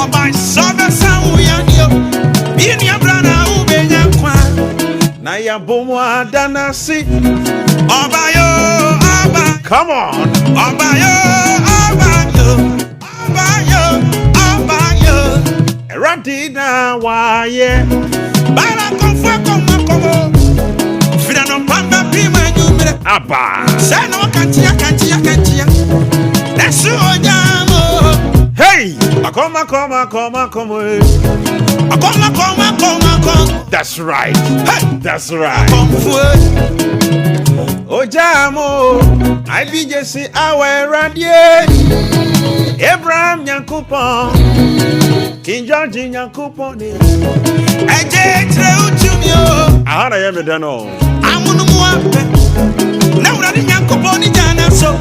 Ọba sọbẹsa wo ya ni o. Bi ni abra na wo benya nkwa. Na yɛabɔ mu ada no ase. Ọba yo, ọba. Come on. Ọba yo, ọba yo. Ọba yo, ọba yo. Awurade na wayɛ. Bara kɔnfo kɔmɔ kɔmɔ. Firano pamba pima nyumre. Aba. Sɛ na wɔkankyea kankyea kankyea. Ɛso ogya mo. Hey! Akɔma kɔma kɔma kɔma. Akɔma kɔma kɔma kɔma. That's right. Hey! That's right. Kɔnfo. Ojamo, IBJC awa Awurade. Abraham Nyankopɔn. King George Nyankopɔn ni. Ɛgye kyerɛ wotumi o. Aha na yɛ me dɛ no. Amono mu apɛ. Na Awurade Nyankopɔn ne gyana so.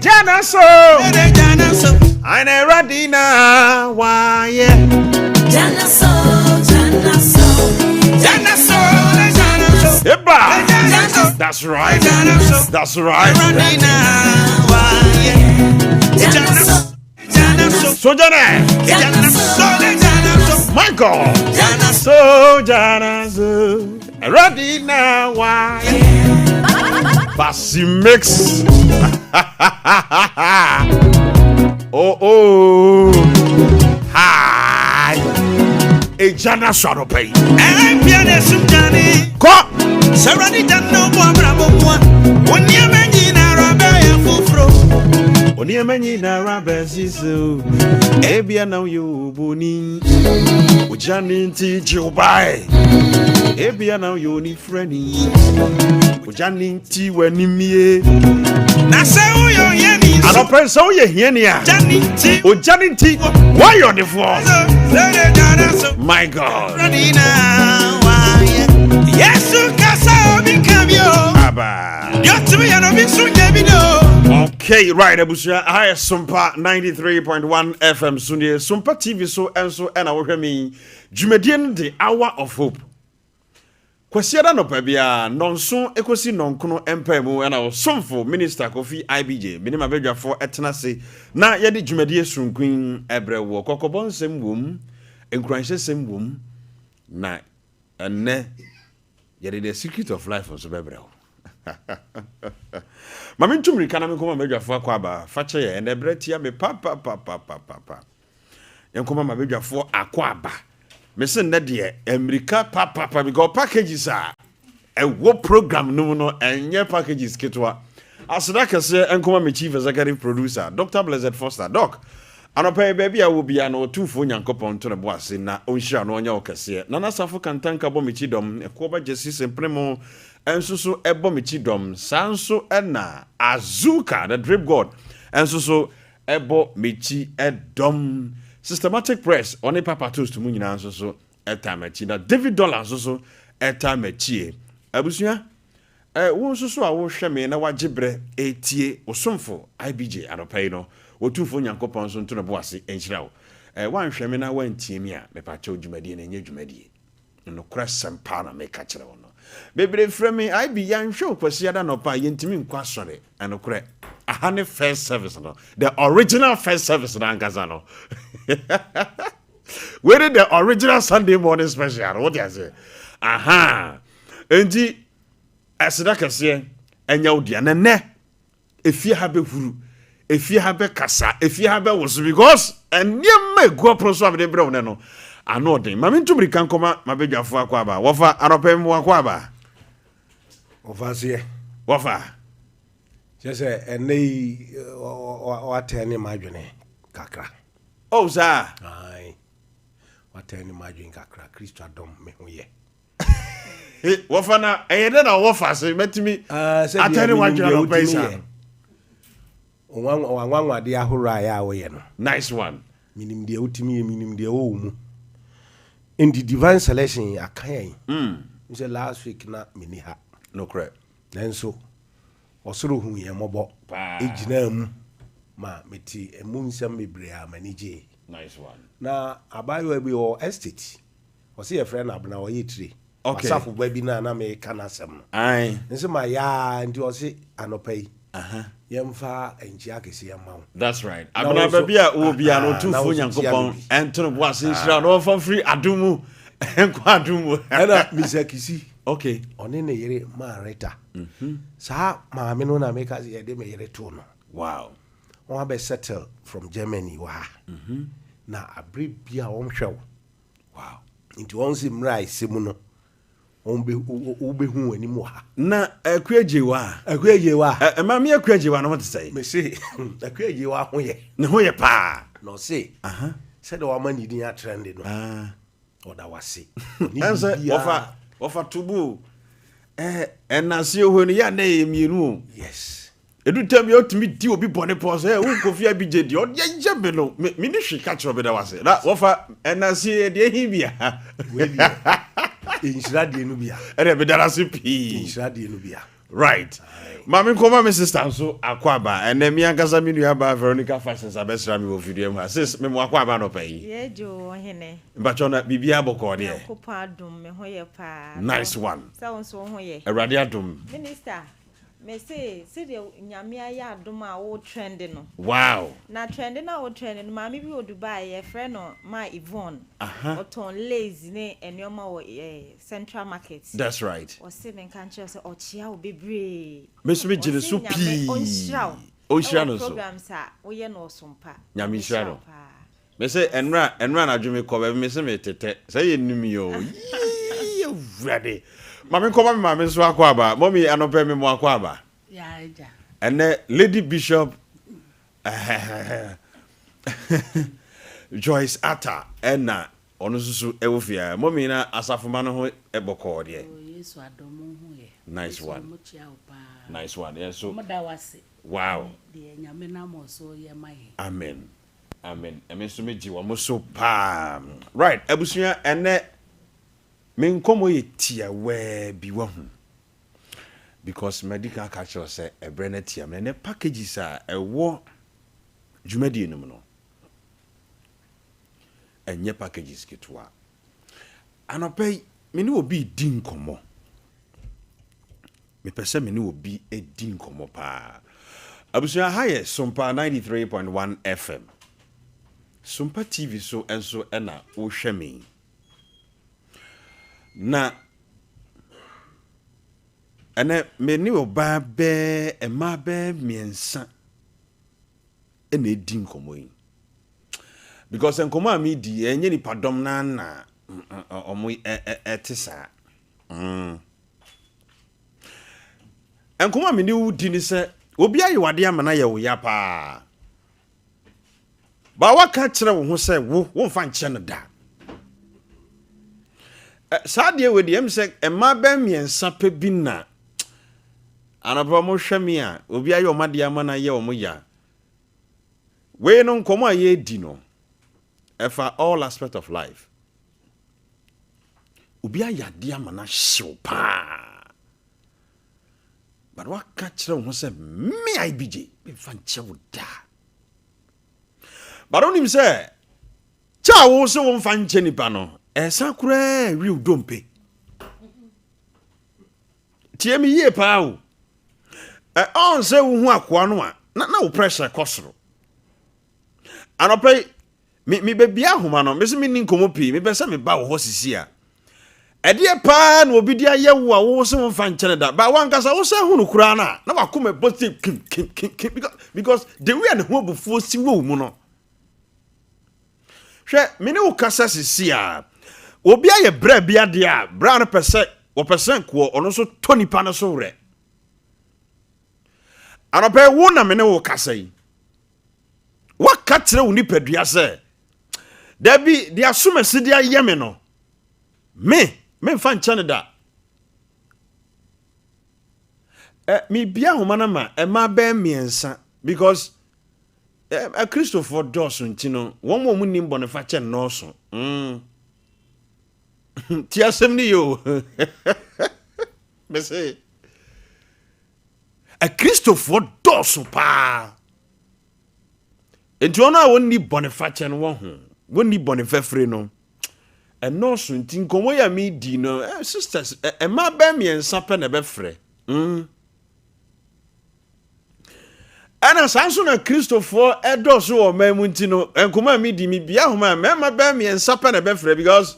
Gyana so. Ɛdɛ gyana so. Aina Awurade na wayɛ. Jana so, Jana so, Gyana so, ne gyana so. Eba. Gyana so. That's right. Gyana so. That's right. Awurade na wayɛ. Jana so, Gyana so. Sojane. Gyana so, ne gyana so. Michael. Gyana so. So jana so. Awurade na wayɛ. Basi mix. Oh. Hi. Ejana so anɔpa yi. Ɛmpia na esum gyane. Kɔ. Sɛ Awurade gyane na ɔbɔ abrabɔ mu a, wo nneɛma nyinara bɛyɛ foforɔ. Onneɛma nyinara bɛsi so. Ebia na woyɛ oboni. Ogya ne nti gye wo bae. Ebia na woyɛ onifrani. Ogya ne nti w'anim ye. Na sɛ woyɛ ohiani nso, Anɔpɛ sɛ woyɛ hiani a, gya ne nti, ogya ne nti woayɛ ɔdefoɔ. so, sɛde gyana so. My God. Awurade na wayɛ. Yesu kasa obi ka bi o. Aba. Deɛ ɔtumi yɛ no, obi nso nyɛ bi do. Okay, right, abusua. Aha yɛ Sompa 93.1 FM so nie. Sompa TV so nso ɛna wohwɛ me. Dwumadie no de Hour of Hope. Kwasiada nɔpa biara 7 ekosi 9 mpae mu ɛna ɔsomfo Minister Kofi IBJ mene mabadwafoɔ ɛtena ase na yɛde dwumadie soronko ɛbrɛ wɔ kɔkɔbɔ nsɛm wom, nkuranhyɛsɛm wom, na ɛnnɛ yɛde The Secret of Life nso bɛbrɛ wo. Ma mentu mmirika na menkɔma mabadwafoɔ akɔ aba. Fa kyɛ yɛ ɛnnɛ berɛ tia me papapapapapa. Yɛnkɔma mabadwafoɔ akɔ aba. Mese nnɛ deɛ mmirika papapa because packages a ɛwɔ program no mu no ɛnyɛ packages ketewa. Aseda kɛseɛ nkɔma me chief executive producer Dr. Blessed Foster. Doc, anɔpa yi baabi a wɔ bia no Ɔtumfoɔ Nyankopɔn nto ne bo ase na ɔnhyira no ɔnyɛ wo kɛseɛ. Nana Safo Kantanka bɔ me kyi dɔm, Ɛkoɔba Gyesi Sempene mo nso so ɛbɔ me kyi dɔm. Saa nso ɛna Azuka the Drip God nso so ɛbɔ me kyi dɔm. Systematic Press ɔne Papa Toast mu nyinaa nso so ɛta m'akyi, na David Dollar nso so ɛta m'akyie. Abusua, wo nso so a wohwɛ me na wagye berɛ etie osomfo IBJ anɔpa yi no, Otumfoɔ Nyankopɔn nso nto ne bo ase nhyira wo. Woanhwɛ me na woantie me a, mepakyɛw dwumadie no ɛnyɛ dwumadie. Nokorɛ sɛm paa na meka kyerɛ wo no. Bebree frɛ me IB, yɛanhwɛ wo Kwasiada anɔpa a yɛntumi nkɔ asɔre. Ɛnokorɛ, aha ne first service no, the original first service no ankasa no. Wei ne the original Sunday morning special no, wote aseɛ. Aha, enti ɛseda kɛseɛ ɛnyɛ wo dea. Na nnɛ, efie ha bɛhuru, efie ha bɛkasa, efie ha bɛwoso because nneɛma egu ɔpono so a mede brɛ wo nɛ no, ano ɔden. Ma mentu mmirika nkɔma mabadwafoɔ akɔ aba. Wɔfa anɔpɛ mu akɔ aba. Wɔfa aseɛ. Wɔfa. Kyerɛ sɛ ɛnnɛ yi watɛn ne m'adwene kakra. Oh, saa. Ae. Watɛn ne m'adwene kakra. Kristo adɔm me ho yɛ. Wɔfa na ɛyɛ dɛ na wɔfa ase mɛtumi atɛn ne w'adwene anɔpɛ yi saa. Wanwanwadeɛ ahoroɔ a ɛyɛ a woyɛ no. Nice one. Menim deɛ wotumi yɛ, menim deɛ ɛwɔ wo mu. Nti divine selection aka yɛn. Sɛ last week na menni ha. Nokorɛ. Nanso ɔsoro hu yɛn mmɔbɔ. Ɛgyinaa mu ma mete emu nsɛm bebree a m'ani gyee. Nice one. Na abaayewa bi wɔ estate. Ɔse yɛfrɛ no Abena, ɔyɛ tire. Okay. Asafo ba bi na na meka n'asɛm no. Aye. Nse ma yaa nti ɔse anɔpa yi. Yɛmfa nkyia akɛseɛ mma wo. That's right. Na wo Abena nso, baabi a wowɔ biara no aha, na Otumfoɔ wo nso kyia me Nyankopɔn bi. ɛnto no bo ase nhyira wo na ɔmfa mfiri adom mu nkɔ adom mu. Ɛna Mr. Kisi, Okay. ɔne ne yere Maa Rita. Saa maame no na meka sɛ yɛde me yere too no. Wow. Wɔn abɛ settle from Germany wɔ ha. Na abere bi a wɔn hwɛ wo. Wow. Nti wɔn si mmerɛ a ɛsɛ mu no, wɔn bɛ wobɛhu wɔn anim wɔ ha. Na Akua Gyewa. Akua Gyewa. Ɛ maame Akua Gyewa no ho te sɛn? Mese Akua Gyewa ho yɛ. Ne ho yɛ paa. Na ɔse sɛdeɛ wama ne din atrɛnde no, ɔda wase. Ɔne Ɛnsɛ biribiara. wɔfa wɔfa tobo o. Ɛ ɛnase ohwe no yɛ a na ɛyɛ mmienu o. Yes. Edu tam bi a otumi di obi bɔne pɔn sɛ wo Kofi Abigye deɛ ɔde ayɛ me no me me ni hwee ka kyerɛ ɔbɛda wase na wɔfa ɛnase deɛ ehi bia. Wei deɛ nhyira deɛ no bia. Ɛdeɛ meda no ase pii. Nhyira deɛ no bia. Right. Maame nkɔma me sister nso akɔ aba. Ɛnɛ me ankasa me nua baa Veronica Fashions abɛsra me wɔ fidua mu ha. Sis, me mo akɔ aba anɔpa yi. Yɛ gye o ɔhene. Mpakyɛw na biribiara bɔkɔɔ deɛ. Nyankopɔn adom me ho yɛ paa. Nice one. Sɛ wo nso wo ho yɛ. Awurade adom. Minister, Me se sedeɛ Nyame ayɛ adom a wo trend no. Wow. Na trend no a wo trend no maame bi wɔ Dubai yɛfrɛ no Ma Yvonne. Ɔtɔn lace ne nnoɔma wɔ eh, Central Market. That's right. Ɔse menka nkyerɛ wo sɛ ɔkyea wo bebree. Me nso me gye ne so Ɔse Nyame pii. ɔnhyira wo. Ɔnhyira Ɛwɔ no nso. programs a woyɛ no ɔsompa. Nyame nhyira Ɔnhyira wo no. paa. Me se ɛnora ɛnora anadwo me kɔ baabi me se me tetɛ sɛ yɛ nim yi o yii awurade ma me nkɔma me maame nso akɔ aba mɔmi anɔpɛ me mo akɔ aba ɛnɛ lady bishop Joyce Atta ɛna ɔno nso so ɛwɔ fie a mɔmi na asafoma no ho ɛbɔkɔɔ deɛ nice one nice one yɛn so wow amen Amen me nso me gye wɔn so paa. Right abusua ɛnɛ me nkɔmɔ yɛ tiawaa bi wahu because madi kan aka kyerɛ sɛ ɛbrɛ no atia me ɛnɛ packages a ɛwɔ dwumadie no mu no ɛnyɛ packages ketewa. Anɔpa yi me ne obi redi nkɔmɔ. Mepɛ sɛ me ne obi di nkɔmmɔ paa. Abusua, ha yɛ Sompa 93.1 FM. Sompa TV so nso na wohwɛ me yi. Na ɛnɛ me ne ɔbaa bɛɛ mmaa bɛɛ mmiɛnsa na ɛdi nkɔmmɔ yi. Because nkɔmmɔ a medi ɛnyɛ nipadɔm na na wɔn ɛte saa. Mm. Nkɔmmɔ a me ne wo di ne sɛ, obi ayɛ wo adeɛ ama no ayɛ wo ya paa. Ba waka kyerɛ wo ho sɛ wo, womfa nkyɛ no da. Saa adeɛ wei deɛ, ɛm sɛ mmaa bɛn mmiɛnsa pɛ bi na anɔpa wɔhwɛ me a, obi ayɛ wɔn adeɛ ama no ayɛ wɔn ya. Wei no nkɔmmɔ a yɛredi no, ɛfa all aspect of life. Obi ayɛ adeɛ ama no ahyew paa. But waka kyerɛ wo ho sɛ me IBJ memfa nkyɛ wo da. But wonim sɛ kyɛ a wo sɛ womfa nkyɛ nipa no ɛsa koraa wi wo dompe. Tie me yie paa o. Ɔn sɛ wohu akoa no a na na wo pressure kɔ soro. Anɔpa yi Me me bɛbia ahoma no, me se menni nkɔmmɔ pii, mepɛ sɛ meba wo hɔ sisi a. Ɛdeɛ paa na obi de ayɛ wo a wo se womfa nkyɛ no da, ba wankasa wo san hu no koraa no a, na wakoma bɔ se kim kim kim kim because, because the way a ne ho abufuo si wɔ wo mu no. Hwɛ, me ne wo kasa sisi a, obi ayɛ bra bi adeɛ a, bra no pɛ sɛ, wɔpɛ sɛ nkoɔ, ɔno nso tɔ nipa no so werɛ. Anɔpɛ wo na me ne wo kasa yi. Woaka kyerɛ wo nipadua sɛ, Dabi, deɛ asomasi de ayɛ me no, me, memfa nkyɛ no da. Ɛ, mebia ahoma no ma ɛma bɛyɛ mmiɛnsa because ɛ, akristofoɔ dɔɔso nti no, wɔn a wɔn nim bɔnefakyɛ nnɔɔso. Mm. Ti asɛm no yɛ o. Mese. Akristofoɔ dɔɔso paa. Nti wɔn a wɔnni bɔnefakyɛ no wɔ ho, wɔnni bɔne fafire no, ɛnɔɔso nti nkɔmmɔ yi a medi no, eh, sisters, eh, mmaa bɛn mmiɛnsa pɛ na ɛbɛfrɛ. Mm. Ɛna saa nso na Kristofoɔ ɛdɔɔso wɔ ɔman mu nti no, nkɔmɔ a medi, mebia ahoma a mmarima bɛyɛ mmiɛnsa pɛ na ɛbɛfrɛ because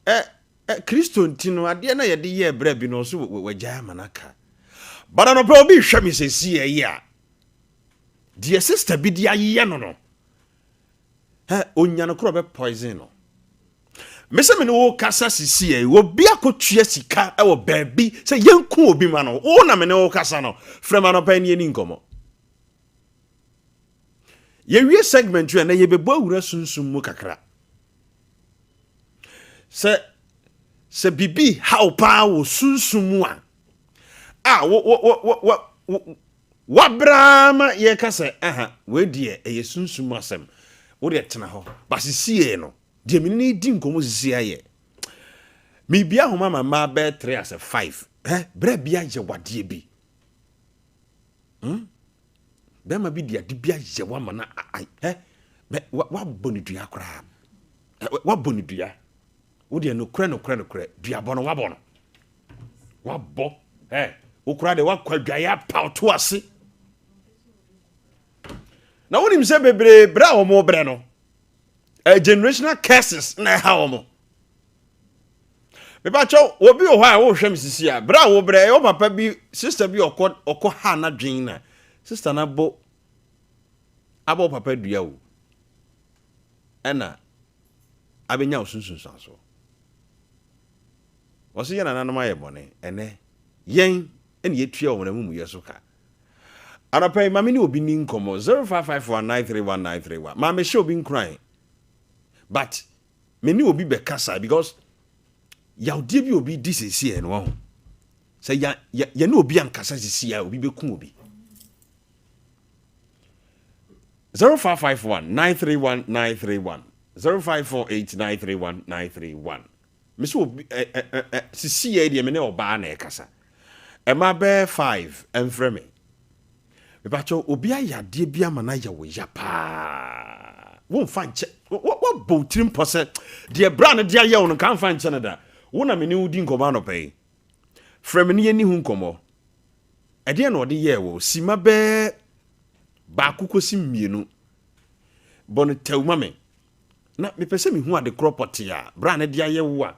ɛ ɛ Kristo nti no, adeɛ na yɛde yɛɛ berɛ bi no, ɔso wagyae ama no aka. But anɔpa obi hwɛ me sɛsi ɛyi a, deɛ sister bi de ayɛ no no, Hɛ, onya no korɔ bɛ poison no. Me sɛ me ne wo kasa sisi ɛ, obi akɔtua sika wɔ baabi sɛ yɛnku obi ma no, wo na me ne wo kasa no, frɛ ma anɔpa yi ne yɛni nkɔmmɔ. Yɛwie segment yi a, na yɛbɛbɔ awura sunsum mu kakra. Sɛ sɛ biribi haw paa wɔ sunsum mu a, a wo wo wo wo wo Wabrɛ ara ma yɛka sɛ aha wei deɛ ɛyɛ sunsum mu asɛm, wo deɛ tena hɔ. But sisiei no, deɛ me ne no redi nkɔmmɔ sisiei ayɛ, merebia ahoma ma mmaa bɛyɛ three asɛ five, eh, berɛ bi ayɛ wadeɛ bi. Hmm? Bɛrima bi de ade bi ayɛ wo ama no, eh, wabɔ ne dua koraa. Wabɔ ne dua. Wo deɛ nokorɛ nokorɛ nokorɛ, duabɔ no wabɔ no. Wabɔ ɛ wo koraa deɛ wakɔ adwaeɛ apaw to ase. Na wonim sɛ bebree berɛ a wɔn brɛ no, eh, generational curses na ɛha wɔn. Mepakyɛw, obi wɔ hɔ a wohwɛ me sisi a, berɛ a wobrɛ, ɛyɛ wo papa bi, sister bi ɔkɔ ɔkɔ ha n'adwen na sister no abɔ abɔ wo papa dua o. Ɛna abɛnya wo so nsunsuansoɔ. Wɔse yɛn nananom ayɛ bɔne, ɛnnɛ yɛn na yɛtua wɔn amumuyɛ so ka. Anɔpa yi, ma me ne obi nni nkɔmmɔ, 0551931931. Ma mehyɛ obi nkuran, but me ne obi bɛkasa because yawdeɛ bi obi di seesei no wahu. Sɛ ya, ya, yɛne obi ankasa seesei a, obi bɛku obi. 0551 931 931 0548 931 931 Me sɛ obi ɛ ɛ ɛ ɛ sisi yɛ deɛ me ne ɔbaa na ɛkasa. Ɛma bɛɛ five ɛmfrɛ me. Mepakyɛw obi ayɛ adeɛ bi ama no ayɛ wo ya paa. Womfa nkyɛ wabɔ wo tirim pɔ sɛ deɛ bra no de ayɛ wo no nka mfa nkyɛ no da. Wo na me ne wo di nkɔmmɔ anɔpa yi. Frɛ me ne yɛnni ho nkɔmmɔ. Ɛdeɛn na ɔde yɛɛ wo? Sima bɛɛ baako kɔsi mmienu. Bɔ no tɛw ma me. Na mepɛ sɛ mehu ade korɔ pɔtee a bra no de ayɛ wo a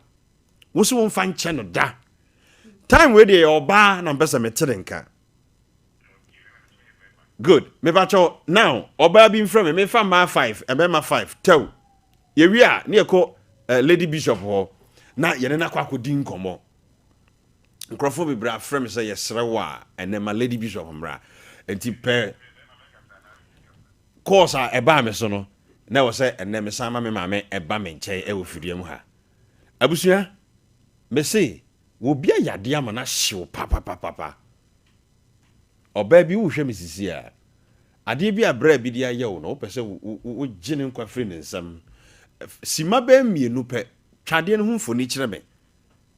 wo se womfa nkyɛ no da. Time wei deɛ yɛ ɔbaa na mpɛ sɛ mete ne nka. Good. Mepakyɛw now ɔbaa bi mfrɛ me mefa mmaa five mmarima five tɛw. Yɛwie a ne yɛkɔ uh, Lady Bishop hɔ na yɛne no akɔ akɔdi nkɔmmɔ. Nkurɔfoɔ bebree afrɛ me sɛ yɛsrɛ wo a ɛnɛ ma Lady Bishop mmra. Nti pɛ Course a ɛbaa me so no, na ɛwɔ sɛ ɛnnɛ mesan ma me maame ba me nkyɛn wɔ fidua mu ha. Abusua, mese obi ayɛ adeɛ ama no ahye wo papapapapa. Ɔbaa bi wohwɛ me sisi a, adeɛ bi a bra bi de ayɛ wo no, wopɛ sɛ wogye ne nkwa firi ne nsam. Sima bɛyɛ mmienu pɛ, twa adeɛ no ho mfoni kyerɛ me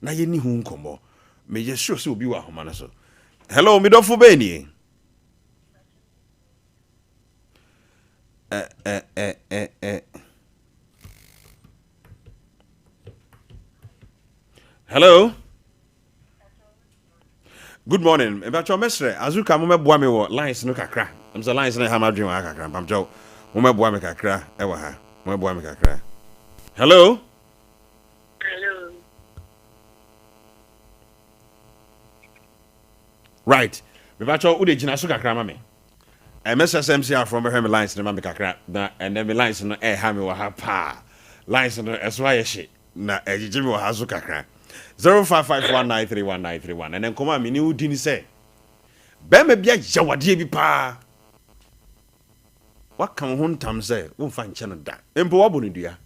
na yɛnni ho nkɔmmɔ. Meyɛ sure sɛ obi wɔ ahoma no so. Hello, me dɔfo bɛn nie? Eh, eh, eh, eh. Hello. Good morning. Mpacho mesrɛ Azuka mo mɛboa me wɔ lines no kakra. Ɛm sɛ lines no ɛha m'adwene wɔ ha kakra. Mpacho mo mɛboa me kakra ɛwɔ ha. Mo mɛboa me kakra. Hello. Hello. Right. Mepacho wo de gyina so kakra ma me. Eh, mɛsrɛ sɛ MC Afro bɛhwɛ me lines no ma me kakra na ɛnɛ me lines no ɛha me wɔ ha paa. Lines no ɛso ayɛ hye na ɛgyegye me wɔ ha so kakra. 0551931931 ɛnɛ nkɔmɔ a me ne wo di ne sɛ bɛrima bi ayɛ wadeɛ bi paa. Waka wo ho ntam sɛ womfa nkyɛ no da. Mpo wabɔ no dua.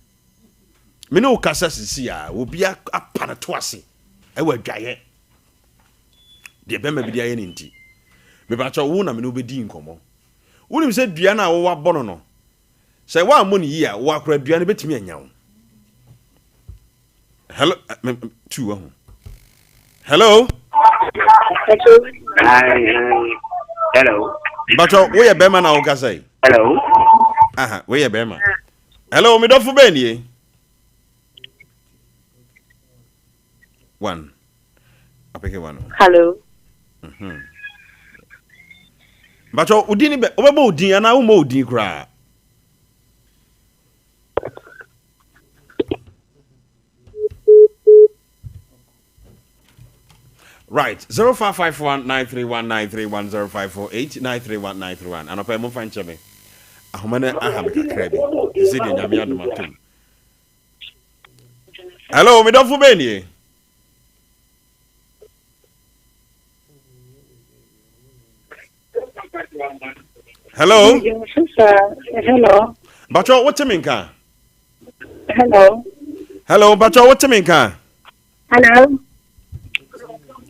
Me ne wo kasa sisi a obi apa no to ase ɛwɔ adwaeɛ. Deɛ bɛrima bi de ayɛ no nti. Mepakyɛw, wo na me ne wo bɛdi nkɔmmɔ. Wonim sɛ dua no a wowɔ abɔ no no, sɛ woammɔ no yie a, wo akora dua no bɛtumi anya wo. Hello, eh, me, tu wahu. Hello? Hello. Mepakyɛw, woyɛ bɛrima na wokasa yi? Hello. Aha, woyɛ bɛrima. Hello, me dɔfo bɛn nie? One. Apeke one. Hello. Mpakyɛw, wo din ne bɛ, wobɛbɔ wo din anaa wommɔ wo din koraa? Right, 0551 931 931 0548 931 931. Anɔpa yi momfa nkyɛ me. Ahoma no aha me kakra bi. Ɛsɛ deɛ Nyame adom atom. Hello, me dɔfo bɛn nie? Hello. Hello. Mpakyɛw wote me nka? Hello. Hello, mpakyɛw wote me nka? Hello.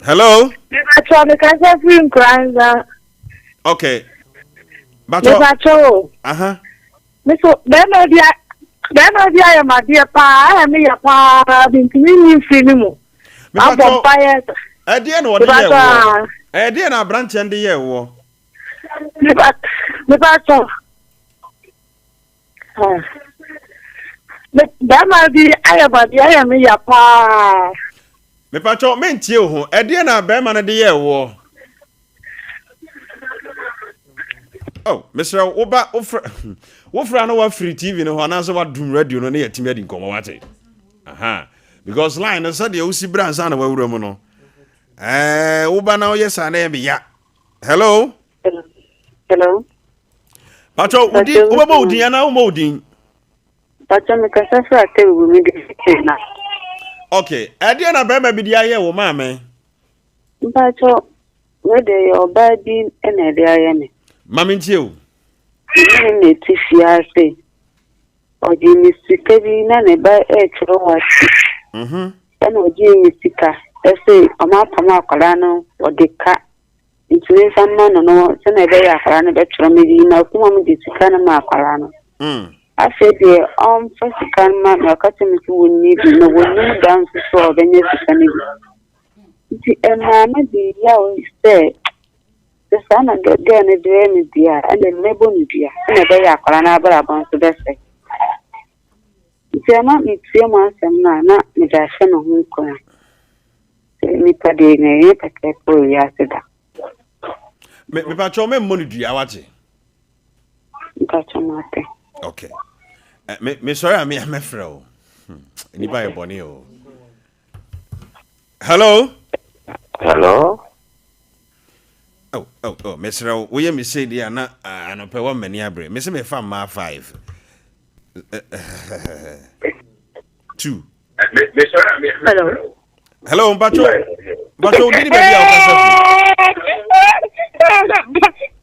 Hello. Mepakyɛw mekasa firi Nkoranza. Okay. Mpakyɛw. Mepakyɛw o. Aha. Me so bɛrima bi a bɛrima bi ayɛ me adeɛ paa ayɛ me ya paa mentumi nyi mfiri ne mu. Mabɔ mpaeɛ. Ɛdeɛ na ɔde yɛ woɔ. Ɛdeɛ na aberanteɛ no de yɛ woɔ. Mepakyɛw. Bɛrima bi ayɛ me adeɛ ayɛ me ya paa. Mepakyɛw mentie wo ho. Ɛdeɛ na bɛrima no de yɛɛ woɔ? Oh, mesrɛ wo ba wofrɛ wofrɛ a na wafiri TV no hɔ anaasɛ wadum radio no ne yɛatumi adi nkɔmmɔ wate. Aha. Because line no sɛdeɛ wosi berɛ ansa na wawura mu no. Ɛɛ woba na woyɛ saa na ɛyɛ me ya. Hello. Hello. Pacho, wodi wobɛbɔ wo din anaa wommɔ wo din? Pacho mekasa firi Atebubu me de firi na. Okay, ɛdeɛ na bɛrima bi de ayɛ wo maame? Mpacho, wei deɛ yɛ ɔbaa bi na ɛde ayɛ me. Ma me ntie o. Me ne no na ɛte fie ase. Ɔgyee me sika bi na ne ba retwerɛ wasi. Ɛna ɔgyee me sika ɛse ɔmo apam akwadaa no ɔde ka nti memfa mma no no sɛnea ɛbɛyɛ akwadaa no bɛtwerɛ. Mede m'akoma mu de sika no maa akwadaa no. Afei deɛ ɔmfa sika no ma me ɔka kyerɛ me sɛ wɔnni bi na wɔnnim da nso so a ɔbɛnya sika no bi. Nti ɛmaa me de yaw sɛ Sɛ saa na girl no de yɛ me deɛ a, ɛnna mɛbɔ no dua sɛnea ɛbɛyɛ a akwadaa no abrabɔ nso bɛsɛe. Nti ɛma metie mu asɛm no a, na mede ahyɛ me ho nkuran sɛ nnipa deɛ na ɛnyɛ pɛpɛɛpɛ wɔ wiase da. Me mepakyɛw memmɔ no dua wate. Mpakyɛw mate. Okay. Eh, me me sɔre a me mɛfrɛ o. Hmm, nnipa yɛ bɔne o. Hello. Hello. Oh, oh, oh, mesrɛ wo, woyɛ me sei deɛ a na ah, anɔpɛ woama m'ani abere. Mese mefa mmaa 5. 2. Hello. Hello, mpacho. Mpacho, wodi ni baabi a wokasa fi.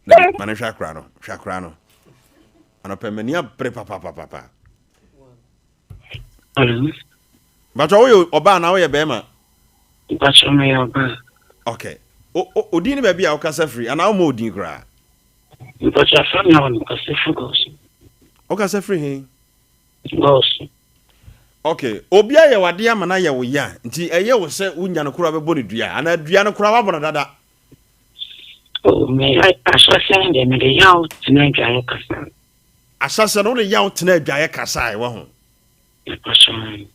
Dabi, ma no hwɛ akora no, hwɛ akora no. Anɔpɛ m'ani abere papapapapa. Hello. Mpacho, woyɛ ɔbaa anaa woyɛ bɛrima? Mpacho, meyɛ ɔbaa. Okay. O, o, odin ne baabi a wokasa firi anaa woma odin koraa? Mpacho, afra me wɔ mekasa firi Gɔso. Wokasa firi he? Gɔso. Okay. Obi ayɛ wo adeɛ ama no ayɛ wo ya nti ɛyɛ wo sɛ wonya no koraa bɛbɔ no dua anaa dua no koraa woabɔ no dada? Oh, me ahyɛseɛ no deɛ mede yaw tena adwaeɛ kasa. Ahyɛseɛ no wode yaw tena adwaeɛ kasae, wahu? Mpacho.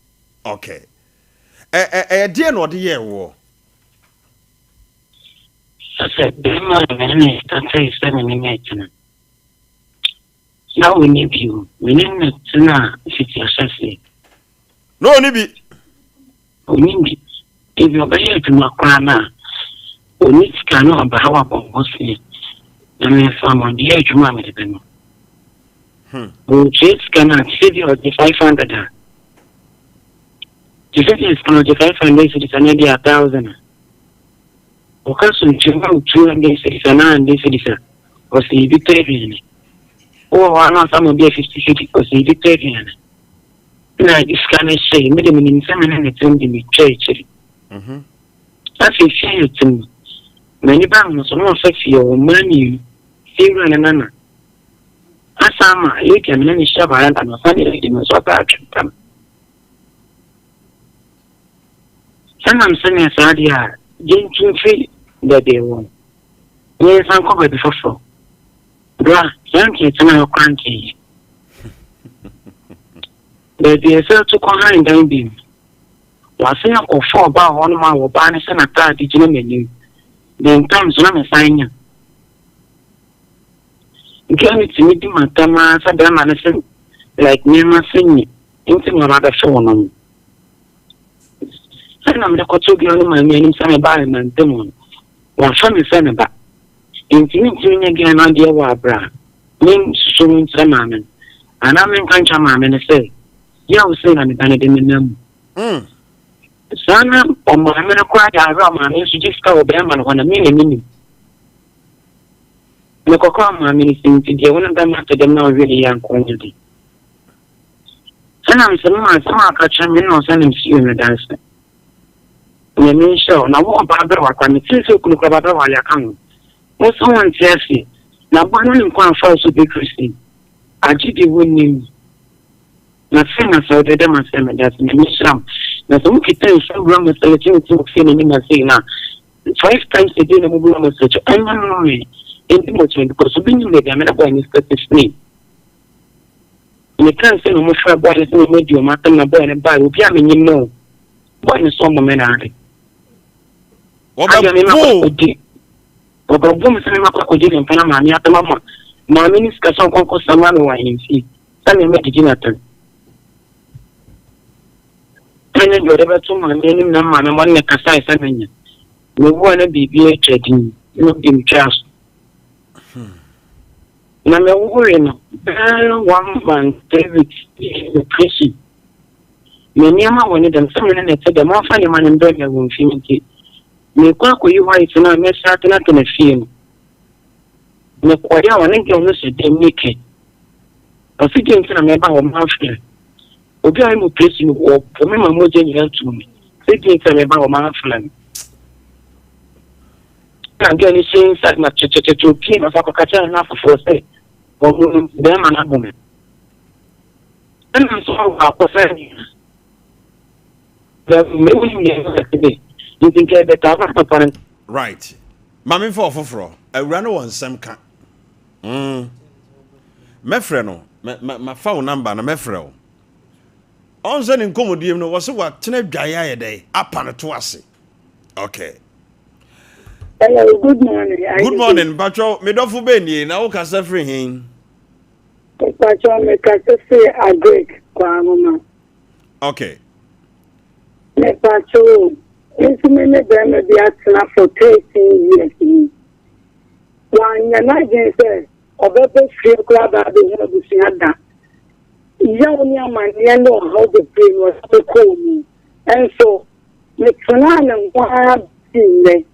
Okay. Ɛ ɛ ɛyɛ deɛn na ɔde yɛɛ woɔ? Sɛ bɛrima a me ne no startee sɛ me ne no retena, na ɔnni bi o, me ne no tenaa fiti ahyɛaseɛ. Na ɔnni bi? Ɔnni bi. Ebi ɔbɛyɛ adwuma koraa no a, ɔnni sika na ɔba ha wabɔ bosea na memfa ma ɔde yɛ adwuma a mede bɛma. Ɔtua sika no a, te sɛ bi a ɔgye 500 a, te sɛ bi a sika no ɔgye 500 cedis anaa bi a 1000 a, ɔka so ntua ma wo 200 cedis anaa 100 cedis a, ɔsɛ ebi tɔ aduane. Wowɔ hɔ a na ɔsan ma bi a 50 cedis, ɔsɛ ebi tɔ aduane. Na sika no hyɛe, me de menim sɛ me ne ne tem de metwa akyiri. Afei fie a ɛte mu, m'ani baa ho so na wafa fie ɔwɔ mmaa mmienu, fiewura ne nana. Asan ma lady a me ne no hyia varanda no, ɔsan ne lady no nso asan atwe ntam. Ɛnam sɛnea saa deɛ a, yɛntu mfiri baabi a ɛwɔ no, na yɛnsan nkɔ baabi foforɔ. Bra, saa nteetee a ɔkora nteeɛ. Baabi a ɛsɛ to kɔ han dan bi mu. Wɔasan akɔfa ɔbaa hɔ nom a ɔbaa no hyɛ n'ataade gyina m'anim. The ntam so na mesan nya. Girl no tumi di m'atam ara sɛ bɛrima no se like nneɛma se nye nti na ɔba abɛfew no no. Sɛ na mede kɔto girl no maame anim sɛ me ba yɛ mantam no, wafa me sɛ ne ba. Nti mentumi nyɛ girl no adeɛ wɔ aberɛ a mensusu ho nkyerɛ maame no anaa menka nkyerɛ maame no sɛ yaw sei na me ba no de me nam mu. Saa na ɔmaame no koraa de awerɛ a ɔmaame nso gye sika wɔ bɛrima no hɔ na me na menim. Mekɔkaa maame no sɛ nti deɛ wo ne bɛrima te dɛm na wohwɛ ne yie anka ɔnyɛ den. Ɛna mesɛ mma asɛm a aka kyerɛ me na ɔsɛ na mesi yɛ medanse. Nyame nhyira wo na wo ɔbaa bɛ wakora metee sɛ okunu kora ba bɛ wale aka ho. Wo sɛ wo nte aseɛ na aboa no nim kwan afa so bɛduru sei. Agye deɛ wonnim. Na sɛ na sɛ wode dɛ ma sɛ medase Nyame nhyira wo. Na sɛ wokita nsuo wura mu sɛ yɛte ne ti wɔ fie n'anim ase na 5 times a day na mo bura mo sɛ ɛnyɛ nnome ɛndi mo kyɛn because obi nim baabi a me ne boy ne start firi. Mekaa sɛ na ɔmo frɛ boy no sɛ ɔmo adi ɔmo asɛm na boy no bae obi a menyim no o boy no sɛ ɔmo me na ade. Adeɛ me makɔ akɔdi ɔbɛbɔ me sɛ me makɔ akɔdi ne mpena maame asɛm ama maame ne sika sɛ ɔnkɔ nkɔ sama me wɔ ahemfie sɛ me mɛdidi n'atɛm. Ɛne deɛ ɔde bɛto maame anim na maame mɔ ne kasae sɛ menya. Mewu a na biribi atwa din na ɔde metwaa so. Na mewoe no bɛyɛ 1 month 3 weeks operation. Me nneɛma wɔ ne dɛm sɛ me ne ne te dɛm ɔmfa nneɛma no mbrɛ me wɔ mfie nti mekɔ akɔyi white no a mɛsa atenatena fie no. Mekɔeɛ a ɔne girl no hyɛ dɛm naked. Ɔse deɛ nti na mɛba hɔ mamfrɛ. Obi a ɔyɛ me operation no wɔbɔ me ma mogya nyinaa tuu me. Sɛ deɛ nti na mɛba hɔ mamfrɛ no. Na girl no hyɛ inside na kyɛkyɛkyɛkyɛ opie na ɔsa kɔka kyerɛ no afoforɔ sɛ ɔno no bɛrima no abɔ me. Ɛna nso ɔwɔ akɔsɛ nti nka ɛbɛtaa ba papa no. Right. Ma memfa ɔfoforɔ. Awura no wɔ nsɛm ka. Mɛfrɛ no. Mafa wo number no mɛfrɛ wo. Ɔn sɛ ne nkɔmmɔdie mu no wɔ sɛ watena dwaeɛ ayɛ dɛn apa no to ase. Okay. Hello, good morning. Good morning, Mpatwɔ. Me dɔfo bɛn nie na wokasa firi he? Mpatwɔ mekasa firi Agric Kwahoma. Okay. Mepatwɔ o, nso me ne bɛrima bi atena for 13 years ni. Wanyɛ n'adwene sɛ ɔbɛbɛ fie koraa ba abɛhu abusua da. Yaw ne amanneɛ ne ɔhaw bebree na ɔde me kɔɔ mu. Nso metenaa ne ho ara bɛsi nnɛ.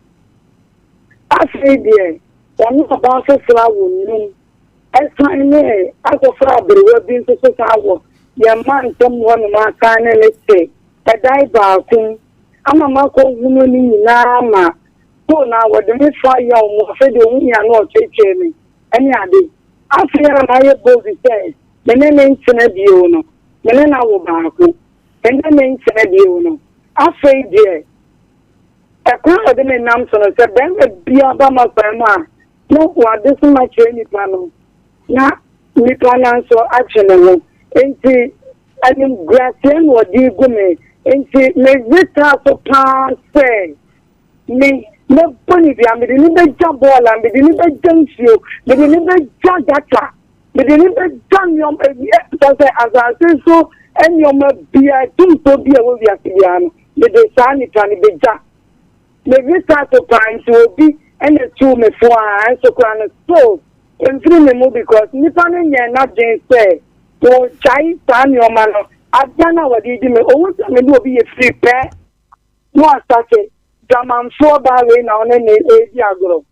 Afei deɛ, ɔne ɔbaa foforɔ awo nnum. Ɛsan ne akɔfa aberewa bi nso so san wɔ yɛn mma ntam hɔnom asan ne ne te ɛdan baako mu ama makɔhunu ne nyinaa ma so na wɔde me fa yaw mu. Afei deɛ ɔhu me a na ɔkyerɛkyerɛ me ne ade. Afei a mayɛ bold sɛ me ne ne ntena bio no, me ne no awo baako. Me ne ne ntena bio no, afei deɛ ɛkwan a ɔde me nam so no, sɛ bɛrima biara ba m'akwan mu a, na wade so ma kyerɛ nipa no, na nipa no nso atwe ne ho. Nti animguaseɛ na ɔde gu me. Nti mewe taa so paa sɛ me mɛbɔ ne dua, mede ne bɛgya bɔɔla, mede ne bɛgya nsuo, mede ne bɛgya gata, mede ne bɛgya nneɛma kyɛ sɛ asase so nneɛma biara, tumfoɔ bi a ɛwɔ wiase biara no, mede saa nipa no bɛgya. Mewe taa so paa nti obi ɛna tuu me fo a nso koraa no so mfiri me mu because nipa no nyɛ n'adwene sɛ wɔgyae saa nneɛma no adeɛ no a wɔde di me. Owu sɛ me ne obi yɛ firi pɛ na wasake dwamanfoɔ baa wei na ɔne ne ɛredi agorɔ.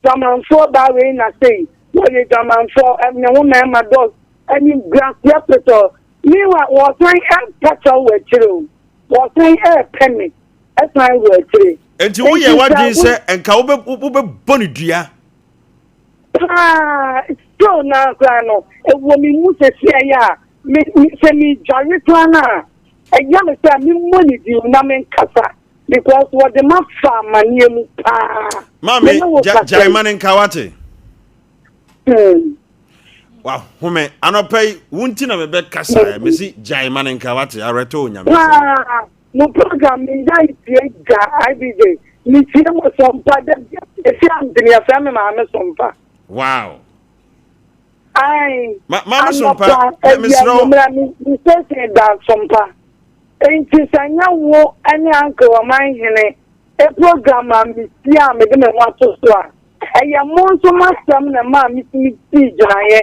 Dwamanfoɔ baa wei na sei wɔyɛ dwamanfoɔ ne ho mmarima dɔs ɛne guaseɛ petɔ. Meanwhile wɔsan ɛpɛ kyɛw wɔ akyire o. Wɔsan ɛpɛ me ɛsan wɔ akyire. Enti woyɛ w'adwene sɛ nka wobɛbɔ ne dua? Paa, still na koraa no, ɛwɔ me mu sɛsi ɛyɛ a, sɛ medware koraa no a, ɛyɛ me sɛ memmɔ ne din na menkasa because wɔde ma fa amanneɛ mu paa. Maame, gyae ma ne nka wate. Wahome anɔpa yi, wo nti na mebɛkasa, mesi gyae ma ne nka wate, awerɛtɔ Onyame sɛ. Mo program me nya tie da IBJ me tie mo sompa da bia esi antene yɛfrɛ me maame sompa. Wow. Ae, Ma maame anɔpa, Sompa, me awia, mesrɛ wo. anwummerɛ, me me station da Sompa. Enti sɛ nyɛ wo ne Uncle Ɔmanhene program a metie a mede me ho ato so a, ɛyɛ mo nso mo asɛm na ɛmaa metumi sii gyinaeɛ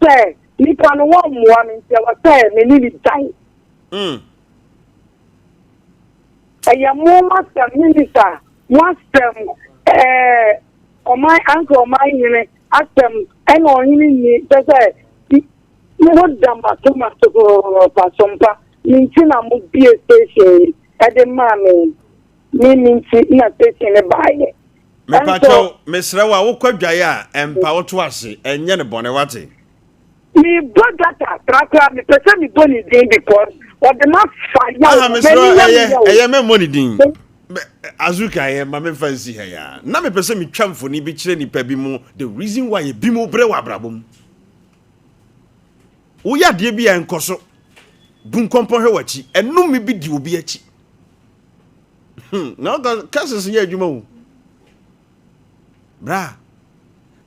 sɛ nipa no wɔmmoa me nti ɛwɔ sɛ me ne no gyae. Ɛyɛ mo mo asɛm, minister, mo asɛm, ɛɛ ɔman Uncle Ɔmanhene asɛm ɛna ɔhene nni kyɛ sɛ mo da mato mato papa Sompa me nti na mo bie station yi ɛde maa me me me nti na station ne baayɛ. Mepakyɛw, mesrɛ wo a wokɔ adwaeɛ a ɛmpa wo to ase, ɛnyɛ no bɔne wate. Mebɔ data korakora mepɛ sɛ mebɔ ne din because ɔde ma fa yaw Aha mesrɛ m'ani yɛ me ɛyɛ yaw. ɛyɛ mɛmmɔ ne din. Azuka ɛyɛ ma memfa nsi ha yi a. Na mepɛ sɛ metwa mfoni bi kyerɛ nipa bi mu the reason why ebi mu brɛ wɔ abrabɔ mu. Woyɛ adeɛ bi a ɛnkɔ so. Bu nkɔmpɔ hwɛ w'akyi. Ɛnome bi di obi akyi. Na ɔka curses nyɛ adwuma o. Bra,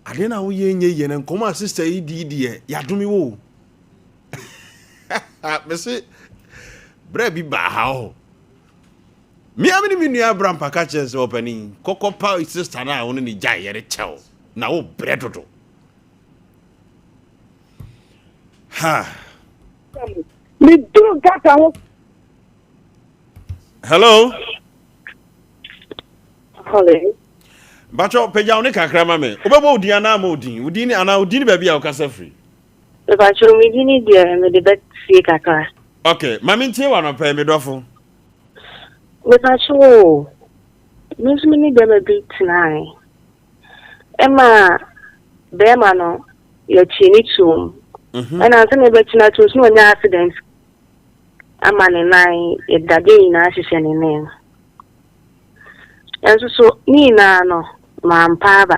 adeɛ no a woyɛ nyɛ yie no nkɔmɔ a sister yi di deɛ yɛadome wo o. Mese berɛ bi baa ha hɔ. Mea me ne me nua abra mpa ka kyerɛ sɛ ɔpanin kɔkɔ pa sister no a wo ne ne gyae yɛde kyɛw na wo brɛ dodo. Ha. Meduru gata ho. Hello. Hello. Bacho pagya wo ne kakra ma me. Wobɛbɔ wo din anaa ma wo din? Wo din ne anaa wo din ne baabi a wokasa firi? Mepakyɛw me din ne deɛ mede bɛsie kakra. Okay, ma mentie wo anɔpa yi me dɔfo. Mepakyɛw o, me nso me ne bɛrima bi tenae. Ɛma bɛrima no yɛkyee ne tuom. Ɛna ansa na yɛbɛkye no atom so na wanya accident ama ne nan, yɛde dadeɛ nyinaa hyehyɛ ne nan mu. Nso so ne nyinaa no, mampa aba.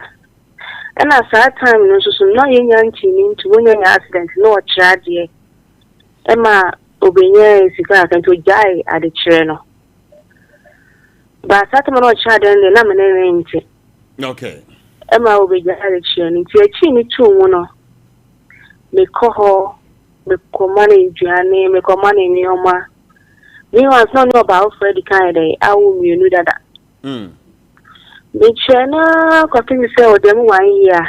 Ɛna saa time no nso so na yɛnya nkyii ne nti wonya nya accident na ɔkyerɛ adeɛ ɛma obenyaa sika kakra nti ogyae adekyerɛ no. Ba saa time na ɔkyerɛ adeɛ no deɛ na me ne ne nte. Okay. Ɛma obegyae adekyerɛ no nti akyiri ne too mu no mekɔ hɔ mekɔma no aduane mekɔma no nneɛma. Meanwhile na ɔne ɔbaa foforɔ adi kan yɛ dɛ awo mmienu dada. Mekyerɛ no ara kɔpem sɛ ɔda mu one year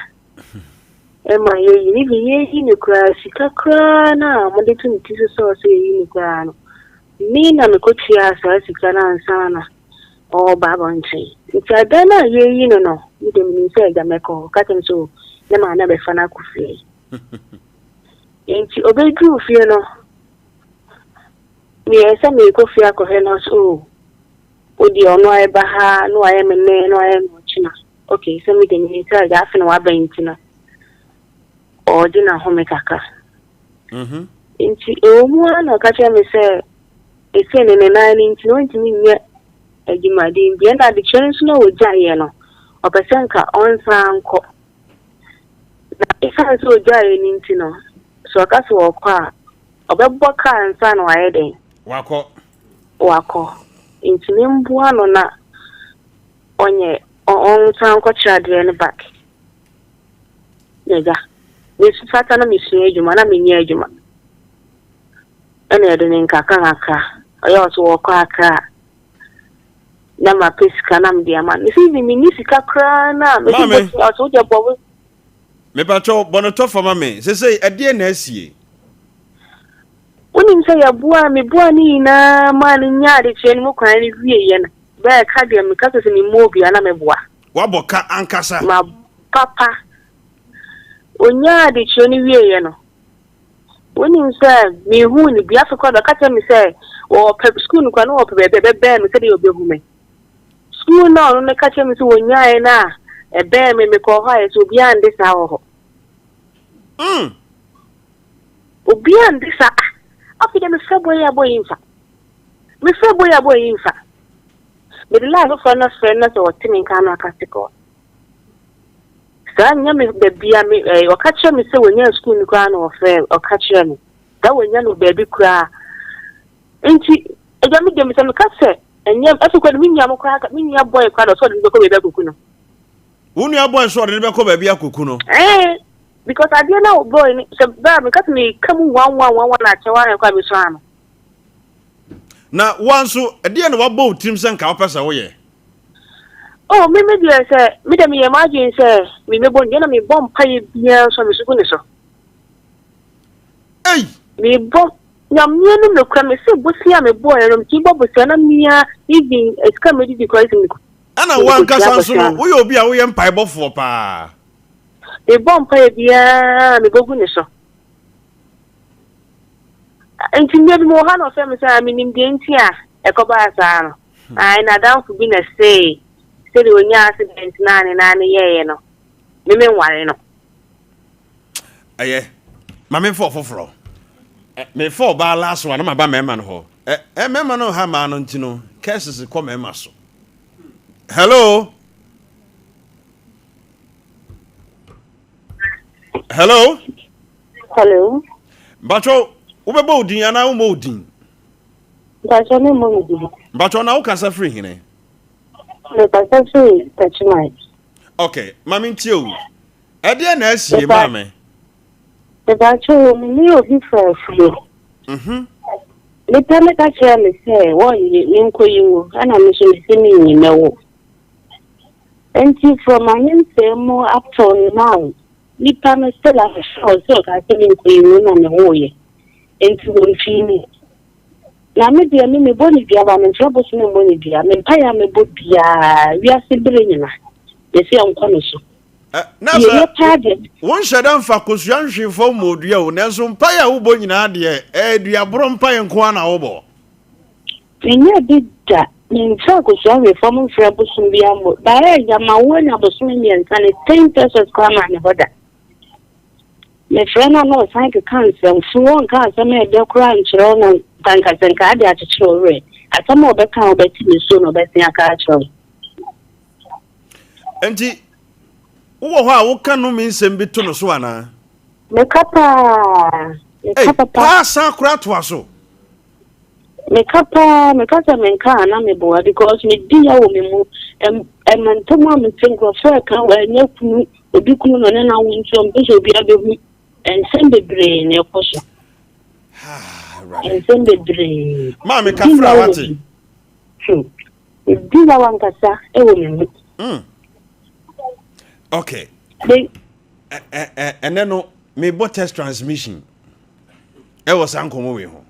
ɛma yɛyi ne bi yɛyi no koraa sika koraa no a wɔde to ne ti so sɛ ɔsɛ yɛyi no koraa no me na mekɔtuaa saa sika no ansa na ɔreba abɔnten nti ada no a yɛyi no no me de menim sɛ agya mɛkɔ hɔ ka kyerɛ me sɛ o ne maame abɛfa no akɔ fie nti ɔbɛduruu fie no meyɛɛ sɛ merekɔ fie akɔhwɛ no ɔsɛ o wo deɛ ɔno a ɛba ha na wayɛ me nnɛ na wayɛ me ɔkyena okay sɛ me deɛ menim sɛ agya afe na waba nti no ɔregye n'ahome kakra nti ɛwɔ mu ara na ɔka kyerɛ me sɛ ɛsɛ ne ne nan no nti no ɔntumi nyɛ adwumaden bi ɛna adekyerɛ no nso na ɔgyaeɛ no ɔpɛ sɛ nka ɔnsan nkɔ na ɛsiane sɛ ɔgyaeɛ no nti no sɛ ɔka sɛ ɔkɔ a ɔbɛbɔ kaa nsa na wayɛ dɛn Wakɔ. Wakɔ. Nti memboa no na ɔnyɛ ɔnsan nkɔkyerɛ adeɛ no back. Na agya, me fata na mesua adwuma na menyɛ adwuma. Ɛna yɛde ne nkakra kakra. Ɔyɛ ɔso wɔkɔ akra na mapɛ sika na mede ama no. Mesi even menni sika koraa na mesi Maame. bɔ ɔso wode bɔ wo. Mepakyɛw bɔ no tɔfa ma me. Sesei ɛdeɛn na asie? Wonim sɛ yɛboaa meboaa ne nyinaa maa no nyaa adekyerɛ no mu kwan no wieeɛ no, bɛɛ ka deɛ meka sɛ sɛ memmɔ obi a na meboa. Woabɔ ka ankasa. Ma papa. Ɔnyaa adekyerɛ no wieeɛ no, wonim sɛ mehuu no bi. Afei koraa deɛ ɔka kyerɛ me sɛ wɔpɛ sukuu no koraa na wɔpɛ baabi a ɛbɛbɛn me sɛdeɛ ɔbɛhu me. Sukuu no a ɔno no ka kyerɛ me sɛ wɔnyaeɛ no a ɛbɛn me, mekɔɔ hɔ a yɛ sɛ obiara nde saa wɔ hɔ. Obiara nde saa. Ah, afei deɛ mefrɛ bɔ yi a bɔ yi mfa. Mefrɛ bɔ yi a bɔ yi mfa. Mede line foforɔ no frɛ no sɛ ɔte me nka no aka se kɔ. Saa nyɛ me baabi a me ɛɛ ɔka kyerɛ me sɛ wɔnya sukuu no koraa na ɔfrɛ ɔka kyerɛ me. Saa wɔnya no baabi koraa. Nti agya me deɛ me sɛ meka sɛ ɛnyɛ afei koraa de me nua mo koraa me nua bɔe koraa na ɔsɛ ɔde me bɛkɔ baabi akɔku no. Wo nua bɔe sɛ ɔde no bɛkɔ baabi akɔku no? Ɛɛ. Because adeɛ no a ɔbɔe no, sɛ bɛrɛ a meka sɛ meka mu one one one one akyɛ wo ara kɔ a bɛsua ano. Na wo ara nso, ɛdeɛn na wabɔ wo tirim sɛ nka wopɛ sɛ woyɛ? Oh, me me deɛ sɛ, me deɛ meyɛ m'adwene sɛ me mɛbɔ ne dua na mebɔ mpaeɛ biara nso a mesu gu ne so. Ei! Mebɔ, Nyame anim nokorɛ, mese bosea a mebɔeɛ no, metumi bɔ bosea na mea even sika a medidi koraa sɛ mekɔ. Ɛna wo ankasa nso no, woyɛ obi a woyɛ mpaebɔfoɔ paa. Mebɔ mpaeɛ biara a mebɔ gu ne so. Nti mmerɛ bi mewɔ ha na ɔfrɛ me sɛ menim deɛ nti a ɛkɔbaa saa no. Ae, n'adamfo bi na ɛsee sɛdeɛ ɔnyaa accident no a ne nan no yɛeɛ no, me menware no. Ɛyɛ, ma memfa ɔfoforɔ. Mefa ɔbaa last one na maba mmarima no hɔ. Ɛ, mmarima no ha mmaa no nti no, curses kɔ mmarima so. Hello? Hello? Hello. Mpatsɔ, wobɛbɔ wo din anaa wommɔ wo din? Mpatsɔ me mmɔ me din. Mpatsɔ na wokasa firi hene? Mekasa firi Techiman. Okay, ma mentie o. Ɛdeɛ na asie maame? Mepakyɛw, me ne obi faa fie. Nipa no ka kyerɛɛ me sɛ wɔnnye me nkɔyi ngu, ɛna me nso mese mennyi mɛwo. Enti from anyinsɛn mu up till now, nipa no still ahwehwɛ ɔsɛ ɔka sɛ menkɔyi ngu na mewoeɛ. Enti wɔmfii me. Na me deɛ me mebɔ ne dua ba memfrɛ bosom mmɔ ne dua. Me mpaeɛ a mebɔ biara wiase bere nyina mese ɛnkɔ ne so. Na sɛ wonhyɛ da mfa kosua nhwe fam mmɔ dua o, nanso mpaeɛ a wobɔ nyinaa deɛ ɛyɛ duaborɔ mpaeɛ nko ara na wobɔ. Menyɛɛ bi da, memfaa kosua nhwee fam mfrɛɛ bosom biara mmɔ. Baeɛ agya ma wo anya bosome mmiɛnsa ne ten pesos koraa maa me hɔ da. Mefrɛ no a na ɔsan keka nsɛmfo, ɔnka asɛm a ɛdɛ koraa nkyerɛ wo na nka sɛ nka ade akyekyere wo werɛ. Asɛm a ɔbɛka a wobɛte nisuo na ɔbɛsen aka akyerɛ wo. Enti wowɔ hɔ a woka nnome nsɛm bi to no so anaa? Meka paa. Meka papa. Paa san koraa toa so. Meka paa, meka sɛ menka a na meboa because medi ya wɔ me mu. Ɛma ntam a mete nkurɔfoɔ ɛka ɛnyɛ kunu, obi kunu na ɔne no awo nti ɔmpɛ sɛ obi abɛhu. Nsɛm bebree na ɛkɔ so. Nsɛm bebree. Maame kafra wate. Medi yaw ankasa wɔ me mu. Mm. Okay. Ɛnɛ no mebɔ test transmission ɛwɔ saa nkɔmmɔ wei ho.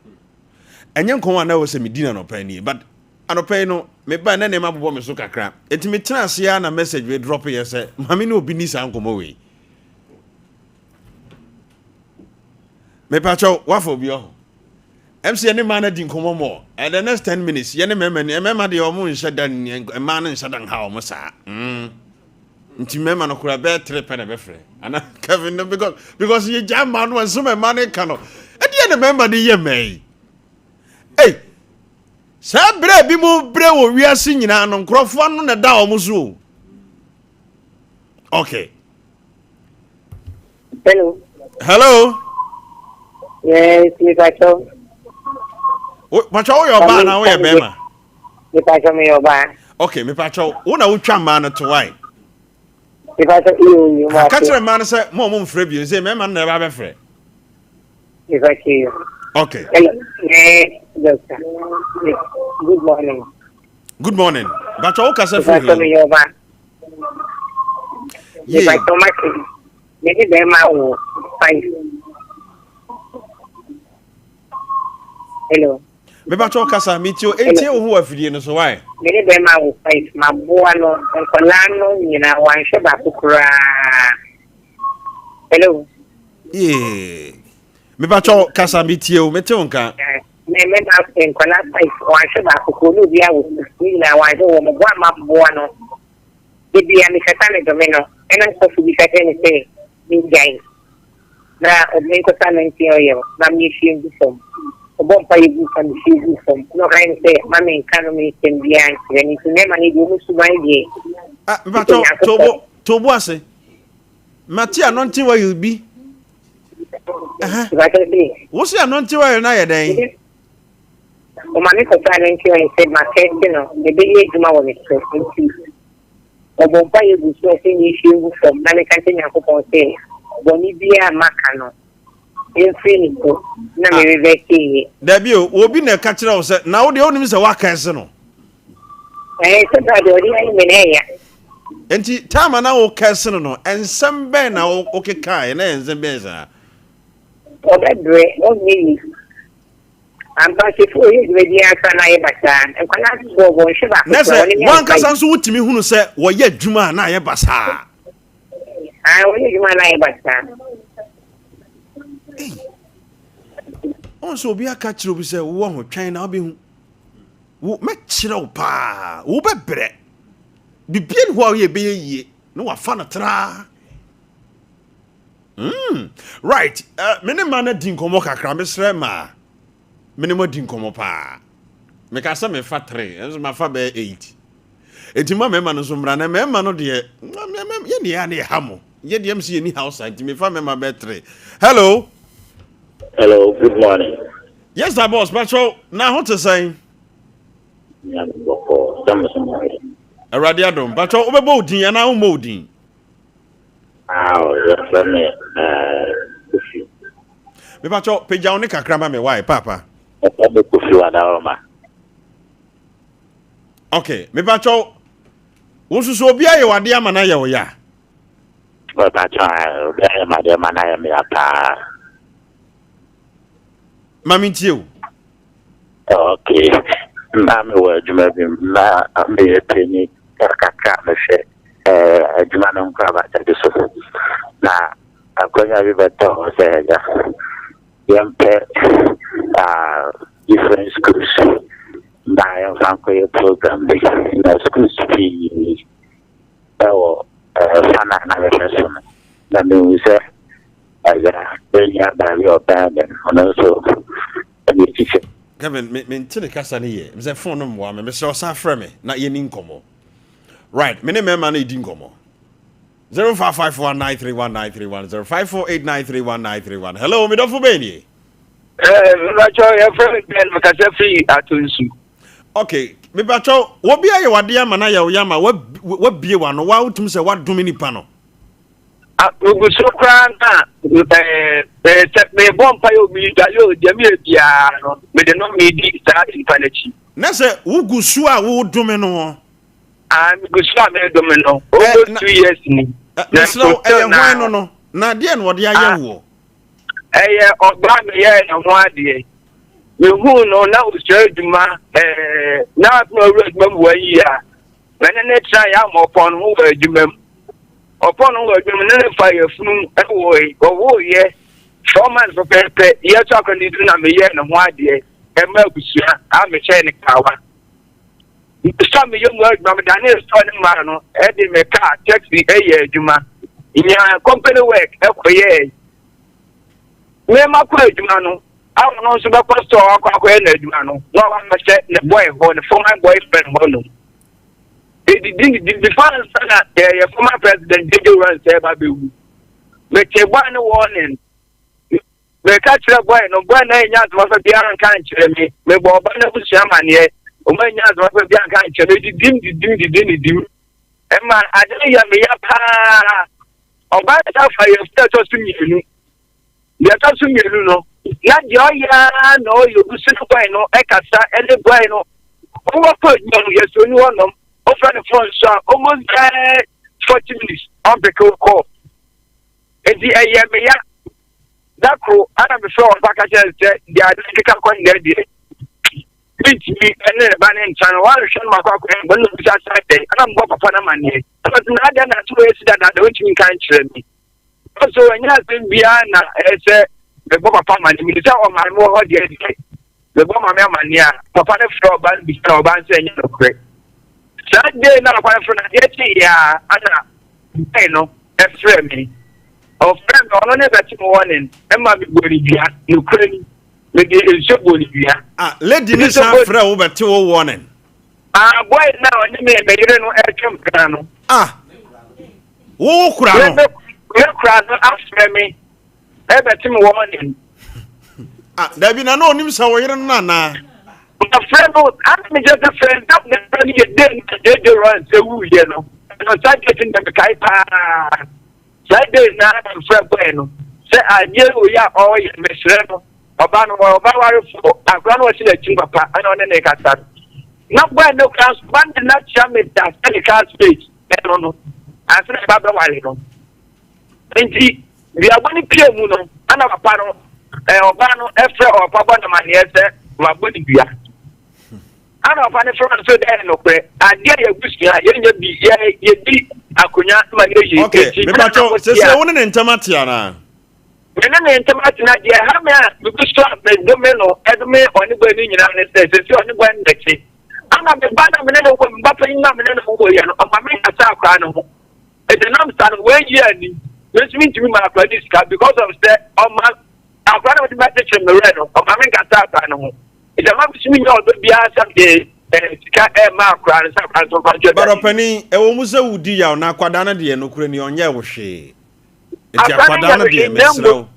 Ɛnyɛ nkɔmmɔ a na ɛwɔ sɛ medi no anɔpa nie but anɔpa yi no meba na nneɛma bobɔ me so kakra. Enti metena ase ara na message wei drop yɛ sɛ maame ne obi ni saa nkɔmmɔ wei. Mepakyɛw wafa obi ɔho. MC yɛne mmaa no adi nkɔmmɔ mɔ eh, the next 10 minutes yɛne mmarima ni mmarima deɛ wɔn nhyɛ da mmaa no nhyɛ da nha wɔn saa mm. nti mmarima no koraa bɛyɛ tere pɛ na ɛbɛfrɛ ana Kevin no because because yɛgya mmaa no nsɛm a mmaa no ka no ɛdeɛ na mmarima de yɛ mmaa yi ei saa berɛ bi mu berɛ wɔ wiase nyinaa no nkurɔfoɔ ano na ɛda wɔn so o okay Hello. Hello. Yes, mi pacho. Pacho wo yɛ ɔbaa na wo yɛ bɛrima? Mi pacho mi yɛ ɔbaa. Okay, mi pacho wo na wotwa mmaa no to wae. Mi pacho iyo iyo ma. Ka kyerɛ mmaa no sɛ mo a mo mfrɛ bio sɛ mmarima no na ɛba abɛfrɛ. Mi pacho iyo. Okay. Hello. Yes, doctor. Good morning. Good morning. Pacho wo kasa firi he? Mi pacho mi yɛ ɔbaa. Yee. Mi pacho ma se. Me ne bɛrima wɔ five. Hello. Mebatɔ kasa metie o entie wo ho wɔ afidie no so why? Me ne bɛrima wɔ five maboa no nkɔlaa no nyinaa wanhwɛ baako koraa. Hello. Yee. Mebatɔ kasa metie o mete wo nka. Me me ma nkɔlaa five wanhwɛ baako koraa ne obi awɔ six ne nyinaa wanhwɛ wɔ mo boa maboa no. Da biara mekasa medome no, ɛna sɔfo bi ka kyerɛ me sɛ mengyae na menkɔsa anointing oil na menhwie ngu fam. Ɔbɔ mpaeɛ guu fam, mehwie guu fam. Na ɔka kyerɛ me sɛ ma menka no me nsɛm biara nkyerɛ no. Nti mmarima no deɛ wɔn suban deɛ. Ah, mpakyɛw, tobo, tobo ase. Mate anointing oil bi. Mpakyɛw se. Wo se anointing oil no ayɛ dɛn? Ɔma me kɔtaa no nkyerɛ no sɛ matɛste no, ɛbɛyɛ adwuma wɔ me so. Nti, ɔbɔ mpaeɛ gu so sɛ menhwie ngu fam na menka nkyerɛ Nyankopɔn sɛ Bɔne biara a maka no mfiri ne so na me reverse yɛ. Dabi o, obi na ɛka kyerɛ wo sɛ na wo deɛ wonim sɛ woakɛse no. Ɛɛ sɛ bra deɛ ɔde ayɛ me no ɛya. Nti time a na wo kɛse no no, nsɛm bɛn na wokekaeɛ na ɛyɛ nsɛm bɛn saa? Ɔbɛbrɛ, ɔnyɛ yie. Ampa sɛ ɔyɛ adwuma biara koraa na ayɛ basaa. Nkwadaa soɔ wɔnhwɛ baako Na koraa, sɛ wɔne me wankasa amfa yi. nso wotumi hunu sɛ wɔyɛ adwuma a na ayɛ basaa. Ah, wɔyɛ adwuma na ayɛ basaa. Ei, ɔn sɛ obi aka kyerɛ obi sɛ wowɔ ho twɛn na wobɛhu. Wo mɛkyerɛ wo paa, wobɛbrɛ. Bibia ni hɔ a woyɛ ɛbɛyɛ yie na wafa no traa. Right, me ne ma no adi nkɔmmɔ kakra, mesrɛ ma me ne mo adi nkɔmmɔ paa. Meka sɛ mefa 3, nso mafa bɛyɛ 8. Enti ma mmarima no nso mmra na mmarima no deɛ yɛ deɛ a ne yɛha mo. Yɛ deɛ msi yɛni hausa nti mefa mmarima bɛyɛ 3. Hello. Hello, good morning. Yes, sir, boss. Patrol, na ho te sɛn? Nyame bɔkɔ, sɛ mo so mo yɛ. Awurade adom. Patrol, wobɛbɔ wo din anaa wommɔ wo din? Ah, yɛfrɛ me eh, Kofi. Me patrol, pagya wo ne kakra ma me, why, papa? Yɛfrɛ me Kofi Wadaroma. Okay, me patrol, wo nso so obi ayɛ wade ama no ayɛ wo ya? Me patrol, ah, obi ayɛ m'ade ama no ayɛ me ya paa. Ma mentie wo. Okay, na mewɔ adwuma bi mu na meyɛ panyin kakra a mehwɛ eh, adwuma no nkorabata bi so. Na akwannya bi bɛtɔ hɔ sɛ agya yɛmpɛ ah, different schools na yɛmfa nkɔyɛ program bi. Na schools pii ɛwɔ eh, fa no a na mehwɛ so no, na mehu sɛ agya yɛn baa bi a ɔbɛn me no, ɔno nso ɛne tikya. Kevin, me mente ne kasa no yie. Mesɛ phone no mmoa me. Mesrɛ wo san frɛ me na yɛni nkɔmmɔ. Right, me ne mmarima no redi nkɔmmɔ. 0551931931 0548931931. Hello, me dɔfo bɛn nie? Eh, mebakyɛw yɛfrɛ me Ben, mekasa firi Atonsu. Okay, mebakyɛw, obi ayɛ wade ama no ayɛ wo ya ma wabie w'ano, wa wotumi sɛ wadome nipa no. Ah, megu so koraa na eh, eh, sɛ mebɔ mpa yɛ omi da yɛ deɛ meyɛ biara no mede no medi saa nipa no akyi. Na sɛ wogu so a wodome no hɔ? Ah, megu so a medome no almost 2 years ni. Mesrɛ wo, ɛyɛ hwan no no? Na deɛ na ɔde ayɛ woɔ? Ɛyɛ ɔbaa meyɛɛ ne ho adeɛ. Mehuu no na ɔsua adwuma ɛɛ na afei ɔwura adwuma mu wɔn yie a mene ne tena yɛ ama ɔpɔn ho wɔ adwuma mu. Ɔpɔn ho wɔ adwuma mu ne ne fa yɛfunu ɛwɔ ɔwoyɛ 4 months pɛpɛɛpɛ yɛ so akɔ ne na meyɛɛ ne ho adeɛ ɛma abusua a mehyɛɛ ne kawa. Sɛ meyɛ mu adwuma medane store ne mmaa no ɛde me car taxi ɛyɛ adwuma nya company work ɛkɔyɛɛ mmarima kɔ adwuma no a ɔno nso bɛkɔ store akɔ akɔyɛ n'adwuma no na ɔba bɛhyɛ ne boy hɔ, ne former boyfriend hɔ nom edidi didi before ansa na yɛ former president JJ Rawlings ɛba bɛwu. Mete boy no warning, meka kyerɛ boy no, boy no anya asɛm biara nka nkyerɛ me. Mebɔ ɔba no abusua amanneɛ, ɔma anya asɛm biara nka nkyerɛ me. Edidim didim didim didim ɛma ade no yɛ meya paa. Ɔbaa no sa fa yɛ funu ɛtɔ so mmienu. Deɛ ɛtɔ so mmienu no na deɛ ɔyɛ ara na ɔyɛ obi so ne boy no ɛkasa ɛne boy no ɔwɔ kɔ adwuma mu yɛsɛ oni hɔnom ɔfrɛ ne phone so a almost bɛɛ 40 minutes ɔmpeke wo call. Nti ɛyɛ meya da koro ana mefrɛ wɔn pa ka kyerɛ sɛ deɛ ade keka kɔ nnɛ deɛ mentumi ɛne ne ba ne nkyɛn no wɔanhwɛ no makɔ akɔyɛ bɔ no bisa sa dɛn ana mebɔ papa no amanneɛ ɛna sɛ na adeɛ na ase wɔasi dadaada wɔntumi nka nkyerɛ me nso ɛnyɛ asɛm biara na ɛyɛ sɛ mebɔ papa amanneɛ. Mene sɛ ɔmaame wɔ hɔ deɛ deɛ mebɔ maame amanneɛ a papa no frɛ ɔba no bisa na ɔba no sɛ ɛnyɛ nokorɛ. Saa day na papa no frɛ no adeɛ kyeeɛ a ana bɛn no ɛfrɛ me. Ɔfrɛ me, ɔno ne bɛte me wɔne ɛma mebɔ ne dua. Nokorɛ ni, mede nsuo bɔ ne dua. Ah, lady ne san frɛ wo bɛte wo warning? Ah, boy na ɔne me me yere no ɛtwe mpena no. Ah, wo kura no? Me kura no afrɛ me ɛbɛte me warning. Ah, dabi, na na onim sɛ wo yere no anaa? Mafrɛ no ana megye sɛ frɛ ntam ne frɛ no yɛ den na JJ Rawlings ɛwuiɛ no ɛno saa date no mekae paa. Saa day no ara na mefrɛ bɔɛ no sɛ adeɛ wei a ɔreyɛ no mesrɛ no, ɔba no ɔyɛ ɔba warefoɔ, akora no ɔhyɛ n'akyi papa ɛna ɔne ne kasa no. Na bɔɛ no koraa nso ɔba no de no akyia me da sɛ ne car space ɛno no ansa na ɛba bɛware no. Nti duabɔ no pie mu no ɛna papa no ɛɛ ɔbaa no ɛfrɛ ɔpapa bɔ no amaneɛ sɛ wabɔ ne dua. Ana ɔfa ne frɛ no so dɛ nokorɛ adeɛ a yɛabusua yɛnyɛ bi yɛ yɛdi akonwa ma no yɛ yie. Okay, mepatwɔ sese wo ne ne ntɛm ate anaa? Me ne ne ntɛm ate na deɛ ɛha me a megu so a medome no ɛdome ɔne bɔ no nyinaa ne sɛ sese ɔne bɔ no n'akyi ana me ba na me ne no wɔ me ba panyin na me ne no wɔ yɛ no ɔma me nkasa akora no ho ɛdi nam saa no wɔayi ani me nso mentumi ma akora ne sika because of sɛ ɔma akora no mede bɛkyekyere me werɛ no ɔma me nkasa akora no ho. Nti ama me so menya ɔdɔ biara sɛ mede eh, sika ɛma eh, akora no sɛ akora no so mfa nkyɛ. Barɔ panin, ɛwɔ mu sɛ wodi yaw na akwadaa no deɛ nokorɛ ni ɔnyɛɛ wo hwee. Nti akwadaa no deɛ mesrɛ wo.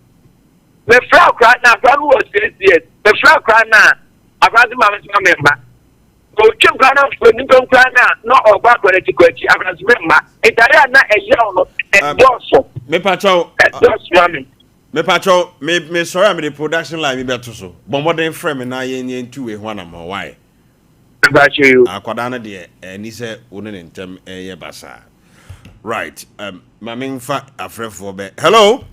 Mefrɛ akora no akora no wɔ 6 years. Mefrɛ akora no a akora no so ma me so ma me mma. Ɔtwam koraa na ɔfrɛ nipa koraa na na ɔbɔ akora no akyi kɔ akyi akora no so me mma. Nti ayɛ a na ɛyaw no ɛdɔɔso. Mepakyɛw. Ɛdɔɔso ma me. Mepakyɛw, me me sɔre a mede production line bi bɛto so. Bɔ mmɔden frɛ me na yɛn yɛn tu wei ho anammɔn. Why? Mepakyɛw yo. Akwadaa no deɛ, ɛnni sɛ wo ne ne ntɛm ɛyɛ basaa. Right, um, ma me nfa afrɛfoɔ bɛ. Hello?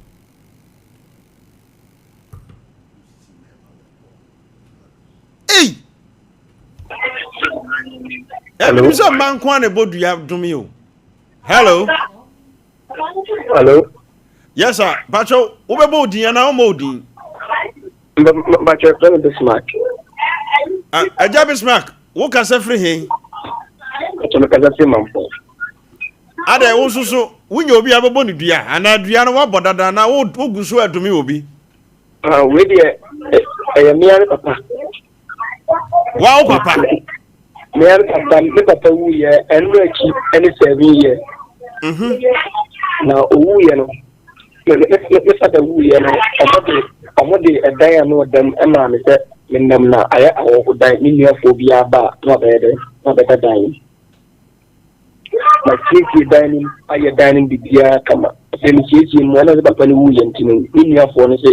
Ei! Hello? Ɛmi sɛ mma nko a na ɛbɔ dua dome o. Hello? Hello. Yes sir. Pacho, wobɛbɔ odin anaa wommɔ odin? Pacho, ɛfrɛ me Bismarck. Agya Bismarck, wo kasa firi he? Pacho, mekasa firi Mampɔn. Adɛ, wo nso so, wonya obi a bɛbɔ ne dua anaa dua no woabɔ dada anaa wogu so ɛdome obi? Ah, wei deɛ, ɛyɛ mmea ne papa. Wa wo papa? Me ara papa, me papa wuiɛ ɛno akyi ɛne 7 years. Na owuiɛ no, me fada wuiɛ no, ɔmo de ɛdan a na ɔda mu ɛmaa me sɛ menam na ayɛ ahɔho dan, me nuafoɔ biara ba a na wabɛyɛ dɛ, na wabɛda dan mu. Masiesie dan no mu, ayɛ dan no mu biribiara kama. Afei mesiesie mu, ɛna sɛ papa no wuiɛ nti no, me nuafoɔ no sɛ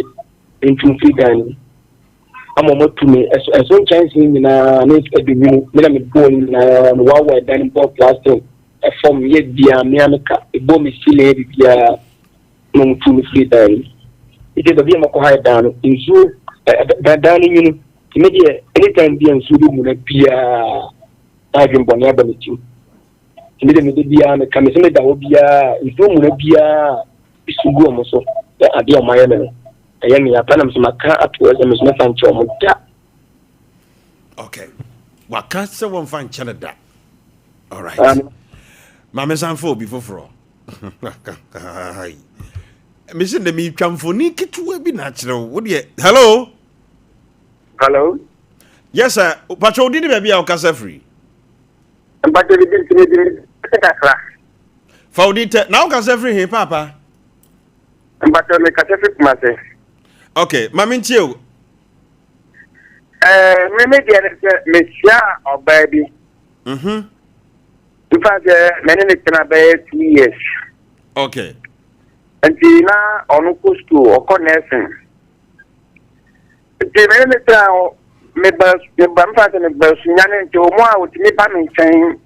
mentu mfiri dan no mu. Ama wɔn atu me ɛso ɛso nkyɛnsee nyinaa ne ɛde nwunu me na mebɔɔ ne nyinaa mewaawa ɛdan no bɔɔ plastering ɛfam yɛ biara me a meka ɛbɔɔ me ceiling yɛ biribiara na wɔn tu me firi dan no nti baabi a makɔ ha dan no nsuo ɛɛ dan no nwunu nti me deɛ anytime bi a nsuo bi mu na biara na adwembɔne aba me tirim nti me deɛ mede biara meka me sɛ meda hɔ biara nsuo mu na biara esu gu wɔn so sɛ adeɛ a wɔn ayɛ me no. Ɛyɛ me ya paa na mesɛ maka ato hɔ sɛ mesɛ mɛfa nkyɛ wɔn da. Okay. Waka sɛ wɔmfa nkyɛ no da. All right. Ma me san fa obi foforɔ. Mese ndɛ metwa mfoni ketewa bi na akyerɛ wo. Wo deɛ, hello? Hello? Yes sir. Patro, wodi ne baabi a wokasa firi? Mpatro, di di di di kakra. Fa wodi tɛ, na wokasa firi he paapa? Mpatro, me kasa firi Kumase. Okay, ma me ntie o. Eh, me me deɛ ne sɛ mehyia ɔbaa bi. Nfa sɛ me ne ne tena bɛyɛ 2 years. Nti na ɔno kɔ school, ɔkɔ nursing. Nti me ne ne tena hɔ, meba meba mfa sɛ meba Sunyani nti wɔn a wɔtumi ba me nkyɛn,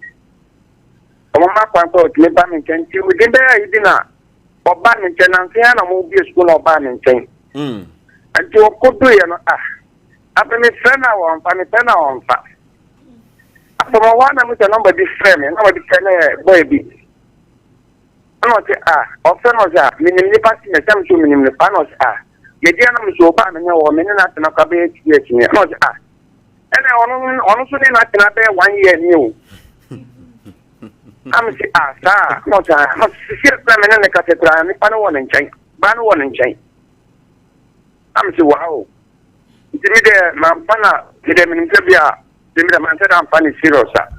wɔn ma kwan kɔ wɔtumi ba me nkyɛn nti within bɛyɛ yi bi na ɔba me nkyɛn na nse na wɔn bie school na ɔbaa me nkyɛn. Nti ɔkɔduiɛ no ah, afei mefrɛ no a wɔmfa, mefrɛ no a wɔmfa. Afei ma wɔn a na mesɛ nɔmba bi frɛ me, nɔmba bi frɛ no yɛ boy bi. Ɛna ɔse ah, ɔfrɛ no ɔse ah, menim nipa si me sɛ me so menim nipa na ɔse ah, medi anam so ɔbaa me ne wɔ me ne no atena kora bɛyɛ 2 years ni. Ɛna ɔse ah, ɛna ɔno nso ne no atena bɛyɛ 1 year ni o. Na me se ah saa, na ɔse ah, na ɔse sisi ɛkura me ne ne kasa kura nipa no wɔ ne nkyɛn, baa no wɔ ne nkyɛn. Na me se wow. Nti me deɛ mamfa na me deɛ menim sɛ bi a me deɛ mansɛ da amfa ne serious a.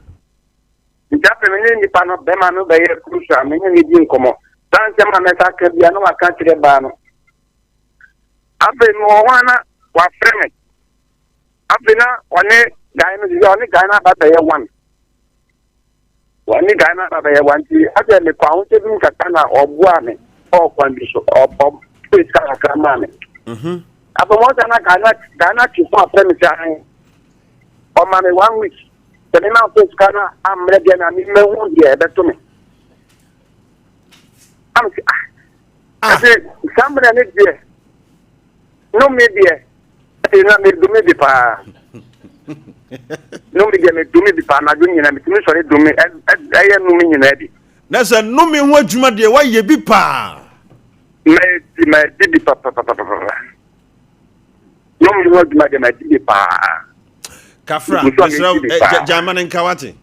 Nti afei me ne nipa no bɛrima no bɛyɛ close a me ne ne di nkɔmmɔ. Saa nsɛm a mɛsa aka bia na waka kyerɛ baa no. Afei mewɔ hɔ a na wafrɛ me. Afei na ɔne guy no sɛ ɔne guy no aba bɛyɛ one. Ɔne guy no aba bɛyɛ one nti afei mekɔ ahokyɛ bi mu kakra na ɔboa me. Ɔwɔ kwan bi so ɔ ɔ pay sika kakra maa me. Afei wɔn sɛ na Ghana Ghana ti fo afrɛ me sɛ ahen ɔma me one week sɛ me ma fɛ sika no ammerɛ deɛ na me mɛhu deɛ ɛbɛto me. Am sɛ ah ɛsɛ saa mmerɛ ne deɛ no me deɛ ɛsɛ na me dome bi paa. No me deɛ me dome bi paa anadwo nyinaa metumi sɔre dome ɛyɛ no me nyinaa bi. Na sɛ nnome ho adwuma deɛ woayɛ bi paa. Madi madi bi papapapapa. Nnome ho adwuma deɛ madi bi paa. Kafra, mesrɛ wo, eh, gyae ma no nka wate.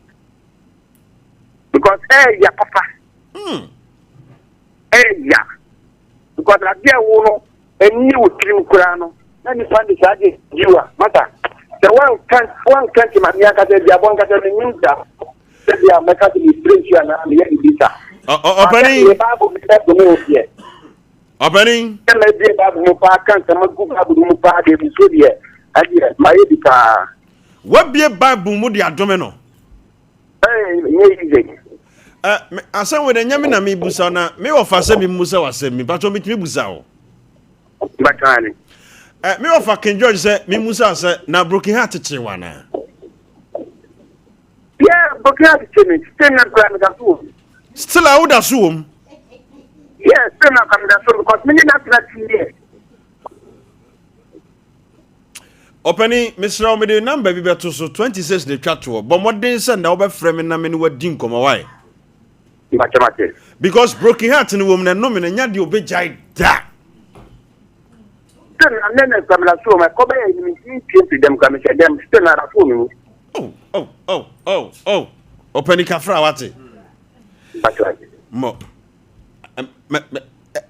Because ɛyɛ eh, papa. Ɛyɛ. Eh, Because adeɛ wo no, ɛnni wo tirim koraa no, na nipa de saa adeɛ di wa. Masa, sɛ wanka wanka nti ma me ankasa aduabɔ ankasa menim da. Sɛdeɛ mɛka sɛ mefiri nsuo anaa meyɛ biribi sa. Ɔpanin. Meyɛ Bible mi bɛ dome o deɛ. Ɔpanin. Sɛ mɛbie Bible mu paa ka nsɛm agu Bible mu paa deɛ nsuo deɛ ɛdeɛ mayɛ bi paa. Wabie Bible mu de adome no. Ɛɛ nyɛ easy. Ɛ asɛm wei deɛ nyɛ me na mebusa na me wɔfa sɛ memusa w'asɛm mi patro metumi busa o. Bàtà ni. Ɛ me wɔfa King George sɛ memusa sɛ na broken heart kye wa naa. Yeah, broken heart kye me. Still na kura me da so wɔ mu. Still a woda so wɔ mu. Yeah, still na kura me da so because me ne na tena 2 years. Ɔpɛni, mesrɛ wo mede number bi bɛto so 26 na etwa toɔ. Bɔ mmɔden sɛ na wobɛfrɛ me na me ne wadi nkɔmmɔ wae. Mate mate. Because broken heart no wɔ mu na ɛnome no nya deɛ obɛgyae da. Still na nɛ na kura me da so wɔ mu. Ɛkɔ bɛyɛ ni mentumi mpie mfiri dɛm kura mehyɛ dɛm still na da so wɔ me mu. Oh, oh, oh, oh, oh. Ɔpɛni kafra wate. Mo.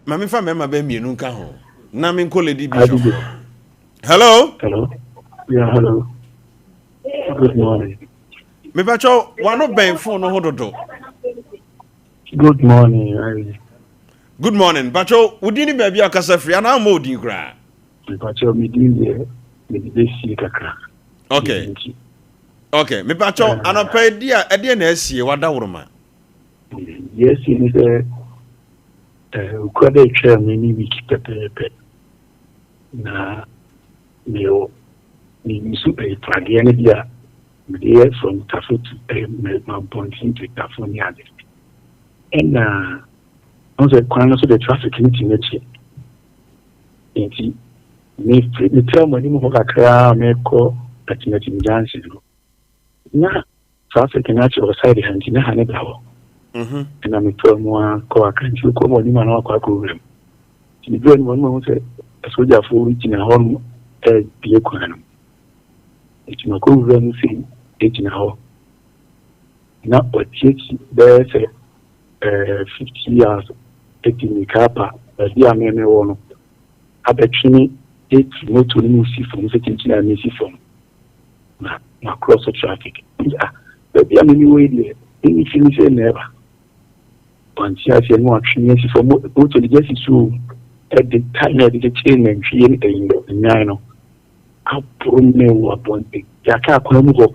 Ma me fa mmarima bɛyɛ mmienu nka ho. Na me nkɔ lady bishop. Hello. Hello. Yeah, hello. Good morning. Me pacho, wano bɛn phone no ho dodo. Good morning. Irene. Good morning. Pacho, wodi ni baabi a kasa firi anaa mo odin koraa? Mepakyɛw me din deɛ mede bɛsie kakra. Okay. Okay, mepakyɛw eh. anɔpa yi di a ɛdeɛ na asie wadaworoma. Deɛ asie ne sɛ eh, okura dɛ atwaa me ne week pɛpɛɛpɛ na mewɔ meyi so ɛyɛ pradeɛ no bi a mede yɛ from tafo to eh, mampɔnten to tafo ne ade ɛna ɔn sɛ kwan no so de traffic no tumi kye Enti mefiri metraa mo anim hɔ kakra a mekɔ Atimatim junction no, na traffic no akyɛ wɔ side ha nti na ha ne da hɔ. Mhm. Ɛna metraa mu ara kɔ akra nti wokɔ mo anim a na wakɔ akɔwura mu. Nti meduru anim hɔ no mahu sɛ asogyafoɔ bi gyina hɔ nom ɛrebue kwan no mu. Nti makɔwura mu sei gyina hɔ na watiati bɛyɛ sɛ eh, 50 years adi mmirika aba baabi a me mewɔ no abɛtwe me atu moto no mu si fam sɛ kyinkyin a mesi fam na makorɔ so traffic. Nti ah, baabi a me mewɔ yi deɛ, ɛnni fi me sɛ na ɛba. Wante aseɛ na watwe me asi fam, moto no gya si so o, ɛde tae na ɛde kyekyere nantwie ne ɛyi nnwan no aboro me wɔ abɔnten, yɛaka kwan mu hɔ.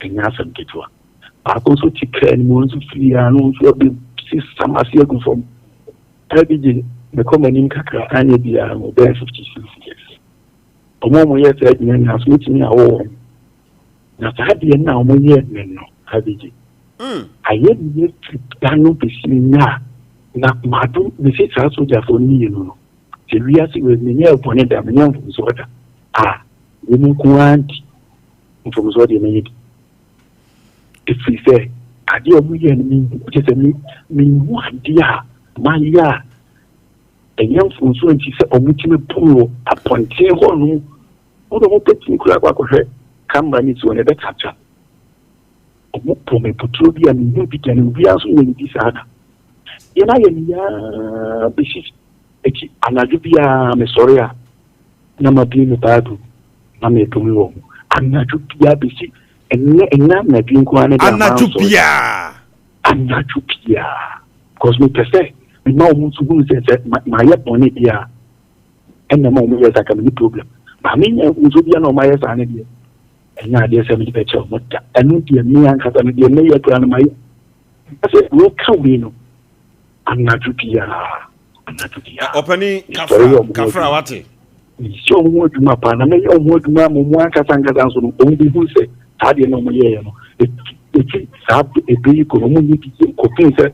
Ɛnyɛ asɛm ketewa. Baako nso te kaa no mu, ɔno nso firi a na ɔno nso abɛsesa m'ase agu fam. Abigye, mekɔ m'anim kakra, anyɛ biara no, bɛyɛ 56 years. Wɔn a wɔyɛ saa adwuma nyinaa nso, mɛtumi awo wɔn. Na saa adeɛ no a wɔyɛɛ me no, Abigye, ayɛ me firi da no bɛsi nnɛ a, na madom, mese saa sogyafoɔ no mmienu no, sɛ wiase wei menyɛɛ bɔne da, menyɛɛ mfomsoɔ da a, wɔn nko ara nti, Mfomsoɔ deɛ mɛyɛ bi. Ɛfiri sɛ adeɛ a wɔyɛɛ no menhu, kyerɛ sɛ me menhu adeɛ a mayɛ a ɛnyɛ mfomsoɔ nti sɛ wɔtumi po me wɔ abɔnten hɔ nom. Wo deɛ wɔbɛtumi koraa akɔ akɔhwɛ camera no si hɔ no ɛbɛkapkya. Wɔbɔ me puturo bi a menhu bi da na obiara nso nyɛ me bi saa da. Deɛ no ayɛ me yaa bɛsi akyi anadwo biara mesɔre a na mabue me Bible na meredome wɔn anadwo biara bɛsi ɛnnɛ, ɛnyɛ anadwo nko ara ne deɛ Anadwo mansɔre. biara. Anadwo biara. Because mepɛ sɛ mema wɔn nso hunu sɛ sɛ mayɛ bɔne bi a ɛna ma wɔn yɛ saa ka menni problem. Ba menya nso biara na wɔn ayɛ saa no deɛ ɛnyɛ adeɛ sɛ mede bɛkyɛ wɔn da. Ɛno deɛ me ankasa no deɛ mɛyɛ koraa no mayɛ. Sɛ meka wei no anadwo biara. Anadwo biara. Ɔpani Mesɔre kafra yɛ wɔn ho kafra adwuma. wate. Mehyɛ wɔn ho adwuma paa na mɛyɛ wɔn ho adwuma ama wɔn ankasa ankasa nso no wɔn bɛhu sɛ saa adeɛ no a wɔyɛeɛ no ɛfi saa ɛberɛ yi kɔ no wɔn nyɛ bi bio kɔpem sɛ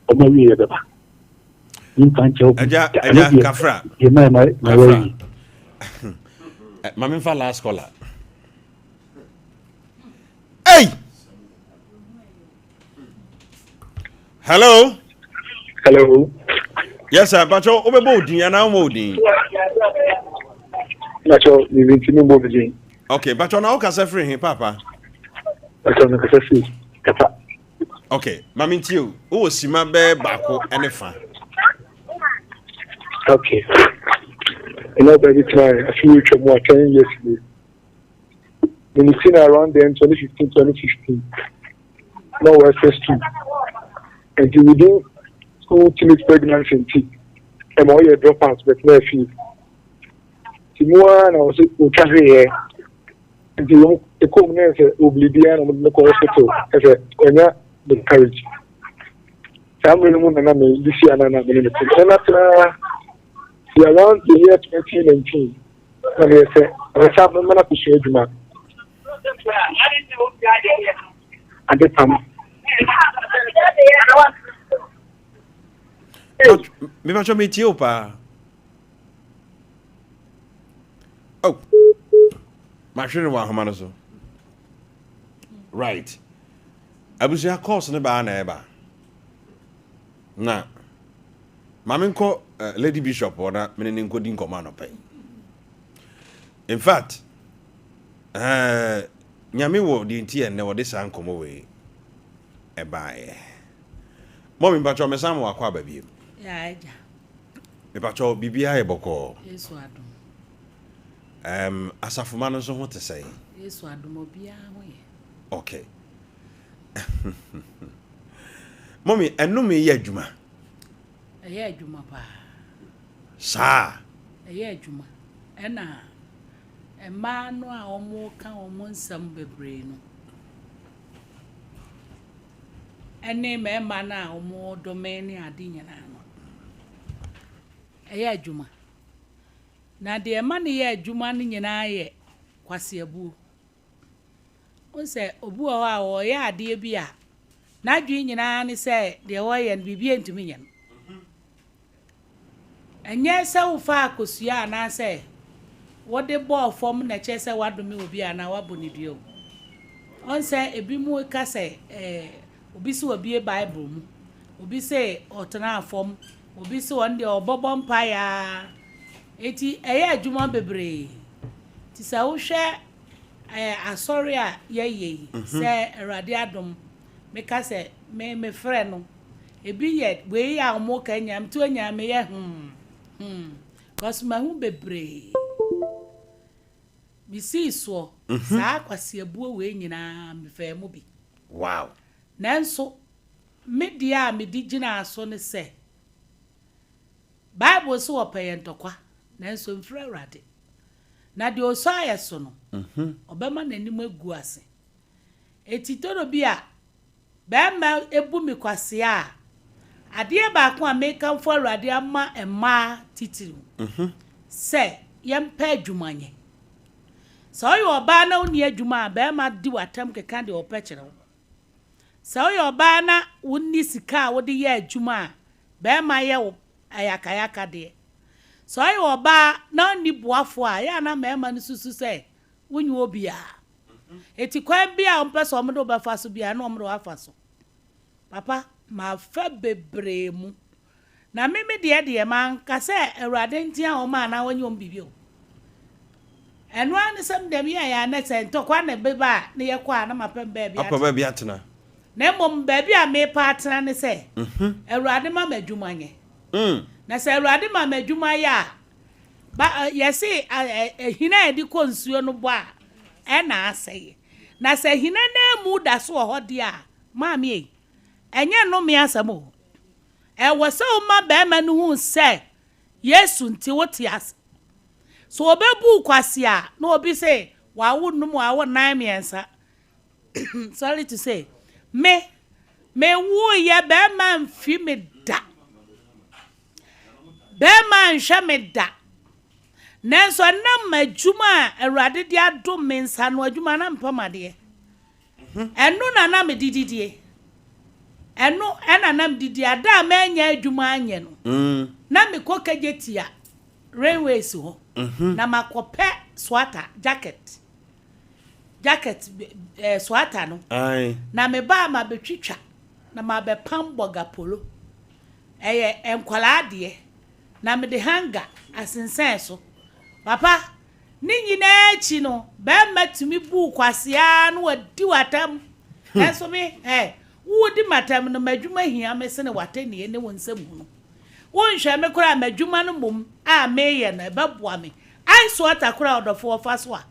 wɔn awieeɛ bɛba. Memfa nkyɛ wo Agya da ɛno agya deɛ kafra deɛ mayɛ mayɛ kafra. awie. Ma memfa last caller. Hey! Hello. Hello. Yes sir, bacho wobɛbɔ odin anaa womɔ odin? Bacho, mi nti mi mbɔ mi din. Okay, bacho na wokasa firi he papa? Bacho, mi kasa firi kasa. Okay, ma me ntie o. Wowɔ sima bɛɛ baako ne fa. Okay. Ɛna ɔbaa bi tena afi wo atwa mu a 10 years ni. Mene ti na around then 2015 2016. Na ɔwɔ SS2. Nti within school teenage pregnancy nti ɛma ɔyɛ drop out but na afi. Nti mu ara na ɔsɛ ɔtwa hweeɛ. Nti wɔn ɛkɔm na ɛsɛ oblibiara na wɔde no kɔ hospital ɛsɛ ɔnya miscarriage. Saa mmerɛ no mu na na me de si ana na me ne no te. Ɛna tena ti around the year 2019 na meyɛ sɛ ɛsɛ mɛma no akɔsua adwuma. Ade pam. Mebatwɛ metie wo paa. Oh, mahwere wɔ ahoma no so. Right. Abusua course ne baa na ɛba. Na maame nkɔ uh, Lady Bishop hɔ na mene ne nkɔdi nkɔmmɔ anɔpa yi. In fact, uh, Nyame wɔ deɛ nti ɛnnɛ wɔde saa nkɔmmɔ wei ɛbaeɛ. Mɔmi mpakyɛw mesan ma wakɔ aba biem. Yeah, agya. Mepakyɛw biribiara yɛ bɔkɔɔ. Yesu adom. Um, asafoma no nso ho te sɛn? Yesu adom obiara ho yɛ. Okay. Mɔmi ɛnome yɛ adwuma. Ɛyɛ adwuma paa. Saa. Ɛyɛ adwuma. Ɛna mmaa no a wɔka wɔn nsɛm bebree no ɛne mmarima no a wɔdome ne ade nyinaa no, ɛyɛ adwuma. Na deɛ ɛma no yɛ adwuma no nyinaa yɛ kwaseabuo. Wohu sɛ obi wɔ hɔ a ɔreyɛ adeɛ bi a, n'adwene nyinaa ne sɛ deɛ ɔreyɛ no biribiara ntumi nyɛ no. Ɛnyɛ sɛ wofaa kosua anaasɛ wode bɔɔ fam na ɛkyerɛ sɛ woadome obi anaa woabɔ no dua o. Ɔn sɛ ebinom ka sɛ ɛɛ obi se wabue Bible mu, obi se ɔtenaa fam, obi se ɔno deɛ ɔbɔbɔ mpaeɛ ara. Enti ɛyɛ adwuma bebree. Nti sɛ wohwɛ ɛɛ asɔre a yɛyɛ yi, sɛ Awurade adom, meka sɛ me mefrɛ no Ebi yɛ wei a ɔmo ka nyinaa meto nyinaa meyɛ hmm hmm cause mahu bebree. Mesii soɔ saa kwasiabuo wei nyinaa mefaa mu bi. Wow. Nanso me deɛ a mede gyinaa so ne sɛ Bible se wɔpɛ yɛn ntɔkwa nanso ɛmfiri Awurade. Na deɛ ɔsɔ ayɛ so no ɔbɛma n'anim agu ase. Enti tɔrɔ bi a Barima bu me kwasea a, adeɛ baako a mekamfo Awurade ama mmaa titiriw sɛ yɛmpɛ adwuma nyɛ. Sɛ woyɛ ɔbaa na wonni adwuma a, barima di w'atɛm keka deɛ ɔpɛ kyerɛ wo. Sɛ woyɛ ɔbaa na wonni sika a wode yɛ adwuma a, barima yɛ wo ayakayakadeɛ. Sɛ woyɛ ɔbaa na wonni boafoɔ a, ɛyɛ a na mmarima no susu sɛ wonyɛ obiara. Enti kwan biara a wɔpɛ sɛ wɔde wo bɛfa so biara, na wɔde wo afa so. Papa, mafa bebree mu. Na me me deɛ deɛ, manka sɛ Awurade ntea wɔn anaa wɔnyɛ wɔn biribi o. Ɛno ara ne sɛ me deɛ meyɛeɛ a na sɛ ntɔkwa na ɛbɛba a, na yɛkɔ a na mapɛ me baabi Apɛ atena. baabi atena. Na mmom baabi a merepɛ atena ne sɛ, Awurade ma m'adwuma nyɛ. Na sɛ Awurade ma m'adwuma yɛ a, Ba ɛ, yɛse ɛ, ɛ, ahina a yɛde kɔ nsuo no bɔ a, ɛna asɛe. Na sɛ ahina no amu da so wɔ hɔ deɛ a, maame ei, ɛnyɛ nnome asɛm o. Ɛwɔ sɛ woma barima no hu sɛ Yesu nti wote ase. Sɛ ɔbɛbu wo kwasea a, na obi se wawo nnum, wawo nnan, mmiɛnsa. Sorry to say, me, mewooyɛ barima amfi me da. Barima anhwɛ me da. Nanso ɛnam m'adwuma a Awurade de adom me nsa no adwuma na mepam adeɛ. Ɛno na na mede didie. Ɛno na na mede die. Ada a mannya adwuma anyɛ no, na mekɔ Kejetia railways hɔ na makɔpɛ sweater, jacket, jacket, eh, sweater no. Na meba a mabɛtwitwa na mabɛpam bɔga polo. Ɛyɛ nkwadaa deɛ. Na mede hanger asensɛn so. Papa, ne nyinaa akyi no, barima tumi bu wo kwasea ara na wadi w'atam. Nanso me, eh, woredi m'atam no, m'adwuma hia me sene w'atɛnnie ne wo nsɛm hunu. Wonhwɛ me koraa a, m'adwuma no mmom a mereyɛ no, ɛbɛboa me. Ice water koraa a ɔdɔfo wɔfa so a.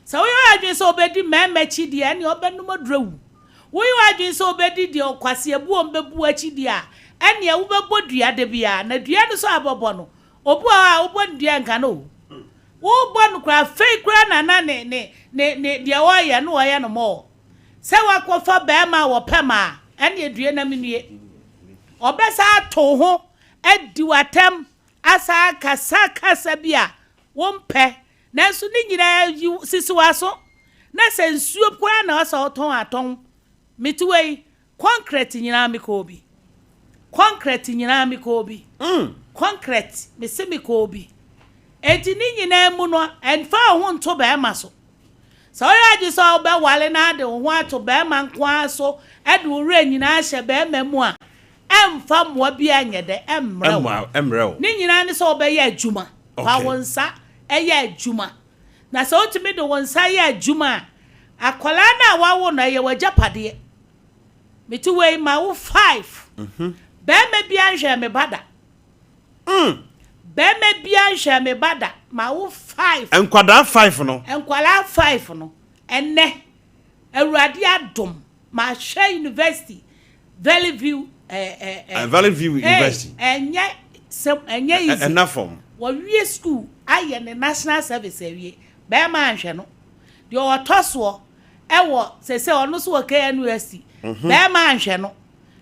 Sɛ woyɛ w'adwene sɛ wobɛdi mmarima akyi deɛ, ɛnneɛ wobɛnom aduru awu. Woyɛ w'adwene sɛ wobɛdi deɛ ɔkwaseabuom bɛbu w'akyi deɛ a, ɛnneɛ wobɛbɔ dua da biara. Na dua no nso a wobɛbɔ no, obi wɔ hɔ a, wobɔ no dua nka no o. Wobɔ no koraa, afei koraa na na ne, ne, ne, ne, deɛ ɔreyɛ no, ɔreyɛ no mɔɔ. Sɛ woakɔfa barima a wɔpɛ ma a, ɛnneɛ due na mennue. Ɔbɛsan ato wo ho adi w'atɛm, asan akasa kasa bi a wompɛ. Nanso ne nyinaa yi sisi w'aso na sɛ nsuo koraa na ɔsɛ ɔtɔn a tɔn. Mete wei, kɔnkrɛt nyinaa mekɔɔ bi. Kɔnkrɛt nyinaa mekɔɔ bi. Kɔnkrɛt, mese mekɔɔ bi. Enti ne nyinaa mu no, ɛmfa wo ho nto barima so. Sɛ woyɛ w'adwene sɛ wobɛware na ade wo ho ato barima nko ara so de wo werɛ nyinaa ahyɛ barima mu a, ɛmfa mmoa biara nyɛ dɛ, ɛmmrɛ wo. Ne nyinaa ne sɛ wobɛyɛ adwuma. Fa wo nsa yɛ adwuma. Na sɛ wotumi de wo nsa yɛ adwuma a, akwadaa no a woawo no, ɛyɛ w'agyapadeɛ. Mete wei, mawo five. Barima biara nhwɛɛ me ba da. Barima biara nhwɛɛ me ba da. Mawo five. Nkwadaa five no. Nkwadaa five no. Ɛnnɛ, Awurade adom, mahwɛ university, Valley View eh, eh, eh. Valley View University. Ɛnyɛ sɛm, ɛnyɛ easy. Ɛnna fam. Wɔwie school ayɛ ne national service awie. Bɛrima anhwɛ no. Deɛ ɔtɔ soɔ ɛwɔ sese ɔno nso wɔ KNUST. Bɛrima anhwɛ no.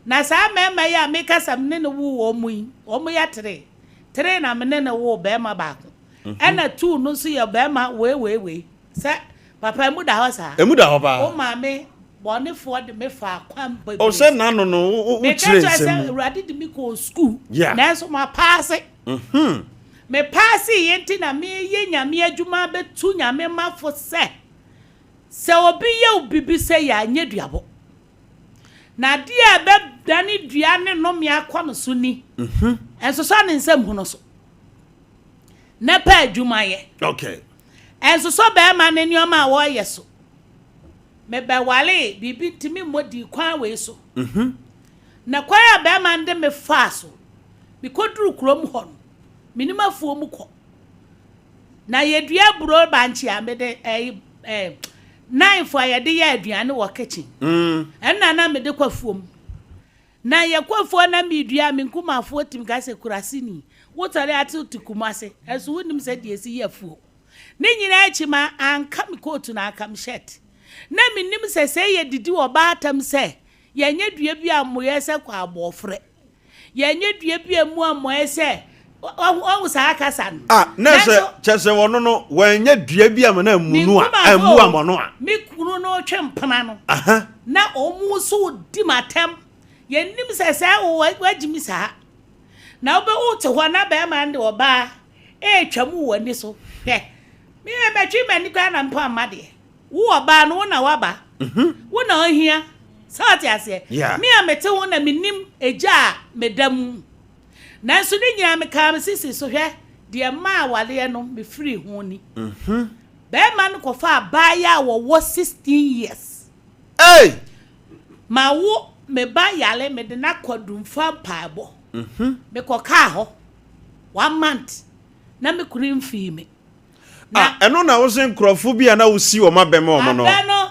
Na saa mmarima yi a mekasa me ne no woo wɔn yi, wɔn yɛ three. Three na me ne no woo barima baako. Ɛna two no nso yɛ barima wei wei wei. Sɛ papa emu da hɔ saa. Emu da hɔ paa. Wo maame bɔnefoɔ de me faa kwan bebree so. O sɛ n'ano no wo kyerɛ nsɛm mu. Meka kyerɛ sɛ Awurade de me kɔɔ sukuu. Yeah. Nanso ma paase. Me paase yɛ nti na meyɛ Nyame adwuma abɛtu Nyame mafo sɛ, sɛ obi yɛ wo bibi sɛ yɛ a, nyɛ duabɔ. Na adeɛ a ɛbɛdane dua ne nnome akɔ no so ni. Ɛnsosɔ ne nsam hunu so. Na pɛ adwuma yɛ. Okay. Ɛnsosɔ barima no nneɛma a wɔreyɛ so. Mebɛwaree, biribi nti memmɔ dii kwan wei so. Na kwan a barima no de me faa so, mekɔduruu kurom hɔ no, menim afuo mu kɔ. Na yɛdua aburo bankye a mede ɛyi ɛɛ knife a yɛde yɛ aduane wɔ kitchen. Ɛnna na mede kɔ afuom. Na yɛkɔ afuo na meredua a, me nkumafoɔ tumi ka sɛ, Kuraseni, wotɔre ate te Kumase, nso wonnim sɛdeɛ yɛsi yɛ afuo. Ne nyinaa akyi, ma anka me kootu na anka me shirt. Na mennim sɛ sɛ yɛdidi wɔ ɔbaatan sɛ yɛnyɛ dua bi a mmoyɛ sɛ kɔ abɔɔfrɛ. Yɛnyɛ dua bi a emu ammɔɛ sɛ, wahu saa kasa no. Ah, na sɛ, kyɛ sɛ wɔno no, wɔanyɛ dua bi ama no ammu no a, ammu ammɔ no a. Me kunu no retwe mpena no, na wɔn nso redi m'atɛm. Yɛnnim sɛ sɛ woagye me saa. Na wobɛ wote hɔ na bɛrima no de ɔbaa retwam wɔ w'ani so. Hwɛ, me mɛtwe m'ani koraa na mpo amma deɛ. Wo ɔbaa no, wo na woaba. Wo na ohia. Sɛ ɔte aseɛ? Me a mete ho na menim egya a meda mu. Nanso ne nyinaa mekaa me sisi so hwɛ, deɛ ɛmaa awareɛ no mefirii ho ni. Barima no kɔfaa abaayewa a wɔwɔ 16 years. Ei! Mawo me ba yare mede no akɔ Dumfa mpaebɔ. Mekɔkaa hɔ one month na me kunu mfii me. Na ah, ɛno na wose nkurɔfo bi a na wosi wɔn abɛn ma wɔn no. Abɛ no.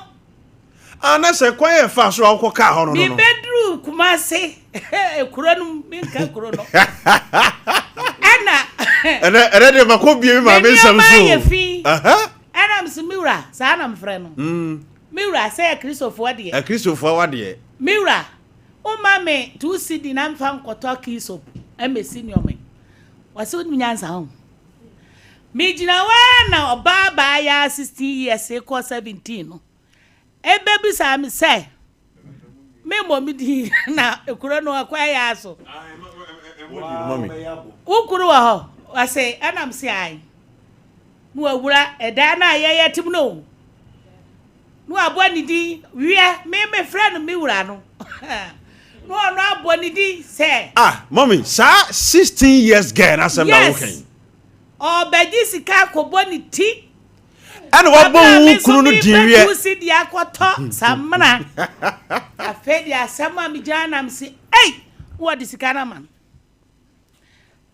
Ah, na sɛ kwan yɛ fa so a wokɔ kaa hɔ no no. Mebɛduru Kumase kuro no menka kuro no. Ɛna. Ɛnɛ ɛnɛ deɛ makɔ bie mi maame nsɛm so. Me nneɛma yɛ fi. Ɛna mese me wura saa na mefrɛ no. Me wura sɛ yɛ Kristofoɔ deɛ. Akristofoɔ wa deɛ. Me wura woma me 2 cedi na mfa nkɔtɔ key soap ɛmɛsi nneɛma yi. Wɔse wonim nyansa ho. Megyina hɔ ara na ɔbaa baayaa 16 years rekɔ 17 no ɛbɛbisaa me sɛ memmɔ me din na kuro no ɛkwan yɛ aso. Wo kunu wɔ hɔ? Ɔse ɛna mese ae. Na wawura ɛdan no a yɛyɛ tem no o. Na wabɔ ne din wiɛ me mefrɛ no me wura no. Na ɔno abɔ ne din sɛ. Ah mummy saa 16 years girl no asɛm na woka yi. Yes ɔbɛgye sika akɔbɔ ne ti. Ɛna wabɔ wo kunu no din wiɛ. Abira me nso mepɛ de akɔtɔ samina. Afei de asɛm a megyina nam se ei wɔde sika no ama no.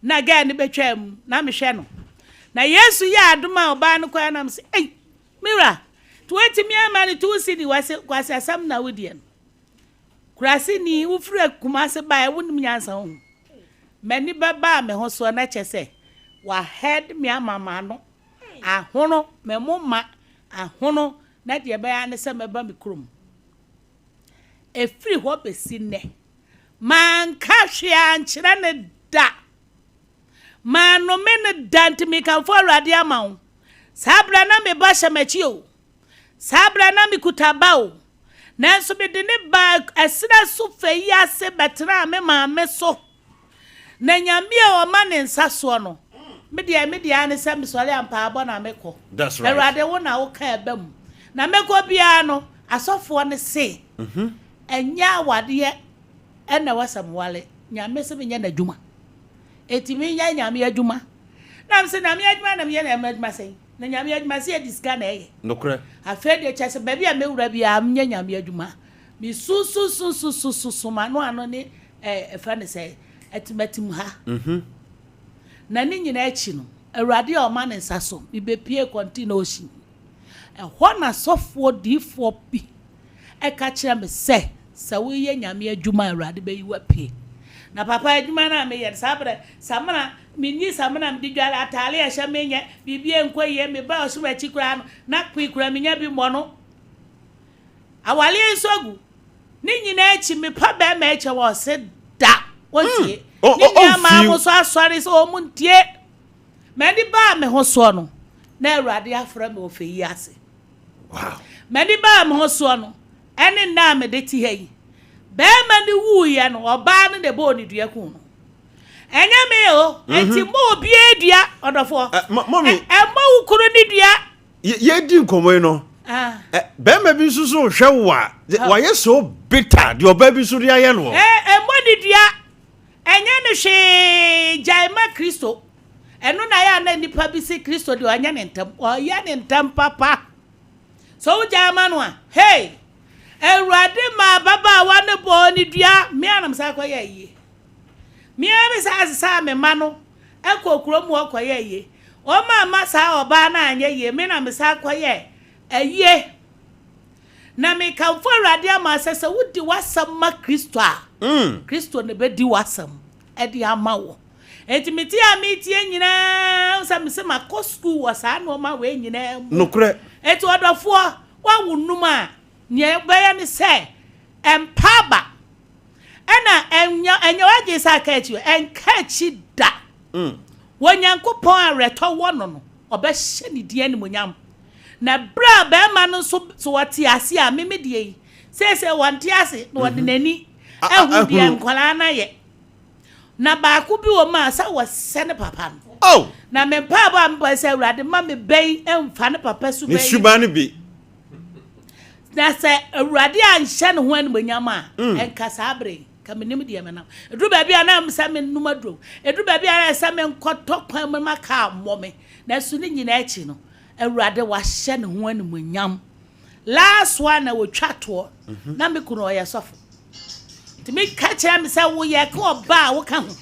Na girl no bɛtwaa mu na mehwɛ no. Na Yesu yɛ adom a ɔbaa no kɔɛ nam se ei me wura nti woatumi ama no 2 cedi wɔse kwasi asɛm na wodiɛ no. Kurase ni wofiri Kumase baeɛ wonim nyansa ho. M'ani bɛbaa me ho soɔ na kyɛ sɛ wahɛd me ama m'ano ahono me moma ahono na deɛ ɛbɛyɛ ara ne sɛ mɛba me kurom. Ɛfiri hɔ bɛsi nnɛ, manka hwee ankyerɛ no da. Mannome no da nti mekamfo Awurade ama wo. Saa berɛ na me ba hyɛ m'akyi o. Saa berɛ na mekuta ba o. Nanso mede ne baa ɛserɛ so fɛ yi ase bɛtenaa me maame so. Na Nyame a ɔma ne nsa soɔ no, me deɛ me deɛ ara ne sɛ mesɔre a mpaabɔ na mekɔ. That's right. Awurade wo na woka ɛba mu. Na mɛkɔ biara no, asɔfoɔ no se, ɛnyɛ awadeɛ ɛna ɛwɔ sɛ meware, Nyame se menyɛ n'adwuma. Enti menyɛ Nyame adwuma. Na mese Nyame adwuma na meyɛ Nyame adwuma sɛn? Na Nyame adwuma se yɛde sika na ɛyɛ. Nokorɛ. Afei deɛ kyerɛ sɛ baabi a mɛwura biara menyɛ Nyame adwuma. Mesusususususu m'ano ano ne eh, ɛfrɛ no sɛ atimatim ha. Na ne nyinaa akyi no, Awurade a ɔma ne nsa so, mebɛpie Container Ocean. Ɛhɔ na sɔfoɔ diifoɔ bi ɛka kyerɛ me sɛ, sɛ woyɛ Nyame adwuma a, Awurade bɛyi wo apue. Na papa adwuma no a meyɛ no, saa berɛ, samina, menni samina mede dware, ataare a ɛhyɛ menyɛ, biribi nkɔ yie, meba ɔsom akyi koraa no, na koi koraa menya bi mmɔ no. Awareɛ nso agu. Ne nyinaa akyi mepa bɛrima akyi wɔ ɔse da wɔntie. Hmm. Ne nua maa mo so asɔre sɛ wɔn ntie. M'ani baa me ho soɔ no, na Awurade afrɛ me wɔ fɛ yi ase. Wow. M'ani baa me ho soɔ no, ɛne nna a mede te ha yi. Bɛrima no wuiɛ no, ɔbaa no na ɛbɔɔ ne dua kuu no. Ɛnyɛ me o, enti mmɔ obiara dua, ɔdɔfoɔ. Ɛ, Ɛmmɔ wo kunu ne dua. Yɛredi nkɔmmɔ yi no, bɛrima bi nso so hwɛ wo a, wayɛ so bitter deɛ ɔbaa bi nso de ayɛ no. Ɛmmɔ ne dua, ɛnyɛ no hwee, gyae ma Kristo. Ɛno na ayɛ a na nnipa bi se Kristo deɛ ɔnyɛ ne ntɛm. Ɔyɛ ne ntɛm papa. Sɛ wogyae ma no a, hey! Awurade maa ababaawa no bɔɔ ne dua, me ara na mesan kɔyɛɛ ayie. Me ara mesan sesaa me mma no kɔɔ kurom hɔ kɔyɛɛ ayie. Wɔn amma saa ɔbaa no anyɛ yie, me na mesan kɔyɛɛ ayie. Na mekamfo Awurade ama sɛ sɛ wodi w'asɛm ma Kristo a, Kristo na ɛbɛdi w'asɛm de ama wo. Enti mete a metie nyinaa sɛ mese makɔ sukuu wɔ saa nneɛma wei nyinaa mu. Nokorɛ. Enti ɔdɔfoɔ, woawo num a, nea wobɛyɛ ne sɛ mpa aba. Ɛna ɛnyɛ ɛnyɛ w'adwene sɛ aka akyi o, ɛnka akyi da. Wɔ Nyankopɔn a awerɛtɔ wɔ no no, ɔbɛhyɛ ne din animuonyam. Na berɛ a barima no nso, sɛ ɔte ase a, me me deɛ yi, seesei ɔnte ase, na ɔde n'ani ahu deɛ nkwadaa no ayɛ. Na baako bi wɔ mu a, sɛ wɔsɛ ne papa no. Oh! Na me mpaebɔ a mebɔ sɛ, Awurade ma me bɛn mfa ne papa suban Ne suban no bi. Na sɛ Awurade anhyɛ ne ho animuonyam a, ɛnka saa berɛ yi. Ka menim deɛ menam. Ɛduru baabi a na sɛ menom aduro. Ɛduru baabi a na sɛ menkɔtɔ kwan mu ma kaa mmɔ me. Nanso ne nyinaa akyi no, Awurade wahyɛ ne ho animuonyam. Last one na wɔtwa toɔ. Na me kunu ɔyɛ sɔfo. Nti meka kyerɛ me sɛ wo yɛka ɔba a woka ho.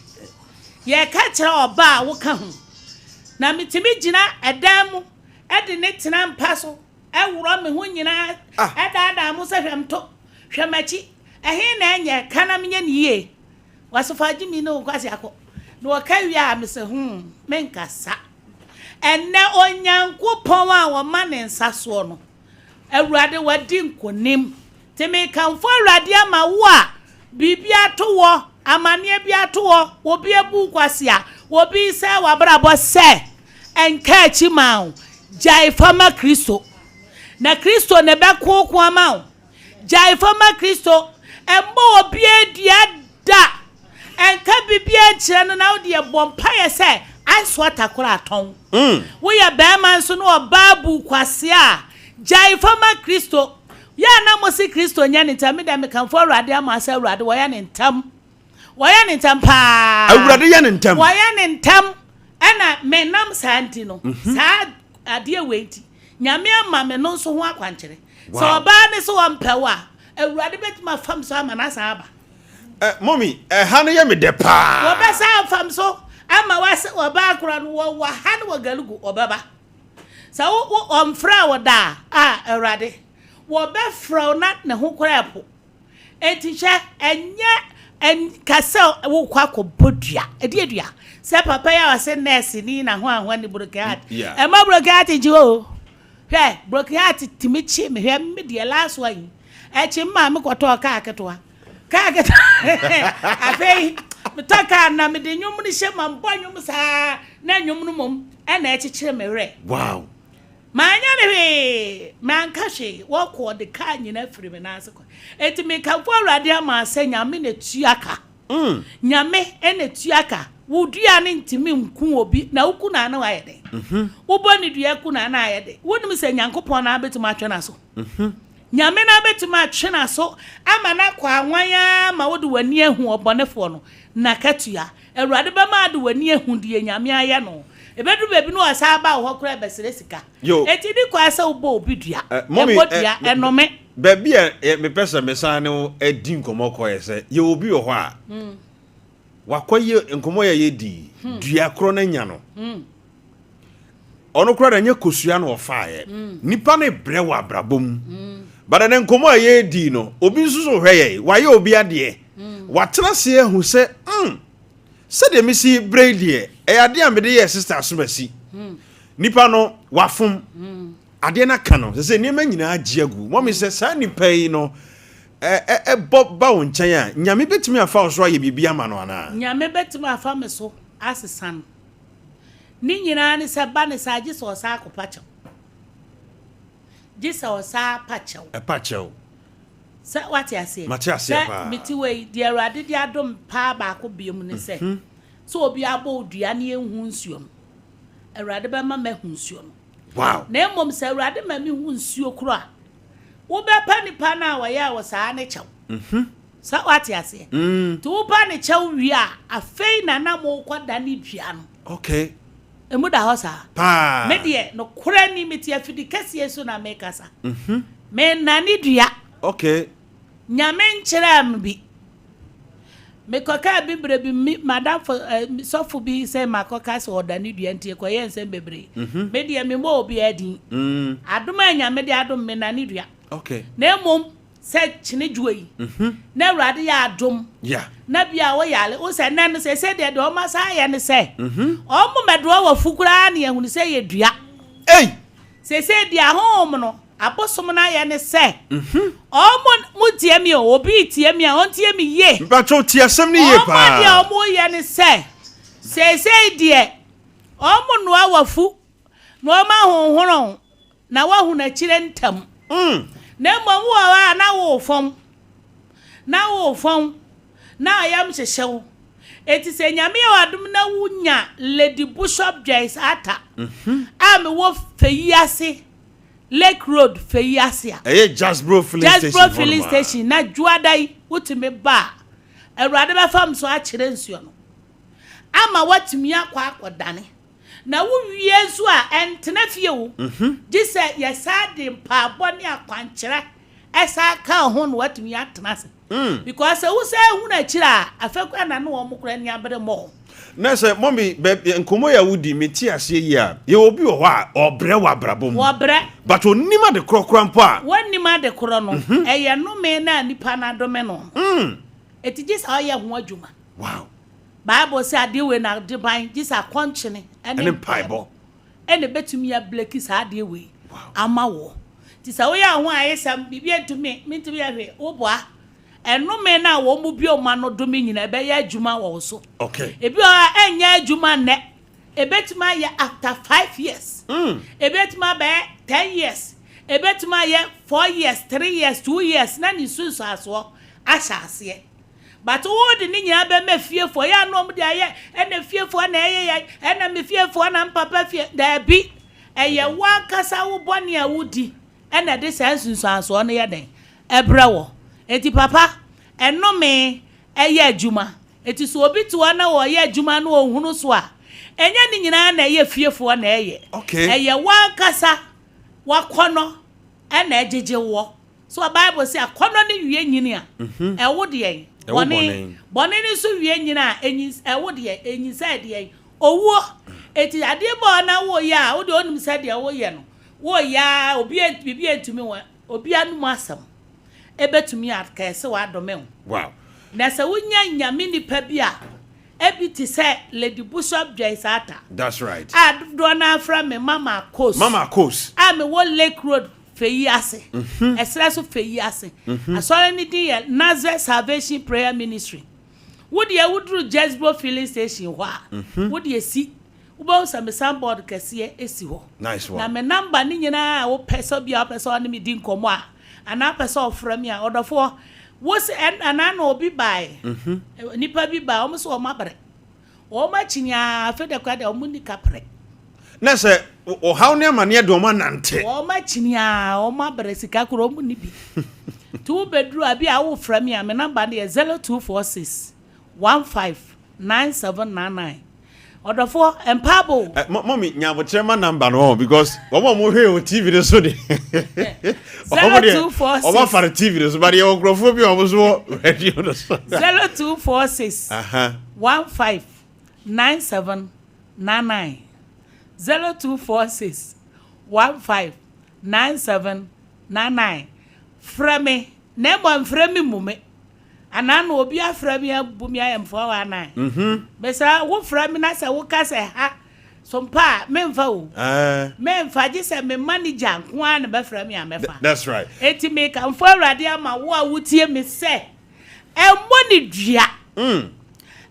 Yɛka kyerɛ ɔba a woka ho. Na metumi gyina ɛdan mu de ne tena mpa so ɛworɔ me ho nyinaa ɛdaadaa mo sɛ hwɛ mto, hwɛ m'akyi. Ɛhe na ɛnyɛ? Ka na menyɛ no yie. Wɔse fa gyimi ne wo nkwasi akɔ. Na wɔka wie a, mese hmm, menkasa. Ɛnnɛ Onyankopɔn a wɔma ne nsa soɔ no, Awurade wadi nkonim. Nti mekamfo Awurade ama wo a biribi ato wɔ, amaneɛ bi ato wɔ, obi abu wo kwasea, Obi sɛe w'abrabɔ sɛ ɛnka akyi ma wo, gyae fa ma Kristo. Na Kristo na ɛbɛko ko ama wo. Gyae fa ma Kristo. Mmɔ obiara dua da. Nka biribiara nkyerɛ no na wo deɛ bɔ mpaeɛ sɛ ice water koraa tɔn. Woyɛ barima nso na ɔbaa bu wo kwasea a, gyae fa ma Kristo. Yɛ a na mose Kristo nyɛ ne ntɛm, me deɛ mekamfo Awurade ama sɛ Awurade wɔyɛ ne ntɛm. Wɔyɛ ne ntɛm paa. Awurade yɛ ne ntɛm. Wɔyɛ ne ntɛm. Ɛna menam saa nti no, saa adeɛ wei nti, Nyame ama me no nso ho akwankyerɛ. Sɛ ɔbaa no se ɔmpɛ wo a, Awurade bɛtumi afa me so ama no asan aba. Eh, mummy, ɛha no yɛ me dɛ paa. Wɔbɛsan afa me so ama wase ɔbaa korɔ no, wɔwɔ ha no wɔ Galugu, ɔbɛba. Sɛ wo, wo, ɔmfrɛɛ wo da a, ah, Awurade, wɔbɛfrɛ wo na ne ho koraa ɛpo. Enti hwɛ, ɛnyɛ nka sɛ wokɔ akɔbɔ dua. Ɛdeɛ dua? Sɛ papa yi a ɔse nɛɛse ni na ho ahoa ni broken heart. Ɛma broken heart nkyi hɔ o. Hwɛ, broken heart tumi kye me. Hwɛ, me deɛ last one yi, ɛkye me maame kɔtɔɔ kaa ketewa. Kaa ketewa. Afei, metɔ kaa na mede nnwom no hyɛ mu, mabɔ nnwom saa na nnwom no mmom ɛna ɛkyekyere me werɛ. Wow. Manyɛ no hwee, manka hwee, wɔkɔɔ de kaa nyina firi me nan ase kɔ. Enti mekamfo Awurade ama sɛ Nyame na tua ka. Nyame na tua ka. Wo dua no ntumi nku obi, na woku no a na wayɛ dɛn? Wobɔ ne dua ku no a na ayɛ dɛn? Wonim sɛ Nyankopɔn no ara bɛtumi atwe n'aso? Nyame no ara bɛtumi atwe n'aso ama no akɔ awan ara ma wode w'ani ahu ɔbɔnefoɔ no n'akatua. Awurade bɛma ade w'ani ahu deɛ Nyame ayɛ no. Ɛbɛduru baabi no ɔsan ba wo hɔ koraa bɛsrɛ sika. Enti nni kwan sɛ wobɔ obi dua. Mummy, Ɛmmɔ dua, ɛnnome. Baabi a mepɛ sɛ mesan ne wo di nkɔmmɔ kɔ yɛ sɛ, yɛwɔ obi wɔ hɔ a, wakɔyɛ nkɔmmɔ yɛ yɛdi yi, dua korɔ no anya no. Ɔno koraa deɛ ɛnyɛ kosua na ɔfaeɛ. Nipa no brɛ wɔ abrabɔ mu. But ɛnɛ nkɔmmɔ a yɛredi no, obi nso so hwɛ yɛn, wayɛ obi adeɛ. Watena ase ahu sɛ, sɛdeɛ mesi brɛ yi deɛ, ɛyɛ adeɛ a mede yɛɛ sister Asomasi. Nipa no, wafom. Adeɛ no aka no, sɛ sɛ nneɛma nyinaa agye agu. Mɔmi sɛ saa nipa yi no, ɛbɔ ba wo nkyɛn a, Nyame bɛtumi afa wo so ayɛ biribi ama no anaa? Nyame bɛtumi afa me so asesa no. Ne nyinaa ne sɛ ba ne saa gye sɛ ɔsan akɔpa kyɛw. Gye sɛ ɔsan pa kyɛw. Ɛpa kyɛw. Sɛ wate aseɛ? Mate aseɛ paa. Sɛ mete wɔ yi, deɛ Awurade de adom paa baako biom ne sɛ, mhm. sɛ obi abɔ wo dua ne yɛnhu nsuo no, Awurade bɛma mahu nsuo no. Wow. Na mmom sɛ Awurade ma mehu nsuo koro a, wobɛpa nipa no a ɔyɛɛ wo saa ne kyɛw. Mhm. Sɛ wate aseɛ? Nti wopa ne kyɛw wie a, afei na na mokɔ da ne dua no. Okay. Emu da hɔ saa. Paa. Me deɛ, nokorɛ ni, mete afidi kɛseɛ so na mekasa. Mm-hmm. Mennane dua. Okay. Nyame nkyerɛɛ me bi. Mekɔkaa bi berɛ bi, me madamfo, eh, sɔfo bi sɛ makɔka sɛ ɔdane dua nti ɛkɔyɛɛ nsɛm bebree. Mm-hmm. Me deɛ, memmɔ obiara din. Mm. Adom a Nyame de adom me, nane dua. Okay. Na mmom, sɛ kyene dwoɔ yi na awurade yɛ adom na bia wo yare wo sɛ nɛ no sɛ sɛ deɛ deɛ ɔma saa yɛ ne sɛ ɔmo mɛdoɔ wɔ fu koraa ne yɛhunu sɛ yɛ dua sɛ sɛ deɛ ahohom no abosom no ayɛ ne sɛ ɔmo mo tie mi o obi tie mi a ɔntie mi yie mpatwɔ tie asɛm no yie paa ɔmo deɛ ɔmo yɛ ne sɛ sɛ sɛ deɛ ɔmo noa wɔ fu na ɔmo ahohoro Na woahunu akyire ntɛm. Na mmom wowɔ hɔ a na worefɔn, na worefɔn, na ɔyam hyehye wo. Enti sɛ Nyame yɛ w'adom na wonya Lady Bushop Joyce Atta a mewɔ Feyiase, Lake Road, Feyiase a. Ɛyɛ Jasbro filling station Jasbro hɔ filling nom a. station, na Dwoada yi wotumi ba a, Awurade bɛfa me so akyerɛ nsuo no ama woatumi akɔ akɔdane. Na wo wie nso a, ɛntena fie o, gye sɛ yɛsan de mpaebɔ ne akwankyerɛ ɛsan ka ho na watumi atena ase. Because sɛ wosan hunu akyire a, afei koraa na ne wɔn koraa ani abere mmɔ. Na sɛ mɔmi bɛ nkɔmɔ yi a wodi me te aseɛ yie a, yɛwɔ obi wɔ hɔ a ɔbrɛ wɔ abrabɔ mu. Wɔbrɛ. But onim ade korɔ koraa mpo a. Wɔnnim ade korɔ no, ɛyɛ nnome no a nipa no adome no no. Eti gye sɛ ɔyɛ ho adwuma. Wow. Bible sɛ adeɛ wei na de ban gye sɛ akɔnkyene ne mpaebɔ ɛna ɛbɛtumi ableki saa adeɛ wei ama woɔ. Nti sɛ woyɛ wo ho ayesɛm biribi ntumi mentumi yɛ hwee woboa. Ɛnome no a wɔn bue wɔn ano dome nyinaa, ɛbɛyɛ adwuma wɔ wo so. Okay. Ebi wɔ hɔ a, ɛnyɛ adwuma nnɛ. Ebetumi ayɛ after 5 years. Ebetumi abɛyɛ 10 years. Ebetumi ayɛ 4 years, 3 years, 2 years na ne nsunsuansoɔ ahyɛ aseɛ. But wo de ne nyinaa bɛma fiefoɔ yɛ ano ɔmo de ayɛ ɛna fiefoɔ na ɛyɛ yɛ ɛna me fiefoɔ na mpapa fie daabi, ɛyɛ wo ankasa wo bɔne a wodi ɛna ɛde saa nsunsuansoɔ no yɛ den ɛbrɛ wɔ. Eti papa, ɛnome ɛyɛ adwuma. Eti so obi te hɔ na wɔyɛ adwuma na ohunu so a, ɛnyɛ ne nyinaa na ɛyɛ fiefoɔ na ɛyɛ. Ɛyɛ wo ankasa wakɔnɔ ɛna ɛgyegye wɔ so. Bible sɛ akɔnɔ ne wie nyini a, ɛwo deɛ ɛwo bɔne. Bɔne. Bɔne no nso wie nyini a, enyi ɛwo deɛ enyinsɛ deɛ owuo. Eti adeɛ bɔ na woyɛ a, wode onim sɛ deɛ woyɛ no woyɛ a, obi biribi ntumi wɔ obi anum asɛm ebetumi akɛse wadome wo. Na sɛ wonya Nyame nipa bi a ebi te sɛ Lady Bishop Joyce Ata That's right. a dodoɔ no afrɛ me Mama Kos Mama Kos. a mewɔ Lake Road Fɛyi ase, ɛserɛ so Fɛyi ase. Asɔre no din yɛ Nazareth Salvation Prayer Ministry. Wodeɛ woduru Jesbo filling station hɔ a, wodeɛ si wobɛhu sɛ me signboard kɛseɛ esi hɔ. Nice Na one. me number ne nyinaa a wopɛ sɛ bia wopɛ sɛ ɔne me di nkɔmmɔ a, anaa wopɛ sɛ ɔfrɛ me a, ɔdɔfoɔ wo sɛ anaa na obi bae, nipa bi bae, ɔmo sɛ ɔmo abrɛ, wɔn akyi nyaa afei de kora deɛ ɔmo ni kaprɛ. Na sɛ ɔhaw ne amanneɛ de ɔmo anante. Wɔn akyi nyaa ɔmo abrɛ, sika koro ɔmo ni bi. Nti wobɛduru a bi a wofrɛ me a, me number no yɛ 0246159799. Ɔdɔfoɔ, mpaabo. Mɔmi nyabotrɛ ma number no hɔ because wɔn a wɔhwɛ wɔ TV no so de, wɔn deɛ 0246. wɔn afa no TV no so, but yɛ wɔ nkurɔfoɔ bi a wɔn nso wɔ radio no so. 0246 159799, 0246159799. Frɛ me na mmɔ mfrɛ me mu me anaa na obi afrɛ me abu me ayɛ mfoa wa anan. Mesɛ wofrɛ me na sɛ woka sɛ ha so mpa a, memfa o. Memfa, gye sɛ me manager nko ara na bɛfrɛ me a mɛfa. That's right. Eti mekamfo Awurade ama wo a wotie me sɛ ɛmmɔ ne dua,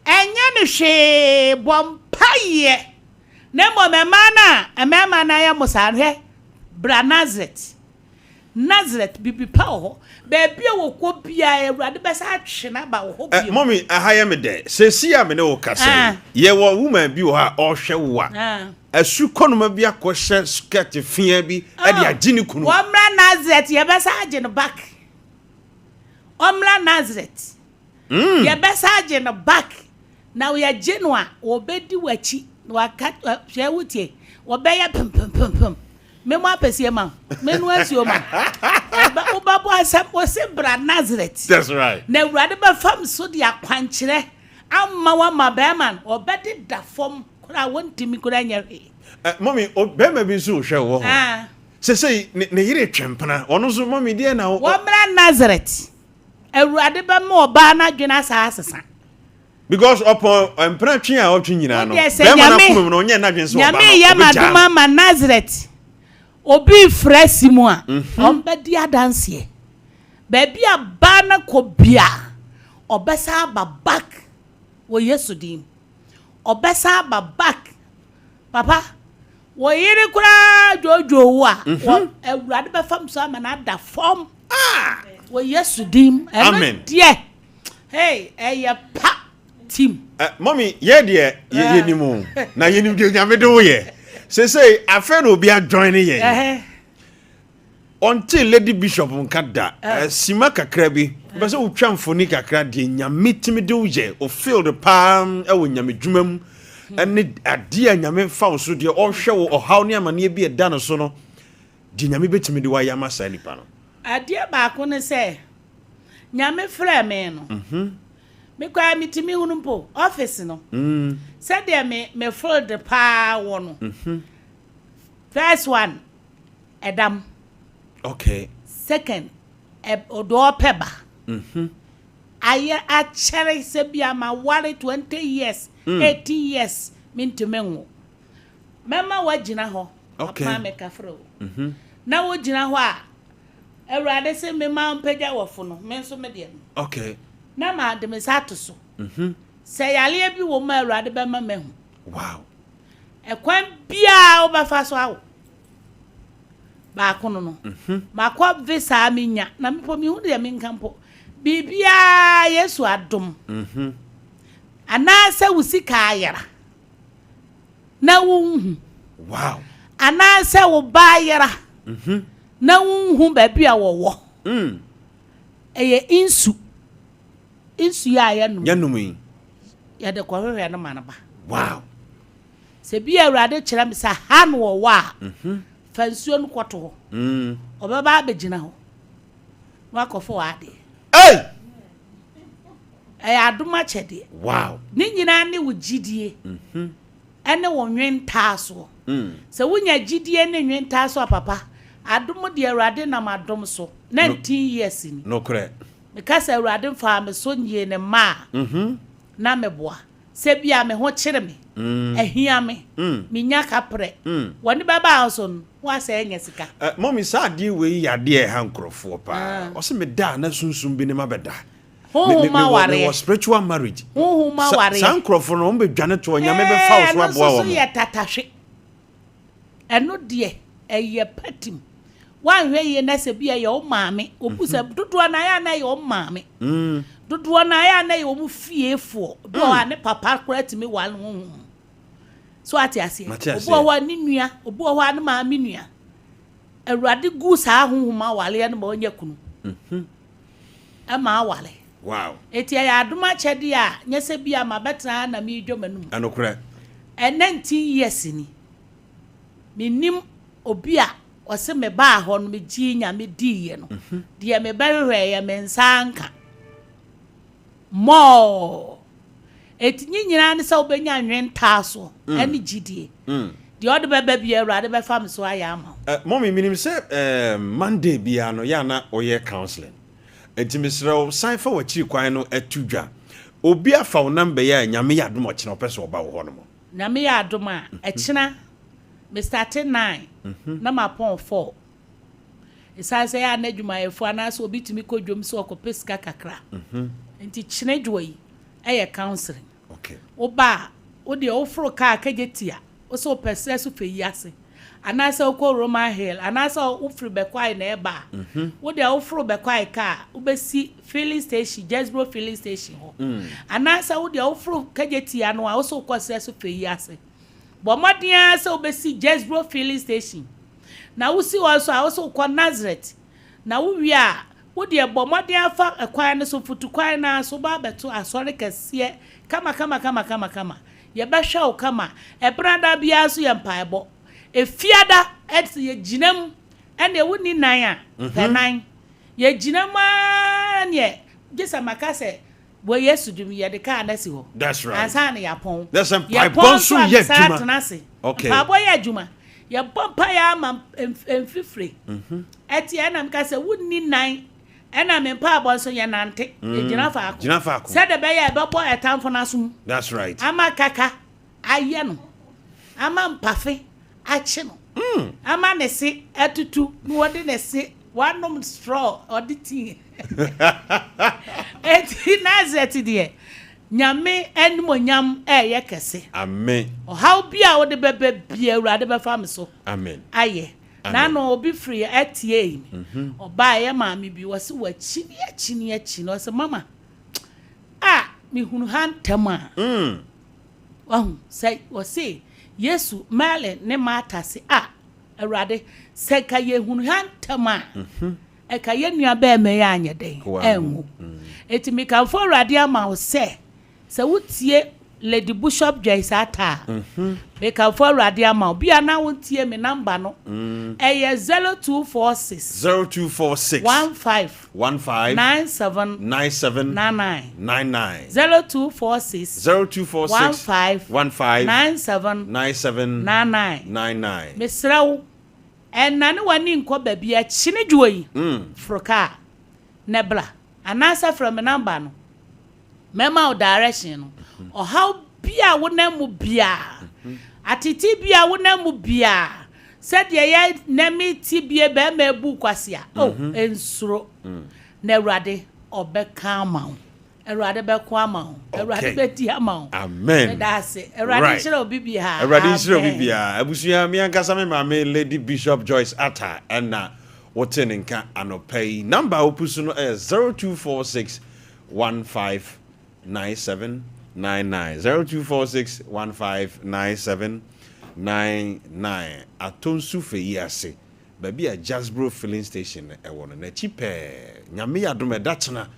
ɛnyɛ ne hwee, bɔ mpayɛ. Na mmom mmaa no a mmarima no ayɛ mo saa no, hwɛ, bra Nasaret. Nasaret, bibi pa wɔ hɔ. Baabi a wɔkɔ biara, Awurade bɛsa atwe no aba wɔ hɔ bio. Mɔmi, aha yɛ me dɛ. Sɛsi a me ne wo kasa yi, yɛwɔ woman bi wɔ hɔ a ɔrehwɛ wo a, asu kɔnoma bi akɔhyɛ skirt fia bi de agye ne kunu. Wɔmmra Nasaret, yɛbɛsa agye no back. Ɔmmra Nasaret. Yɛbɛsa agye no back. Na yɛgye no a, wɔbɛdi w'akyi. Na waka, hwɛ wotie, wɔbɛyɛ pempempempem. Memo apɛsie ma wo. Menu asuo ma wo. Wobɛbɔ asɛm, wɔse bra Nasaret. That's right. Na Awurade bɛfam so de akwankyerɛ ama wo ama bɛrima no, ɔbɛdeda fam koraa, wɔntumi koraa nyɛ hwee. Mɔmi, bɛrima bi nso rehwɛ wo wɔ hɔ. Sesei ne yere twe mpena. Ɔno nso, mɔmi, deɛ na Wɔmmra Nasaret. Awurade bɛma ɔbaa no adwene asa asesa. Because ɔpɔn mpena twe a ɔtwe nyinaa no, Wodeɛ sɛ bɛrima no Nyame akoma mu no, ɔnyɛ n'adwene sɛ ɔba Nyame no, yɛ ɔbɛgyaa m'adom no. ama Nasaret obi frɛ si mu a, ɔmbɛdi adanseɛ. Baabi a baa no kɔ bia, ɔbɛsa aba back wɔ Yesu din mu. Ɔbɛsa aba back. Papa, wɔ yere koraa dwoodwoo wo a, wɔ Awurade bɛfam so ama no ada fam wɔ Yesu din mu. Ɛno Amen. deɛ, hey, ɛyɛ pa team. Mɔmi, yɛ deɛ yɛnim o, na yɛnim deɛ Nyame de wo yɛ. Sesei afei na obi ajoin ne yɛn. Ɔnte Lady Bishop nka da. Sima kakra bi wopɛ sɛ wotwa mfoni kakra deɛ Nyame tumi de wo yɛ o field paa ɛwɔ Nyame dwuma mu ɛne adeɛ a Nyame fa wo so, deɛ ɔhwɛ wo ɔhaw ne amaneɛ bi ɛda no so no, deɛ Nyame bɛtumi de wayɛ ama saa nipa no. Adeɛ baako ne sɛ, Nyame frɛɛ me no, me koraa metumi hunu mpo office no, sɛdeɛ me field paa wɔ no. First one, ɛdam. Second, ɔdɔ ɔpɛ ba. Ayɛ akyɛre sɛ bi a ma ware 20 years, 18 years, mentumi nwo. Mɛma woagyina hɔ. Ɔpaa me kafrɛ o. Na wogyina hɔ a, Awurade se me ma mpagya wɔ no, me nso me deɛ no. Okay. Na ma de me nsa ato so. Sɛ yareɛ bi wɔ mu a Awurade bɛma mahu. Wow. Ɛkwan biara wobɛfa so awo. Baako no no. Makɔ visa a menya na mepɔ mehu deɛ menka mpo. Biribiara Yesu adom. Anaasɛ wo sika ayera na wonhu. Wow. Anaasɛ wo ba ayera na wonhu baabi a wɔwɔ. Ɛyɛ nsu. Nsu yi a yɛnom. Yɛnom yi. Yɛde kɔhwehwɛ no ma no ba. Wow. Sɛ bi a Awurade kyerɛ me sɛ ha na wɔwɔ a, fa nsuo no kɔto hɔ. Ɔbɛba abɛgyina hɔ na wakɔfa w'adeɛ. Hey! Ɛyɛ adom akyɛdeɛ. Wow. Ne nyinaa ne wo gyidie ɛne wo nwentaasoɔ. Sɛ wonya gyidie ne nwentaasoɔ a papa, adom deɛ Awurade nam adom so. 19 years ni. Nokorɛ. Meka sɛ Awurade mfaa me so nyee ne mma a, na meboa. Sɛ bi a me ho kyere me, ahia me, menya kaprɛ. Wɔne bɛbaa so no, woasɛ anya sika. Mummy, saa adeɛ wei yɛ adeɛ a ɛha nkurɔfoɔ paa. Ɔse meda a na sunsum bi ne ma bɛda. Honhom awareɛ. Mewɔ spiritual marriage. Honhom awareɛ. Saa nkurɔfoɔ no, wɔn bɛdwane toɔ, Nyame bɛfa wo so aboa wɔn. Ɛno nso so yɛ tatahwe. Ɛno deɛ, ɛyɛ patim. Woanhwɛ yie na sɛ bi ɛyɛ wo maame, obu sɛ dodoɔ no ayɛ a na ɛyɛ wo maame. Dodoɔ no ayɛ a na ɛyɛ wɔn fiefoɔ. Obi wɔ hɔ a ne papa koraa tumi ware honhom mu. So ate aseɛ? Obi wɔ hɔ a ne nua, obi wɔ hɔ a ne maame nua. Awurade gu saa honhom awareɛ no ma ɔnyɛ kunu. Ɛma aware. Wow. Eti ɛyɛ adom akyɛdeɛ a nyɛ sɛ bi a mabɛtena ha na meredwa m'anum. Ɛnokorɛ. 19 years ni. Menim obi a ɔse mebaa hɔ no megyee Nyame diiɛ no, deɛ mebɛhwehwɛeɛ me nsa anka. More. Eti ne nyinaa ne sɛ wobɛnya nwentaasoɔ ɛne gyidie. Deɛ ɔde bɛba biara Awurade bɛfa me so ayɛ ama wo. Mummy, menim sɛ Monday biara no yɛ a na woyɛ counseling. Enti mesrɛ wo san fa w'akyiri kwan no to dwa. Obi afa wo number yi a Nyame yɛ adom a ɔkyena ɔpɛ sɛ ɔba wo hɔ nom. Nyame yɛ adom a, ɛkyena me starte 9 na mapɔn 4. Ɛsiane sɛ ɛyɛ a na adwumayɛfoɔ anaasɛ obi tumi kɔ dwom sɛ ɔkɔpɛ sika kakra nti, kyena dwoɔ yi yɛ counseling. Woba a, wo deɛ woforo kaa kɛgye tia, wo sɛ wopɛ serɛ so fɛ yi ase anaasɛ wokɔ Roman Hill anaasɛ wofiri Bɛkwae na ɛba a, wo deɛ woforo Bɛkwae kaa a, wobɛsi filling station, Jesbro filling station hɔ. Anaasɛ wo deɛ woforo kɛgye tia no a, wo sɛ wokɔ serɛ so fɛ yi ase. Bɔ mmɔden ara sɛ wobɛsi Jesbro filling station. Na wosi hɔ nso a, wo sɛ wokɔ Nazareth. Na wowie a, wo deɛ bɔ mmɔden ara fa kwan no so, mfutukwan no ara so, woba abɛto asɔre kɛseɛ kama kama kama kama kama. Yɛbɛhwɛ wo kama. Ɛbenada biara nso yɛ mpaebɔ. Efiada ɛte yɛgyina mu, ɛnneɛ wonni nan a, pɛ nan. Yɛgyina mu ara neɛ, gye sɛ maka sɛ wɔ Yesu dim yɛde kaa no asi hɔ. That's right. Ansa na yɛapɔn. That's right. Yɛpɔn Mpaebɔ nso nso a yɛ mesan adwuma. atena ase. Okay. Mpaebɔ yɛ adwuma. Yɛbɔ mpaeɛ ama mfifire. Ɛte ɛna meka sɛ wonni nan ɛna me mpaebɔ nso yɛnante. Yɛgyina faako. Gyina faako. Sɛdeɛ ɛbɛyɛ a ɛbɛbɔ ɛtamfo no asom. That's right. Ama kaka ayɛ no. Ama mpafe akye no. Ama ne se atutu na wɔde ne se wanom straw ɔde tea. Enti Nazareth deɛ Nyame animonyam ɛyɛ kɛse. Amen. Ɔhaw bi a wode bɛba bia Awurade bɛfa me so. Amen. Ayɛ. N'ano obi firi atiei me. Ɔbaa ɛyɛ maame bi wɔse wakyini akyini akyini ɔse mama a mehunu ha ntɛm a. Wahu sɛ wɔse Yesu Merlin ne Martha se a Awurade sɛ nka yɛhunu ha ntɛm a ɛka yɛn nua bɛrima yi anyɛ dɛn anwu. Eti mekamfo Awurade ama wo sɛ sɛ wotie Lady Bishop Joyce Atta a, mekamfo Awurade ama wo. Bia na wontie me namba no. Ɛyɛ 0246 0246 15 15 97 97 99 99 0246 0246 15 15 97 97 99. 99. Mesrɛ wo, ɛnnane w'ani nkɔ baabi a kyene dwoɔ yi, foro kaa na bra anaasɛ frɛ me namba no, mɛma wo direction no. Ɔhaw bi a wonam mu biara, atete bi a wonam mu biara, Sɛdeɛ yɛ nnɛ me te bie bɛɛma abu kwasea oh nsuro na awurade ɔbɛka ama wo awurade bɛko ama wo awurade bɛdi ama wo amen meda ase awurade right. nhyira obi biara awurade nhyira obi amen biara abusua me ankasa me maame Lady Bishop Joyce Atta ɛna wote ne nka anɔpa yi number a wopu so no ɛyɛ 0246 15 9799 0246 15 9799 Atonsu Feyiase, baabi a Jasbro filling station no wɔ no, n'akyi pɛɛ. Nyame yɛ adom a ɛda kyena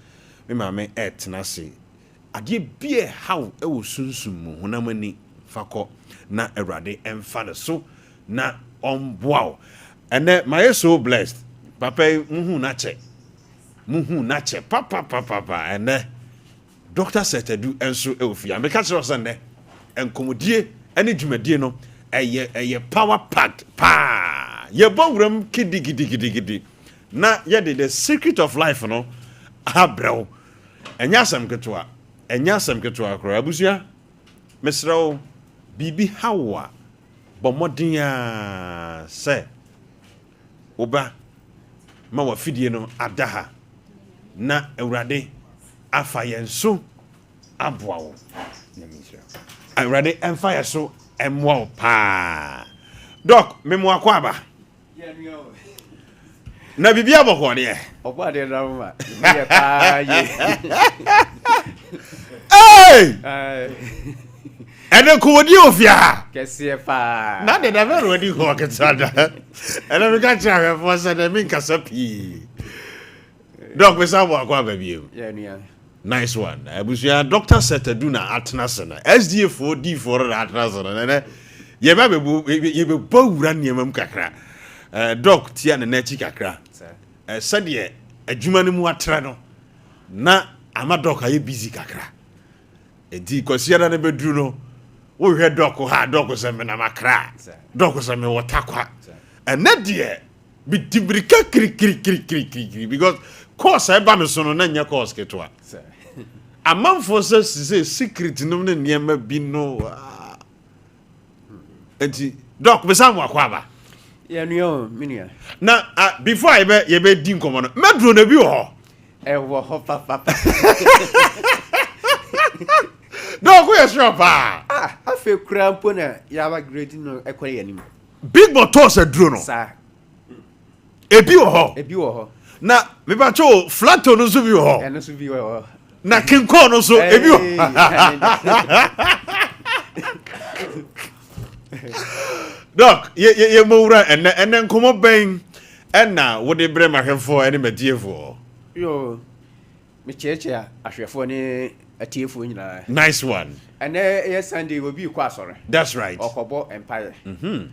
me maame ɛretena ase. Adeɛ bi a ɛha wo wɔ sunsum mu, honam ani, fa kɔ na Awurade mfa no so na ɔmboa wo. Ɛnɛ mayɛ so blessed. Papa yi muhuu no akyɛ. Muhuu no akyɛ papapapapa. Ɛnnɛ, Dɔkta Seth Adu nso wɔ fie ha. Meka kyerɛ wo sɛ nnɛ, nkɔmmɔdie ne dwumadie no, ɛyɛ ɛyɛ power packed paa. Yɛbɔ wuram kidigidigidigidi na yɛde the secret of life no abrɛ wo. Ɛnyɛ asɛm ketewa, ɛnyɛ asɛm ketewa koraa. Abusua, mesrɛ wo, biribi ha wo a, bɔ mmɔden ara sɛ Wo ba, ma w'afidie no ada ha, na Awurade afa yɛn so aboa wo. Awurade mfa yɛn so mmoa wo paa. Dɔk, memo akɔ aba. Na biribi abɔkɔ deɛ. Ɔbɔ adeɛ na ma. Yɛ paa yie. Hey! Ɛnɛ nkɔmmɔdie wɔ fie ha. Kɛseɛ paa. Na de da bɛn na wadi nkɔmmɔ ketewa da. Ɛnɛ meka kyerɛ ahwɛfoɔ sɛ dɛ menkasa pii. Dɔk mesa mo akɔ aba bio. Nice one. Abusua Dr. Seth Adu na atena ase no. SDA foɔ D foɔ no na atena ase no. Nɛnɛ yɛbɛ bɛbu yɛbɛbɔ wura nneɛma mu kakra. Eh, Dɔk tia ne n'akyi kakra. Eh, sɛdeɛ adwuma no mu atrɛ no na ama Dɔk ayɛ busy kakra. Enti Kwasiada no bɛduru no, wohwɛ dɔko ha, dɔko sɛ menam Accra, dɔko sɛ mewɔ Tarkwa. Ɛnɛ deɛ, medi mirika kirikirikirikirikiri because course a ɛba me so no na nyɛ course ketewa. Amanfoɔ sɛ sɛ secret nom ne nneɛma bi no. Ah. Enti dɔk mesa mo akɔ aba. Yɛ nua o, me nua. Na ah, before a yɛbɛ yɛbɛdi nkɔmɔ no, mɛduro na bi wɔ hɔ. Ɛwɔ hɔ papapa. Dɔk woyɛ sure paa. Ah, afei koraa mpo na yɛaba grade no ɛkɔ yɛn anim. Big Motors aduro no. Saa. Ebi wɔ hɔ. Ebi wɔ hɔ. Na mepakyɛ o, flato no nso bi wɔ hɔ. Ɛno nso bi wɔ hɔ. Na kinkɔn no nso ebi wɔ hɔ. Dɔk, yɛ yɛ yɛ mowura ɛnɛ ɛnɛ nkɔmɔ bɛn ɛna wode brɛ mahwɛfoɔ ɛne matiefoɔ. Yo, mekyerɛkyerɛ ahwɛfoɔ ne atiefoɔ nyinaa. Nice one. Ɛnɛ yɛ Sunday, obi rekɔ asɔre. That's right. Ɔkɔbɔ mpaeɛ. Mm -hmm.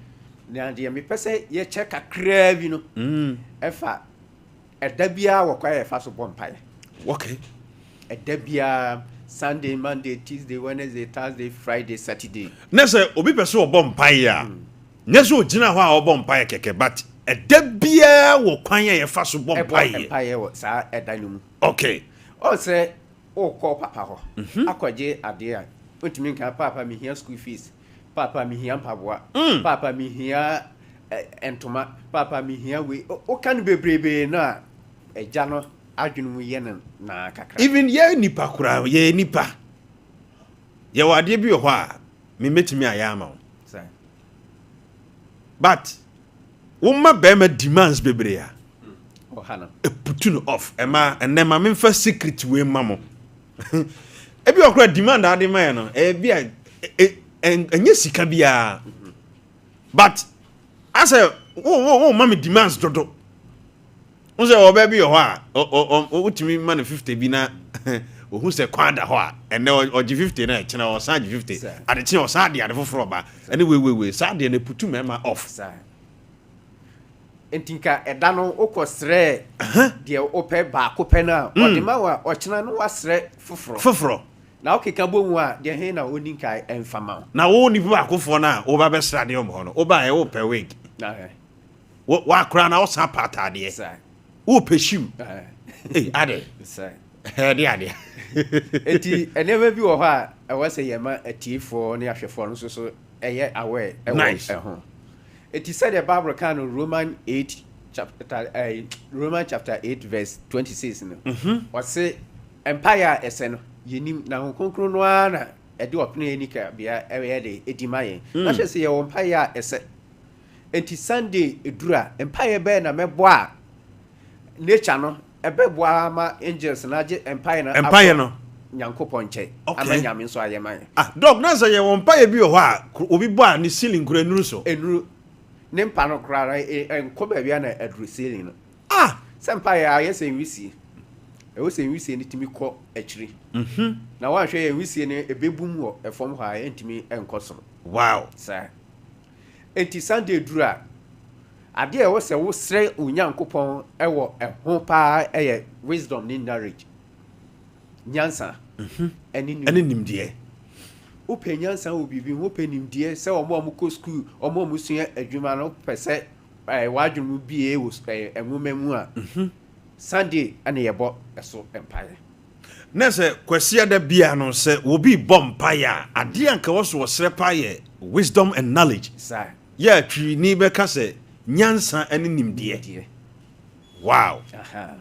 Na deɛ mepɛ sɛ yɛkyɛ kakraa bi no, mm. ɛfa ɛda biara wɔ kwan a yɛfa so bɔ mpaeɛ. Okay. Ɛda biara, Sunday, Monday, Tuesday, Wednesday, Thursday, Friday, Saturday. Na sɛ obi pɛ sɛ ɔbɔ mpaeɛ a, mm. nyɛ sɛ ɔgyina hɔ a ɔbɔ mpaeɛ kɛkɛ, but ɛda biara wɔ kwan a yɛfa so bɔ mpaeɛ. Ɛbɔ mpaeɛ wɔ saa ɛda no mu. Okay. Ɔn sɛ wokɔ papa hɔ mhm. akɔgye adeɛ a, wontumi nka paapa mehia school fees, paapa mehia mpaboa, mm. paapa mehia eh, ntoma, paapa mehia wei. Woka no bebrebe no a, agya no adwene mu yɛ no naa kakra. Even yɛ nipa koraa, yɛ nipa. Yɛwɔ adeɛ bi wɔ hɔ a, memɛtumi ayɛ ama wo. But woma bɛrima demands bebree a, ɛputu no off. Ɛma ɛnɛ ma memfa secret wei ma mo. Ebi wɔ koraa demand a ade ma yɛ no, ɛyɛ bi a ɛnyɛ sika biara. But asɛ wo wo wo ma me demands dodo. Wo sɛ ɔbaa bi wɔ hɔ a wotumi ma no 50 bi na ohu sɛ kwan da hɔ a ɛnɛ ɔgye 50 na ɛkyena ɔsan gye 50 adekye ɔsan de ade foforɔ ba ɛne weiweiwei saa deɛ no putu mmarima off. Nti nka ɛda no wokɔ srɛ deɛ wopɛ baako pɛ no a ɔde ma wo a ɔkyena no wasrɛ foforɔ. Foforɔ. Na wokeka bɔ mu a deɛ he na ɔni nkae ɛmfa ma wo. Na wo nipa baakofoɔ no a woba bɛsrɛ adeɛ wɔ hɔ no wobaeɛ wopɛ wig. Wo wakora na wosan pa ataadeɛ. Wopɛ shoe. Ei adɛ. Ɛde adeɛ. Eti nneɛma bi wɔ hɔ a ɛwɔ sɛ yɛma atiefoɔ ne ahwɛfoɔ no nso so ɛyɛ aware ɛwɔ ɛho. Enti sɛdeɛ Bible ka no Roman 8 chapter eh, Roman chapter 8 verse 26 no, ɔse mpaeɛ a ɛsɛ no yɛnim na Honhom Kronkron no ara na ɛde ɔpene ani kabea ɛyɛ de ɛdi ma yɛn. Na kyerɛ sɛ yɛwɔ mpaeɛ a ɛsɛ. Enti Sunday ɛduru a, mpaeɛ bɛyɛ na mɛbɔ a nature no ɛbɛboa ama angels no agye mpaeɛ no Mpaeɛ no. Nyankopɔn nkyɛn Okay. ama Nyame nso ayɛ ma yɛn. Ah, Doc, na sɛ yɛwɔ mpaeɛ bi wɔ hɔ a, obi bɔ a ne ceiling koraa nnuru so. Nnuru. Ne mpa no koraa no, ɛnkɔ baabi a na aduru ceiling no. Ah! Sɛ mpaeɛ a, ayɛ sɛ nwisie. Ɛwɔ sɛ nwisie no tumi kɔ akyiri. Na woanhwɛ yɛ nwisie no ɛbɛbum wɔ fam hɔ a, ɛntumi nkɔ soro. Wow! Saa. Enti Sunday duru a, adeɛ a ɛwɔ sɛ wosrɛ wo Nyankopɔn wɔ ɛho paa yɛ wisdom ne knowledge. Nyansa ɛne Ɛne nimdeɛ. Wopɛ nyansa wɔ biribi ho, wopɛ nimdeɛ sɛ wɔn a wɔkɔ sukuu, wɔn a wɔsua adwuma no, wopɛ sɛ w'adwene mu bue wɔ nwoma mu a, Sunday ɛna yɛbɔ ɛso mpaeɛ. Na sɛ Kwasiada biara no sɛ obi rebɔ mpaeɛ a, adeɛ a anka ɛwɔ sɛ ɔsrɛ paa yɛ wisdom and knowledge. Saa. Yɛ a Twiini bɛka sɛ nyansa ne nimdeɛ. Nimdeɛ. Wow! Aha.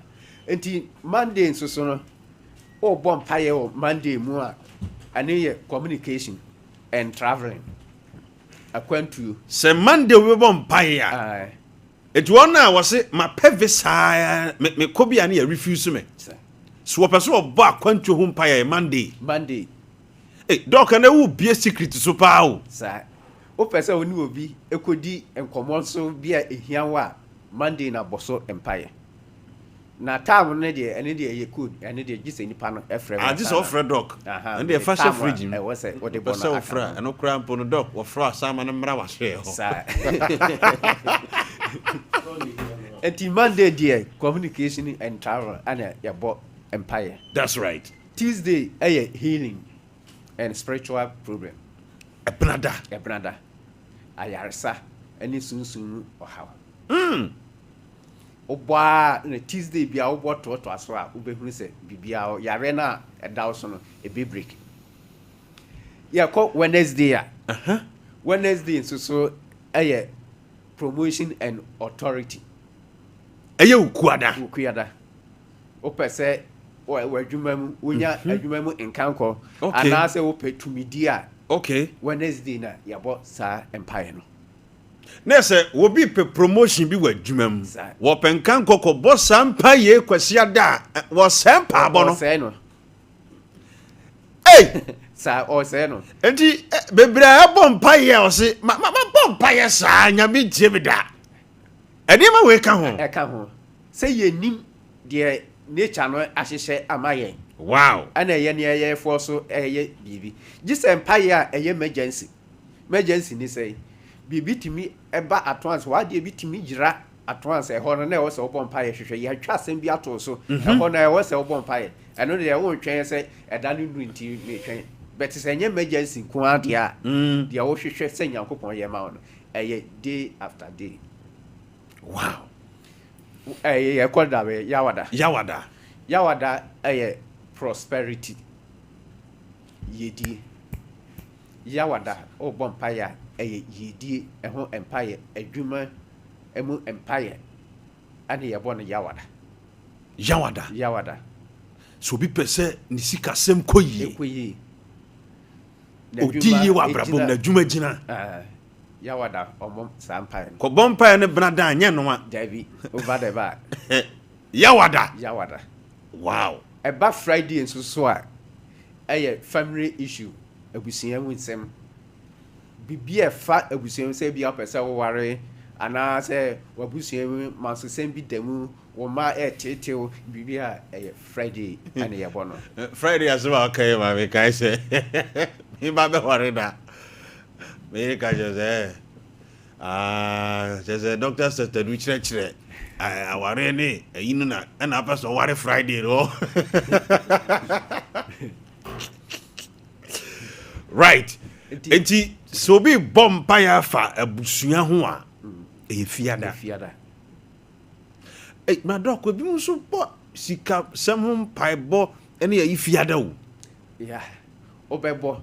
Nti Monday nso so no, wobɔ mpaeɛ wɔ Monday mu a, ɛno yɛ communication and travelling, akwantuo. Sɛ Monday obi bɛbɔ mpaeɛ a, Aye. Enti wɔn a wɔse mapɛ visa ara me mekɔ bi a ne yɛ refuse me. So wɔpɛ sɛ wɔbɔ akwantuo ho mpaeɛ a Monday. Monday. Hey, dɔk ɛnɛ wo bie secret so paa o. Saa. Wopɛ sɛ wo ne obi kɔdi nkɔmmɔ nso bi a ɛhia wo a, Monday na bɔ so mpaeɛ. Na time no deɛ, ɛno deɛ ɛyɛ code, ɛno deɛ gye sɛ nipa no frɛ wo Ah, gye sɛ ansa na. wofrɛ dɔk. Aha, Ɛno deɛ mede fa hyɛ time a fridge mu. ɛwɔ sɛ wode Wopɛ bɔ sɛ no aka wofrɛ a, ho. ɛno koraa mpo no dɔk, wɔfrɛ a san ma no mmra w'asoɛeɛ hɔ. Saa. Nti Monday deɛ communication and travel ɛna yɛbɔ mpaeɛ. That's right. Tuesday ɛyɛ healing and spiritual problem. Ɛbenada. Ɛbenada. Ayaresa ɛne sunsum mu ɔhaw. Mm. Wobɔ ara na Tuesday biara wobɔ toatoa so a, wobɛhunu sɛ biribiara, yareɛ no a ɛda wo so no, ɛbɛ break. Yɛkɔ Wednesday a, Wednesday nso so ɛyɛ promotion and authority. Ɛyɛ Wukuada. Wukuada. Wopɛ sɛ w'adwuma mu, wonya adwuma mu nkankɔ, anaasɛ wopɛ tumidi a, Wednesday na yɛbɔ saa mpaeɛ no. Na sɛ obi pɛ promotion bi wɔ adwuma mu, wɔpɛ nka nkɔkɔ bɔ saa mpa yie Kwasiada a, wɔsɛe mpaabɔ no. Wɔsɛe no. Ei! Saa, wɔsɛe no. Nti bebree a ɛbɔ mpa yie a ɔse, ma ma ma bɔ mpa yɛ saa, Nyame ntie me da. Nneɛma wei ka ho. Ɛka ho. Sɛ yɛnim deɛ nature no ahyehyɛ ama yɛn. Wow. Ɛna ɛyɛ nea yɛfoɔ so ɛyɛ biribi. Gye sɛ mpaeɛ a ɛyɛ emergency. Emergency ne sɛn? Biribi tumi ba at once, w'adeɛ bi tumi yera at once, ɛhɔ no na ɛwɔ sɛ wobɔ mpaeɛ hwehwɛ, yɛatwa asɛm bi ato wo so, ɛhɔ no ɛwɔ sɛ wobɔ mpaeɛ. Ɛno deɛ wontwɛn sɛ ɛda no nnuru nti metwɛn. But sɛ ɛnyɛ emergency nko ara deɛ a, deɛ wohwehwɛ sɛ Nyankopɔn yɛ ma wo no, ɛyɛ day after day. Wow. Ɛyɛ yɛkɔ da bɛ Yawada. Yawada. Yawada ɛyɛ prosperity, yiedie. Yawada, worebɔ mpaeɛ a, ɛyɛ yiedie ho mpaeɛ, adwuma mu mpaeɛ ɛne yɛbɔ no Yawada. Yawada. Yawada. Sɛ obi pɛ sɛ ne sikasɛm kɔ yie. Ɛkɔ yie. Ɔdi yie wɔ abrabɔ mu, n'adwuma gyina. Yawada, ɔmmɔ saa mpaeɛ no. Kɔbɔ mpaeɛ no benada a, nyɛ noa. Dabi, over the bar. Yawada. Yawada. Wow. Ɛba Friday nso so a, ɛyɛ family issue, abusua mu nsɛm. Biribi a ɛfa abusua mu sɛ ebia wopɛ sɛ woware anaasɛ w'abusua mu mansosɛm bi da mu, wo mma reteetee wo, biribi a ɛyɛ Friday na yɛbɔ no. Friday asɛm a woka yi ma mekae sɛ me ba bɛware da. Me yere ka kyerɛ sɛ Ah, kyerɛ sɛ Dr. Sɛtɛdu kyerɛkyerɛ awareɛ ne ayi no na ɛna apɛ sɛ ɔware Friday no. Right. Nti sɛ obi bɔ mpaeɛ afa abusua ho a, ɛyɛ fiada. Fiada. Ei, na dɔk, ebi nso bɔ sikasɛm ho mpaebɔ ne ayi fiada o. Yeah, wobɛbɔ.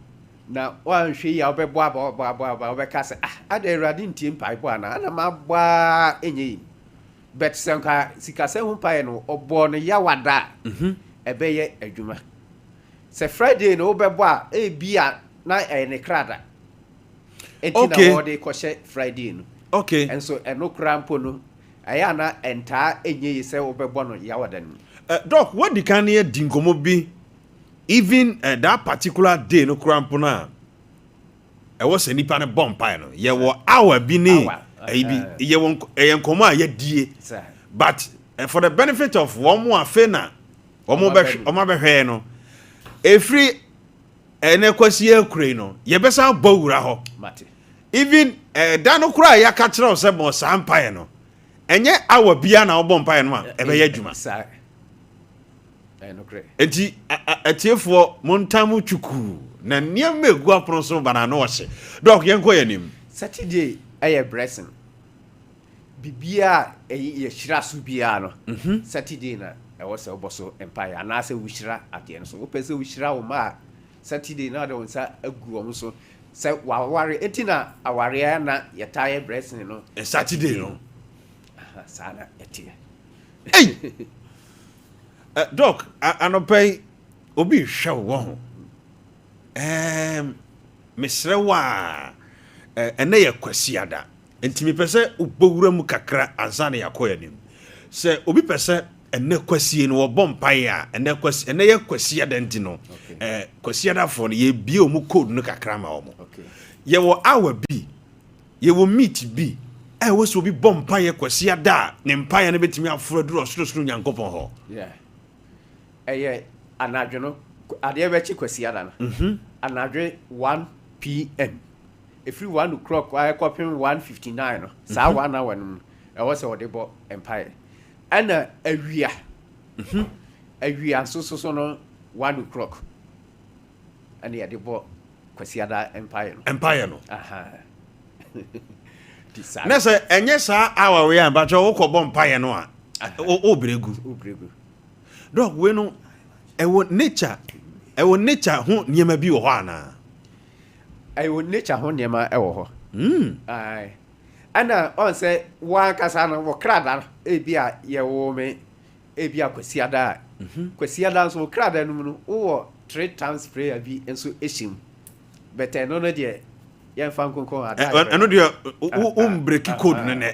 Na woanhwɛ yie a wobɛbɔ aba wobɛbɔ aba aba wobɛka sɛ ah adɛn Awurade ntie mpaebɔ anaa ana mabɔ ara ɛnyɛ yie. But sɛ nka sikasɛm ho mpaeɛ no ɔbɔɔ no Yawada a ɛbɛyɛ adwuma. Sɛ Friday no wobɛbɔ a ebia na ɛyɛ ne kra da nti na Okay. wɔde kɔhyɛ Friday no. Okay. Nso ɛno koraa mpo no ɛyɛ a na ɛntaa ɛnyɛ yie sɛ wobɛbɔ no Yawada no mu. Eh, Doc, woadi kan ne adi nkɔmmɔ bi even eh, that particular day no koraa mpo no a ɛwɔ sɛ nipa no bɔ mpae no, yɛwɔ hour bi ne ɛyi bi, yɛwɔ ɛyɛ nkɔmmɔ a yɛadie. But eh, for the benefit of wɔn mo afei na wɔn bɛhwɛ wɔn abɛhwɛ no, ɛfiri ɛnɛ kwasi akure no, yɛbɛsan bɔ wura hɔ. Even eh, da no koraa a yɛaka kyerɛ wo sɛ bɔ saa mpaeɛ no, ɛnyɛ hour biara na wobɔ mpaeɛ no a ɛbɛyɛ adwuma. Enti atiefoɔ montan mo twukuu na nneɛma egu apono so ba na ano ɔhye. Dɔk, yɛnkɔ yɛn anim. Saturday yɛ blessing. Biribiara a yɛhyira so biara no, mhm. Saturday na ɛwɔ sɛ wobɔ so mpaeɛ anaasɛ wohyira adeɛ no so. Wopɛ sɛ wohyira wo mma a, Saturday na wode wo nsa agu wɔn so sɛ waware. Enti na awareɛ na yɛtaa yɛ blessing no. Saturday no. Saa na ɛteɛ. Ei! Eh, Doc, anɔpa yi, obi rehwɛ wo wɔ ho. Ɛɛm, mesrɛ wo a, ɛnɛ yɛ Kwasiada, nti mepɛ sɛ wobɔ wura mu kakra ansa na yɛakɔ yɛn anim. Sɛ obi pɛ sɛ ɛnɛ Kwasie no wɔbɔ mpaeɛ a, ɛnɛ Kwasi, ɛnɛ yɛ Kwasiada nti no, eh, Kwasiadafoɔ no yɛbie wɔn code no kakra ma wɔn. Yɛwɔ hour bi Yɛwɔ meet bi a ɛwɔ sɛ obi bɔ mpaeɛ Kwasiada a ne mpaeɛ no bɛtumi aforo aduru Ɔsorosoro Nyankopɔn hɔ. Yeah. Ɛyɛ anadwo no, adeɛ bɛkye Kwasiada no. Mm-hmm. Anadwo 1 pm. Ɛfiri 1 o'clock kɔpem 1:59 no, saa mm-hmm. 1 hour no mu, ɛwɔ sɛ ɔde bɔ mpaeɛ. Ɛna awia, mm-hmm. awia nso so so no 1 o'clock ɛna yɛde bɔ Kwasiada mpaeɛ no. Mpaeɛ no. Na sɛ ɛnyɛ saa awa wei a mpakyɛ wokɔ bɔ mpaeɛ no a wobrɛ gu. Wobrɛ gu. Dɔk wei no ɛwɔ nature ɛwɔ nature ho nneɛma bi wɔ hɔ anaa? Ɛwɔ nature ho nneɛma ɛwɔ hɔ. Mm. Ɛna ɔn sɛ wankasa no wɔ krada no ebi a yɛwɔ me Ebia Kwasiada a, Kwasiada nso wo krada no mu no wowɔ 3 times prayer bi nso hyɛ mu. But ɛno no deɛ yɛmfa nkonkɔn ada. Ɛno deɛ wo mbreki code no nɛ.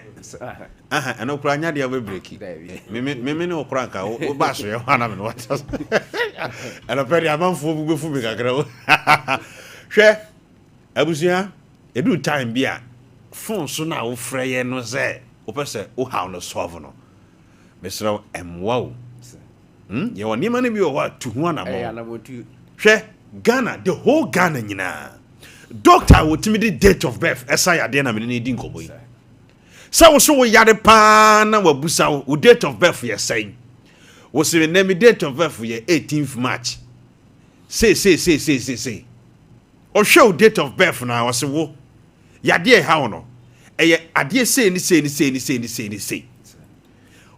Ɛno koraa nya deɛ wobɛbreki. Meme ne wo koraa nka woba asoɛ hɔ ana mene wata. Ɛno pɛ deɛ amanfoɔ bu bɛfu me kakra o. Hwɛ abusua, ɛduru time bi a phone so no a wofrɛ yɛ no sɛ wopɛ sɛ wohaw no solve no. Mesrɛ wo, ɛmmoa wo. Hmm? Yɛwɔ nneɛma no bi wɔ hɔ a tu ho anammɔn. Hwɛ, Ghana, the whole Ghana nyinaa, doctor a wɔtumi de date of birth ɛsa yadeɛ na mene no di nkɔmmɔ yi. Sɛ wo so wo yare paa na wabusa wo, wo date of birth yɛ sɛn? Wo se nnɛ me date of birth yɛ 18th March. Sei, sei, sei, sei, sei, sei. Ɔhwɛ wo date of birth na ɔse wo, Yadeɛ a ɛha wo no, ɛyɛ adeɛ sei ne sei ne sei ne sei ne sei ne sei.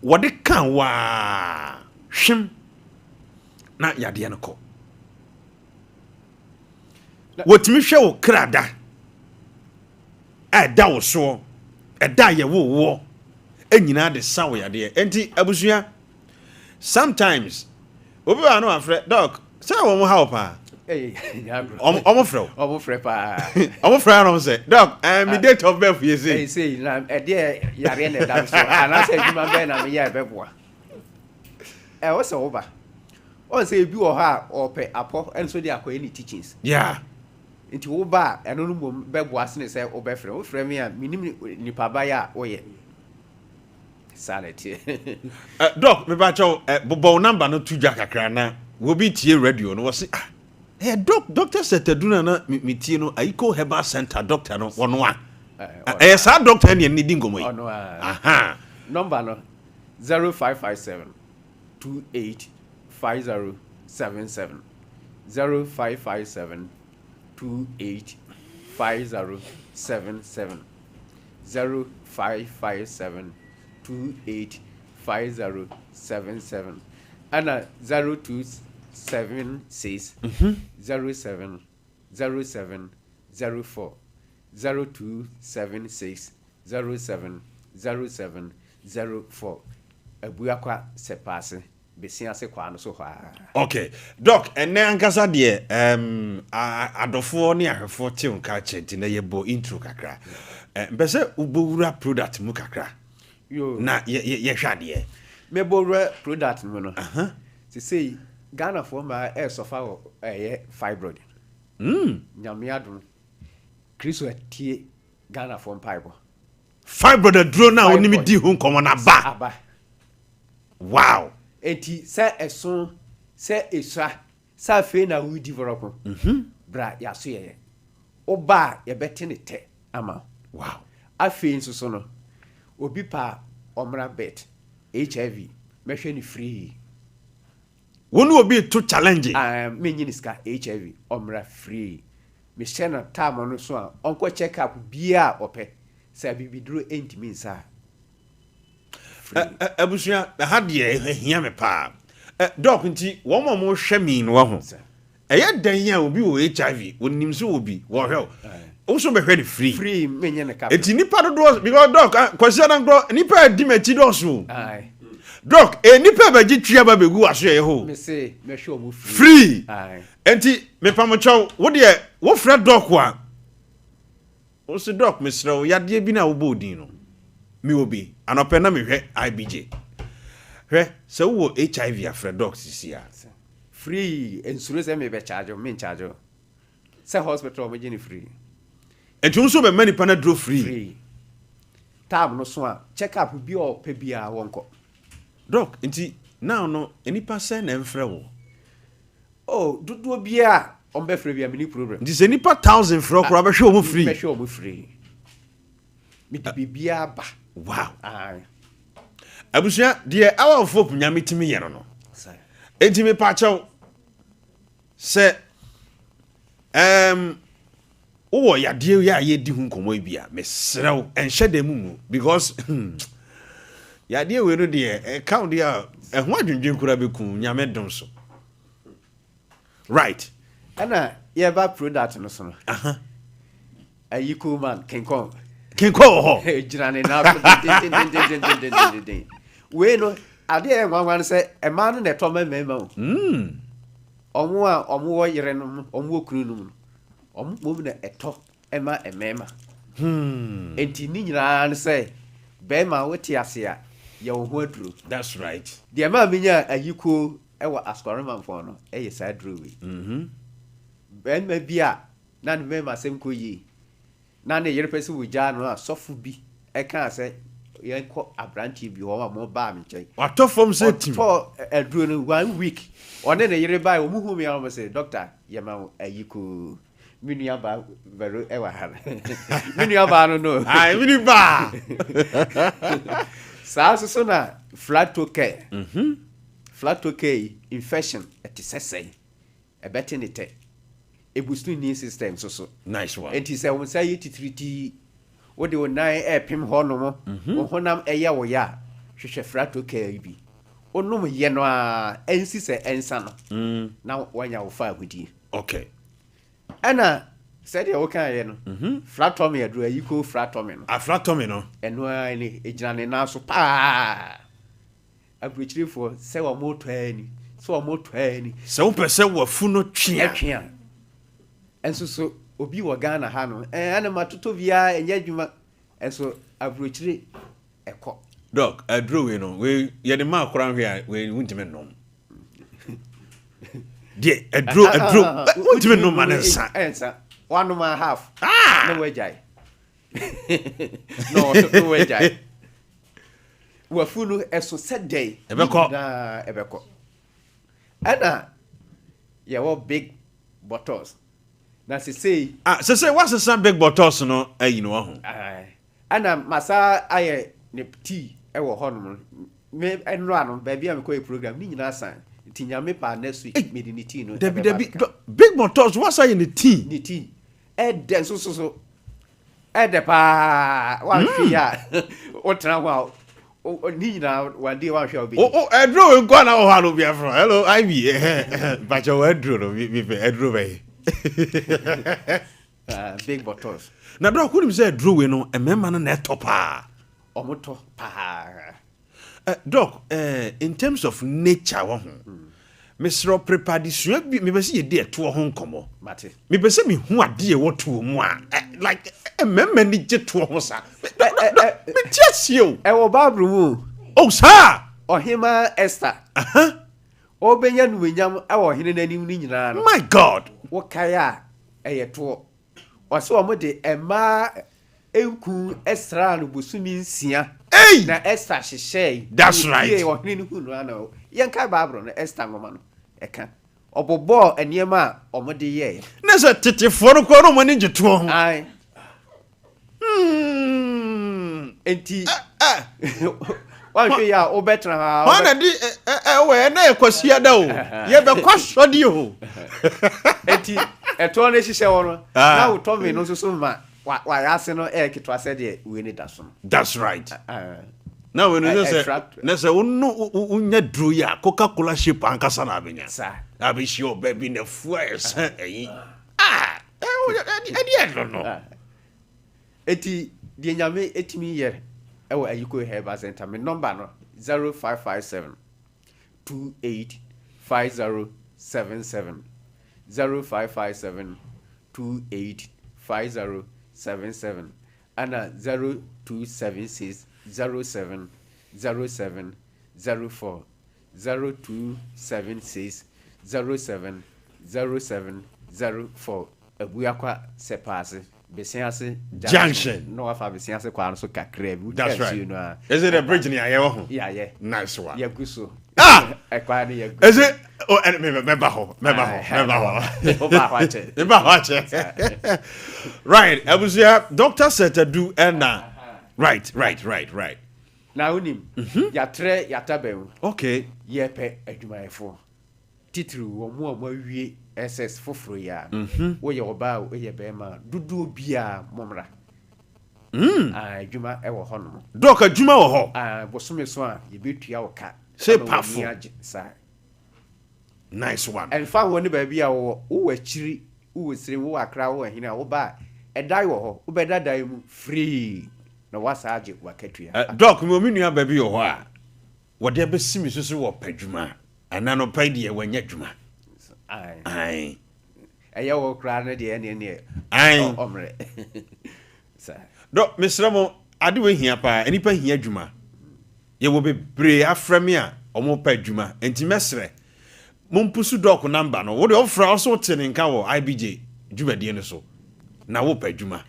Wɔde ka wo ara, hwem na yadeɛ no kɔ. Wɔtumi hwɛ wo kra da a ɛda wo soɔ, ɛda a yɛwo woɔ, nyinaa de sa wo yadeɛ. Enti abusua, Sometimes obi wɔ ha na wafrɛ doc sɛ wɔn ha wɔ paa. Wɔn frɛ wo. Wɔn frɛ paa. Wɔn frɛ anam sɛ doc ɛɛ mi date of birth yɛ sei. Ɛyɛ sei na ɛdeɛ yareɛ na ɛda so anaasɛ adwuma bɛn na meyɛ ɛbɛboa. Ɛwɔ sɛ woba. Wɔn sɛ ebi wɔ hɔ a ɔpɛ apɔ nso de akɔyɛ ne teachings. Yeah. Nti woba a ɛno no mmom bɛboa sene sɛ wobɛfrɛ. Wofrɛ me a menim nipa ba yɛ a woyɛ. Saa na ɛteɛ. Eh, Doc, mepakyɛw, eh, bobɔ wo number no to dwa kakra na obi tie radio no, wɔse, ah, eh, Doc, Dr. Sɛtaduna na metie no, Aiko Herbal Center doctor no, wɔno a. Ɛyɛ saa doctor ne ɛne di nkɔmmɔ yi. Ɔno a. Aha. Number no, 0557 28 5077. 0557 28 5077. 0557 28 5077 ɛna 0276 07 07 04. 0276 07 07 04. Abuakwa Sɛpaase, Besiase kwaa no so hɔ ara. Ok Doc, ɛnnɛ ankasa deɛ ɛɛm adɔfoɔ ne ahwɛfoɔ te wo nka kyɛ nti nɛ yɛbɔ intro kakra. Eh, mpɛ sɛ wobɔ wura product mu kakra na yɛhwɛ adeɛ. Mɛbɔ wura product mu no, sesei Ghanafoɔ mmaa ɛresɔfa wɔ ɛyɛ fibroid. Nyame adom, Kristo atie Ghanafoɔ mpaebɔ. Fibroid aduro no a wo ne me dii ho nkɔmmɔ no aba. Aba. Wow! Enti sɛ ɛso, sɛ esua, sɛ afei na woredi vɔrɔko, bra yɛasoɛeɛ. Woba a, yɛbɛte ne tɛ ama wo. Wow! Afei nso so no, obi pɛ a, ɔmmra bet, HIV, mɛhwɛ no free. Wo ne obi reto challenge? Ah, mennye ne sika, HIV, ɔmmra free. Mehyɛ no time no so a, ɔnkɔ check up biara a ɔpɛ. Sɛ abibiduro ntumi nsa a, free. Abusua, ɛha deɛ ɛhia me paa. Doc, nti wɔn a wɔhwɛ me no wahu. Ɛyɛ dɛn a obi wɔ HIV, onim sɛ wɔ bi, wɔhwɛ wo. Wo nso bɛhwɛ no free. Free, menyɛ no kapɛ. Eti nipa dodoɔ, because doc, ah, Kwasi Adankoro, nipa a di m'akyi dɔɔso o. Doc, eh, nipa a bɛgye twi aba bɛgu w'aso yɛ hɔ o. Me se, mɛhwɛ wɔn free. Free. Enti, mepamokyɛw, wo deɛ, wofrɛ doc a, Wo se doc mesrɛ wo yadeɛ bi no a wobɔɔ din no mewɔ bi anɔpɛ na mehwɛ IBJ hwɛ sɛ wowɔ HIV a frɛ doc sisi a. Free nsuro sɛ mebɛ charge wo men charge wo sɛ hospital ɔmo gye no free. Nti wo nso wobɛma nipa no aduro free. Free time no so a check up bi a ɔpɛ biara wɔnkɔ. Doc nti now no nnipa sɛn na ɛmfrɛ wo? Oh dodoɔ biara a wɔn bɛfrɛ biara menni problem. Nti sɛ nipa thousand frɛ wo koraa wobɛhwɛ wɔn free? Mɛhwɛ wɔn free. Mede biribiara ba. Wow. Aye. Abusua deɛ Hour of Hope Nyame tumi yɛ no no. Enti mepakyɛw sɛ um, wowɔ yadeɛ yi a yɛdi ho nkɔmmɔ yi bi a mesrɛ wo ɛnhyɛ dan mu ngu because yadeɛ wei no deɛ ɛka wo deɛ a ɛho adwendwen koraa bɛku Nyame dom so. Right. Ɛna yɛba product no so no. Ayi cool man King Kong. King Kong wɔ hɔ. Gyina ne nan so dendendendendendenden. Wei no adeɛ yɛ nwanwa no sɛ mmaa no na ɛtɔ ma mmarima o. Ɔmo a ɔmo wɔ yere nom, ɔmo wɔ kunu nom no, ɔmo mmom na ɛtɔ ma mmarima. Enti ne nyinaa ne sɛ barima wote ase a yɛ wo ho aduro. That's right. Deɛ ɛmaa menyaa ayikuo wɔ Asukɔremampɔn no yɛ saa aduro wei. Barima bi a na ne mmarima asɛm kɔ yie na ne yere pɛ sɛ wɔgyaa no a sɔfo bi kaa sɛ yɛnkɔ aberanteɛ bi hɔ a wɔbaa me nkyɛn. Watɔ fam sɛ tim. Ɔtɔɔ aduro no one week ɔne ne yere bae wɔn hu me a wɔn sɛ doctor yɛma wo ayikuo. Me nua baa Vero ɛwɔ ha no. Me nua baa no no. Ayi me nua baa. Saa nso so na flatokɛ. Flatokɛ yi infection ɛte sɛ sɛn ɛbɛte ne tɛ. Ebusu immune system nso so. Nice one. Enti sɛ wo nsa yɛ titiritii, wode wo nan ɛrepem hɔ nom, wo honam ɛyɛ wo ya a, hwehwɛ flatokɛ yi bi. Wonom yɛ no ara ɛnsi sɛ ɛnsa no na woanya wo faahodie. Okay. Ɛna sɛdeɛ wokaeɛ no, flatɔme aduro, ayiko flatɔme no. Aflatɔme no. Ɛno ara ni, ɛgyina ne nan so paa. Aburokyirefoɔ, sɛ wɔretɔ ara ni, sɛ wɔretɔ ara ni. Sɛ wopɛ sɛ w'afu no twe a. Ɛtwe a. Ɛnso so obi wɔ Ghana ha no, ɛɛ ɛna matotɔ biara ɛnyɛ adwuma. Ɛnso aburokyire ɛkɔ. Doc, aduro wei no, wei yɛde ma akora nhwɛ a, wei wontumi nnom. Deɛ aduro aduro wontumi nnom ma ne nsa. Ɛnsa wanom a half. Ah! Na wagyae. Na wagyae. Wafu no ɛso sɛ dɛn. Ɛbɛkɔ. Na ɛbɛkɔ. Ɛna yɛwɔ big bottles. Na sesei. Ah sesei wasesa big bottles no ayi no wahu. Ɛna masa ayɛ ne tea ɛwɔ hɔ nom me ɛnora no baabi a mekɔ yɛ program ne nyinaa san nti nyame paa next week mede ne tea no dabi dabi big bottles wasa yɛ ne tea ne tea ɛdɛ nso so so ɛdɛ paa wanhwɛ yi a wotena ho a ne nyinaa one day wanhwɛ a wobɛdi. O ɛduro wei nkoa na wɔ hɔ a na obi afrɛ hello Ivy ɛhɛn mpakyɛ wɔ aduro no mepɛ aduro bɛyɛ. Ah, big bottles. Na dɔk, wonim sɛ aduro wei no, mmarima no na ɛtɔ paa. Ɔmo tɔ paa. Eh, dɔk, eh, in terms of nature wɔ ho, mesrɛ wo prepare adesua bi, mepɛ sɛ yɛdi ɛtoɔ ho nkɔmmɔ. Mate. Mepɛ sɛ mehu adeɛ ɛwɔ toɔ mu a, eh, like, eh, mmarima ani gye toɔ ho saa. Dɔk, dɔk, mente aseɛ o. Ɛwɔ Bible mu o. Oh, saa? Ɔhemaa Esther. Aha. Ɔrebɛnya animuonyam wɔ ɔhene no anim no nyinaa no. My God! Wokae a, ɛyɛ toɔ. Ɔse wɔn de mmaa nku sraa no bosome nsia. Ei! Na Esther hyehyɛe. That's right. Opiee ɔhene no hu no ara na yɛnkae Bible no, Esther nwoma no, ɛka. Ɔbobɔɔ nneɛma a wɔde yɛeɛ. Ne sɛ tetefoɔ no koraa na wɔn ani gye toɔ ho. Ae. Enti wanhwɛ yi a wobɛtena hɔ a. Hwan na de ɛwɔ ɛna yɛ kwasiada o yɛbɛkɔ asɔde o. Enti ɛtoɔ no hyehyɛ hɔ no na wotɔ me no nso so ma wayɛ ase no ɛyɛ ketewa sɛdeɛ wei ne da so no. That's right. Na wei no sɛ na sɛ wono wonya duro yi a Coca Cola shape ankasa na abɛnya. Abɛhyia ɔbaa bi na fua ɛsɛ ɛyi. Ah ɛdeɛ ɛno no. Eti deɛ Nyame tumi yɛ wɔ Ayiko Herbal Center, me number no 0557 28 5077, 0557 28 5077, ɛna 0276 07 07 04. 0276 07 07 04 Abuakwa Sɛpaase Besease Junction na wafa Besease kwan no so kakraa bi wotwa That's right. nsuo no a Is it the bridge ni ayɛ wɔ ho? Yɛayɛ. Nice one. Yɛgu so. Ah! Ɛkwan no yɛgu Is it? Oh, ɛne me mɛba hɔ, mɛba hɔ, mɛba hɔ. Woba hɔ akyɛ. Mɛba hɔ akyɛ. Right, abusua, Dr. Seth Adu ɛna. Right, right, right, right. Na wonim, yɛatrɛ yɛataban mu. Okay. Yɛrepɛ adwumayɛfoɔ, titiriw wɔn a wɔawie SS foforɔ yi ara. Woyɛ ɔbaa o, woyɛ barima o, dodoɔ biara mommra. Ah, adwuma wɔ hɔnom. Doc, adwuma wɔ hɔ? Ah, bosome so a, yɛbɛtua wo ka. Say Ama w'ani pafo. agye saa. Nice one. Ɛmfa ho ne baabi a wowɔ, wowɔ akyiri, wowɔ Sirem, wowɔ Accra, wowɔ hene a, woba a, ɛdan wɔ hɔ, wobɛda dan mu free na woasan agye w'akatua. Eh, Doc, mewɔ me nua ba bi wɔ hɔ a, wɔde abɛsi me so sɛ wɔpɛ adwuma. Ɛna anɔpa yi deɛ wanya adwuma. Ae. Ae. Ɛyɛ wo koraa no deɛ ɛneɛ neɛ Ae. ɔmmerɛ. Saa. Doc, mesrɛ mo, ade wei hia paa, nnipa hia adwuma. Yɛwɔ bebree afrɛ me a wɔn pɛ adwuma nti mɛsrɛ mo mpusu dɔk number no wo deɛ wofrɛ a wosɛ wote ne nka wɔ IBJ dwumadie no so na wopɛ adwuma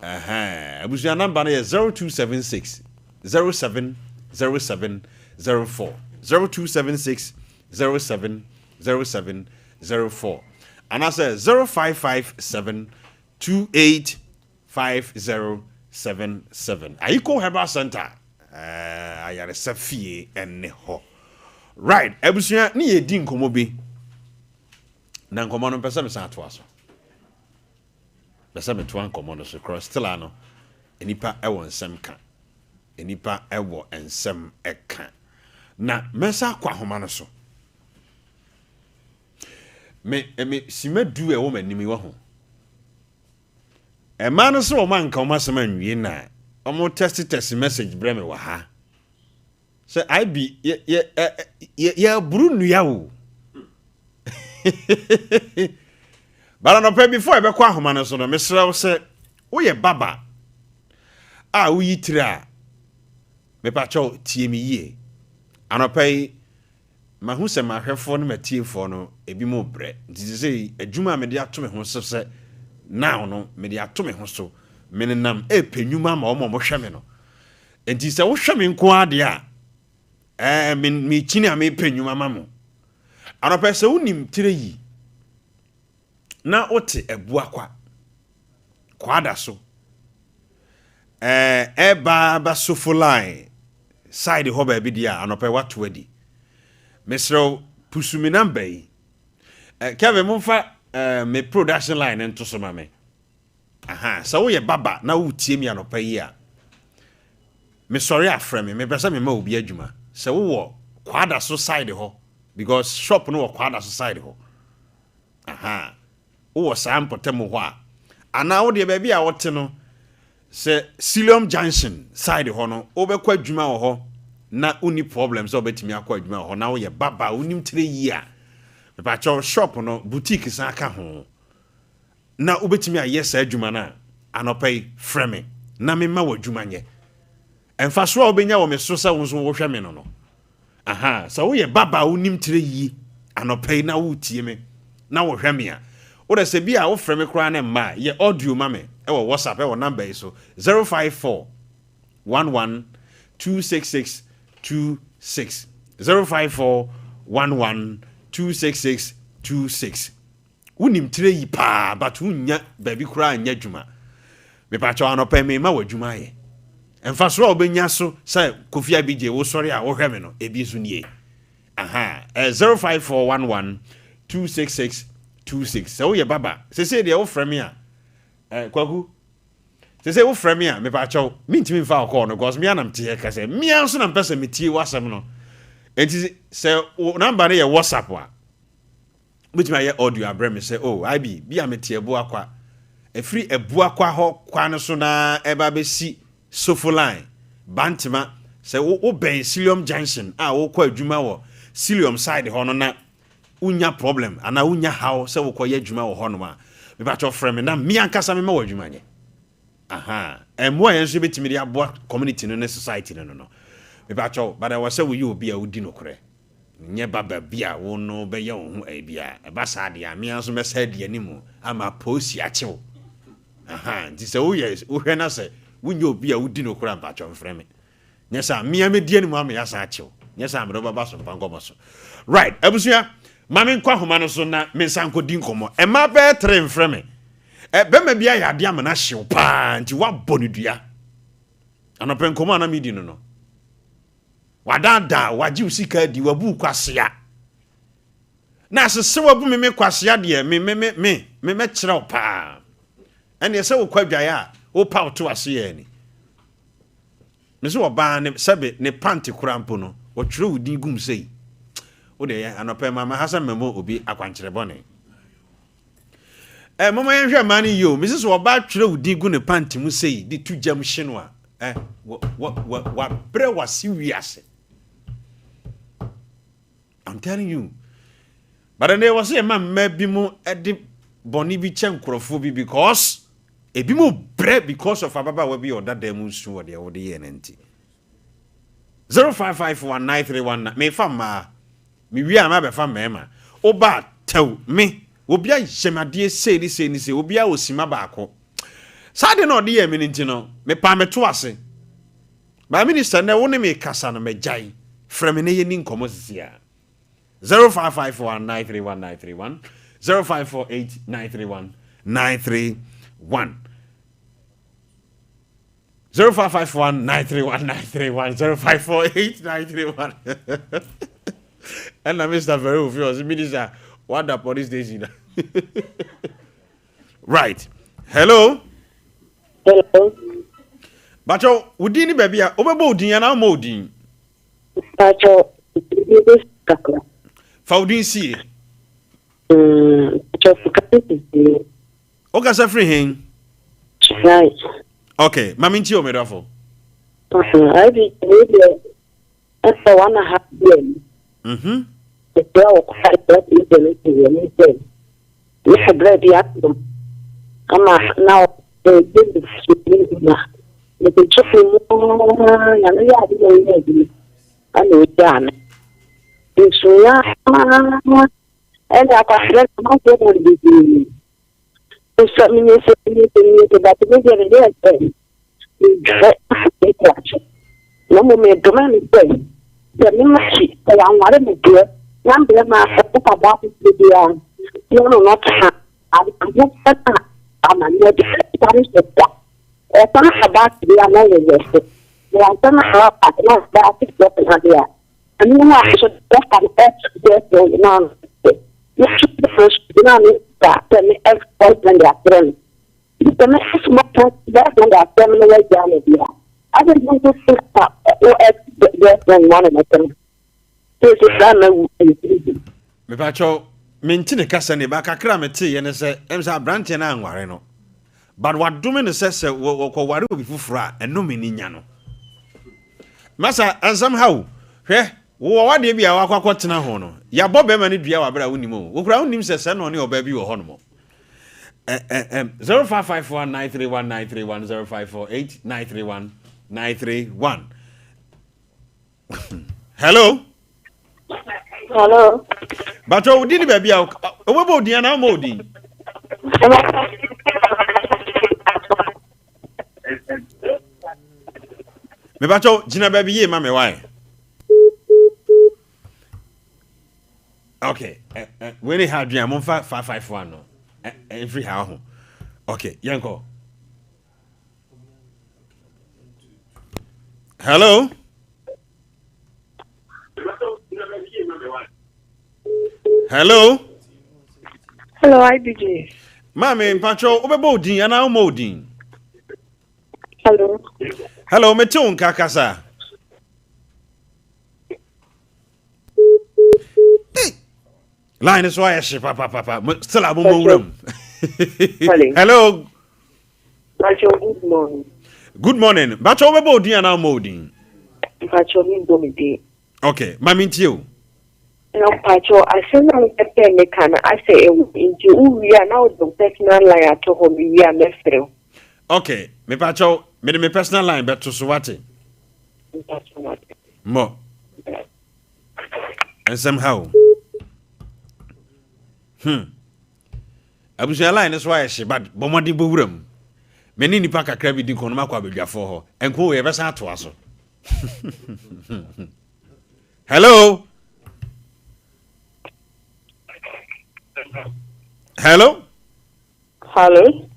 ɛhɛn abusua number no yɛ 0276 07 07 04 0276 07 07 04 anaasɛ 0557 28 5077 Ayiko Herbal Center eh, ayaresa fie ɛne hɔ. Right, abusua ne yɛdi nkɔmmɔ bi na nkɔmmɔ no mpɛ sɛ mesan atoa so. Pɛ sɛ metoa nkɔmmɔ no so korɔ still ano nnipa ɛwɔ nsɛm ka. Nnipa ɛwɔ nsɛm ɛka. Na mɛsa akɔ ahoma no so. Me, me, sima du ɛwɔ m'anim yi wɔ ho. Mmaa no sɛ wɔn anka wɔn asɛm anwie na wɔn tɛsti tɛsti message brɛ me wɔ ha sɛ IB yɛ yɛ yɛ yɛaburu nnua o. But anɔpɛ before yɛbɛkɔ ahoma no so no mesrɛ wo sɛ woyɛ baba a woyi tiri a mepakyɛw tie me yie anɔpɛ yi. Mahu sɛ m'ahwɛfoɔ ne m'atiefoɔ no, ebinom rebrɛ. Nti seesei adwuma a mede ato me ho so sɛ now no, mede ato me ho so. Menenam repɛ nnwuma ama wɔn a wɔhwɛ me no. Nti sɛ wohwɛ me nko ara deɛ a, ɛɛ, me, mekyini a merepɛ nnwuma ma mo. Anɔpa yi, sɛ wonim tire yi, na wote Abuakwa, Kwada so, ɛɛ ɛba ba Sofo line side hɔ baabi deɛ a, anɔpa yi woato adi. Mesrɛ wo, pusu me number yi. Eh, Kevin, momfa eh, me production line no nto so ma me. Aha, sɛ woyɛ baba na woretie me anɔpa yi a, mesɔre a frɛ me, mepɛ sɛ mema obi adwuma. Sɛ wowɔ Kwada so side hɔ, because shop no wɔ Kwada so side hɔ. Aha. Wowɔ saa mpɔtam hɔ a, anaa wo deɛ baabi a wote no, sɛ Siloam Junction side hɔ no, wobɛkɔ adwuma wɔ hɔ na wonni problem sɛ wobɛtumi akɔ adwuma wɔ hɔ na woyɛ baba a wonim tire yie a, mepakyɛw shop no, boutique san ka ho na wobɛtumi ayɛ saa adwuma no a, anɔpa yi frɛ me na memma w'adwuma nyɛ. Mfasoɔ a wobɛnya wɔ me so sɛ wo nso wohwɛ me no no, Aha, sɛ woyɛ baba a wonim tire yie anɔpa yi na woretie me na wohwɛ me a, wodɛ sɛ bi a wofrɛ me koraa na mma a, yɛ audio ma me wɔ WhatsApp wɔ number yi so, 054 11 266 26, 054 11 266 26. Wonim tire yi paa but wonnya baabi koraa nyɛ adwuma. Mepakyɛw anɔpa yi mema wo adwuma ayɛ. Mfasoɔ a wobɛnya so sɛ Kofi Abigye wosɔre a wohwɛ me no ebi nso nie. Aha, eh, 05411 266 26. Sɛ woyɛ baba, sesei deɛ wofrɛ me a, eh, Kwaku, sesei wofrɛ me a, mepakyɛw, mentumi mfa wo call no because me a na mete hɛ kɛsɛ, me ara nso na mpɛ sɛ metie w'asɛm no. Enti sɛ wo number no yɛ WhatsApp a, Wobɛtumi ayɛ audio abrɛ me sɛ, oh, IB, bi a mete Abuakwa. Ɛfiri Abuakwa hɔ kwan no so na ɛba bɛsi Sofo Line, Bantema. Sɛ wo wobɛn Siliom Junction a wokɔ adwuma wɔ Siliom side hɔ no na wonya problem anaa wonya haw sɛ wokɔyɛ adwuma wɔ hɔnom a, mepakyɛw frɛ me na me ankasa mema wo adwuma nyɛ. Ahaa, mmoa a yɛn nso yɛbɛtumi de aboa community no ne society no no no. Mepakyɛw, but ɛwɔ sɛ woyɛ obi a wodi nokorɛ. Nyɛ baba bi a wo no bɛyɛ wo ho ɛyi biara. Ɛba saa deɛ a, me ara nso mɛsa adi anim ama apolisi akye wo. Ahaa, nti sɛ woyɛ, wohwɛ na sɛ wonyɛ obi a wodi nokorɛ a, mpakyɛw mfrɛ me. Nyɛ saa, me ara mɛdi anim ama yɛasan akye wo. Nyɛ saa a, mede wo bɛba so mfa nkɔmmɔ so. Right, abusua, ma menkɔ ahoma no so na mensan nkɔdi nkɔmmɔ. Mmaa bɛyɛ tere mfrɛ me. Ɛ, bɛrima bi ayɛ adeɛ ama no ahye wo paa, nti woabɔ no dua. Anɔpɛ nkɔmmɔ a na medi no no, Wadaadaa wo, wagye wo sika adi, wabu wo kwasea. Na asese wabu me me kwasea deɛ, me me me me me mɛkyerɛ wo paa. Ɛneɛ sɛ wokɔ adwaeɛ a, wopa wo to ase yɛ ani. Me sɛ ɔbaa ne sɛbe ne pante kora mpo no, wɔtwerɛ wo din gum sei. Wo deɛ yɛ anɔpɛ ma ma ha sɛ mmɛmɔ obi akwankyerɛ bɔne. Eh, momma yɛnhwɛ mmaa no yie o. Mese sɛ ɔbaa twerɛ wo din gu ne pant mu sei de to gyam hye no a, eh, wabrɛ wase wiase. I'm telling you. But ɛnna ɛwɔ sɛ yɛma mmaa bi mu de bɔne bi kyɛ nkurɔfoɔ bi because ebi mu brɛ because of ababaawa bi a ɔda dan mu nsu wɔ deɛ wɔde yɛɛ no nti. 05519319 mefa mmaa. Me wie a mabɛfa mmarima. Wo ba a, tɛw, me, obi ayɛ me adeɛ sei ne sei ne sei, obiara wɔ sima baako. Saa adeɛ no a ɔde yɛɛ me no nti no, mepaa me to ase. My minister, nnɛ wo ne me kasa no, magyae. Frɛ me na yɛnni nkɔmmɔ sisi ara. 0551 931 931, 0548 931 931. 0551 931 931 0548 931 ɛna Mr. Ferry ofi ɔsi minister wada police station na right hello. Hello. Bàtchɔ wo din ni baabi a wobɛbɔ wo din anaa womɔ wo din. Bàtchɔ bi kakra. Fa wo din sie. Bàtchɔ kasa sie. Wokasa firi hen? Chennai. Ok, ma mentie o medɔfo. Ayi wei deɛ ɛsɛ one and a half year ni. Mhm. Ɛsɛ wɔ kɔ ɛsɛ ɛsɛ deɛ ne ti wɔ ne sɛ ne sɛ brɛ bi atom ama na ɔbɛ ne fi ne na ne bɛ kyɛ fi mu nyame yɛ ade na ɔyɛ adwuma ɛna ɔgyaa me nsuya ɛna akwaseɛ na amanfoɔ mu no bebree Nso menyɛ sɛ menyɛ sɛ menyɛ sɛ but me deɛ meyɛɛ sɛ medwɛ mete ase na mmom medome no sɛ sɛ mema akyi sɛ wanware me deɛ na mbrɛ ma ɔfa baa foforɔ biara na ɔno no tena ahofɛ no a amanneɛ de ɛsa no hyɛ da ɛsan fa baa bi a na ɔyɛ yɛse na wansan afa na baa foforɔ tena deɛ a Ɛno a nso dɔkta no ex-girlfriend no ano sɛ me gyina ne ba sɛ me ex-boyfriend afrɛ no. Sɛ me ex-boyfriend afrɛ me na wagyaa me deɛ a, adɛn nti nso sɛ na wo ex-girlfriend no ano no tena? Seesei saa na wu mfiri bi. Mepakyɛw, Mente ne kasa nie, but kakra a meteeɛ ne sɛ, ɛm sɛ aberanteɛ no anware no, but wadome no sɛ sɛ wɔkɔware obi foforɔ a, ɛnome no nya no. Masa, nsɛm ha o. Hwɛ, wowɔ w'adeɛ bi a wakɔ akɔtena ho no, yɛabɔ bɛrima no dua wɔ aberɛ a wonnim o. Wo koraa wonnim sɛ sɛ na ɔne ɔbaa bi wɔ hɔnom. 0554 931 931 0548 931 931. Hello. Hello. Bàtò wo din ni baabi a wobɛbɔ odin anaa woma odin? Mebatɔ gyina baabi yie ma me wae. Okay, eh, eh, wei ne ha adwene a momfa 551 no ɛmfiri ha ho. Okay, yɛnkɔ. Hello. Hello. Hello, IBG. Maame mpatsɔ wobɛbɔ wo din anaa womɔ wo din? Hello. Hello, mete wo nka kasa. Line so ayɛ hye papapapa. Still a momɔ nwura mu. Hello. Mpacho good morning. Good morning. Mpacho wobɛbɔ odin anaa womɔ odin? Mpacho mi bɔ mi din. Okay, ma mi ntie o. Na mpacho asɛm a wopɛ me ka no asɛ ɛwɔ nti wowie a na wode wo personal line ato hɔ me wie a mɛfrɛ wo. Okay, mepacho mede me personal line bɛto so wate. Mpacho mate. Mmɔ. Nsɛm ha o. Hmm. Abusua line no so ayɛ hye but bɔ mmɔden bɔ wura mu. Me ne nnipa kakra bi di nkɔmmɔ na makɔ abadwafoɔ hɔ. Nko o, yɛbɛsan atoa so. Hello? Hello? Hello?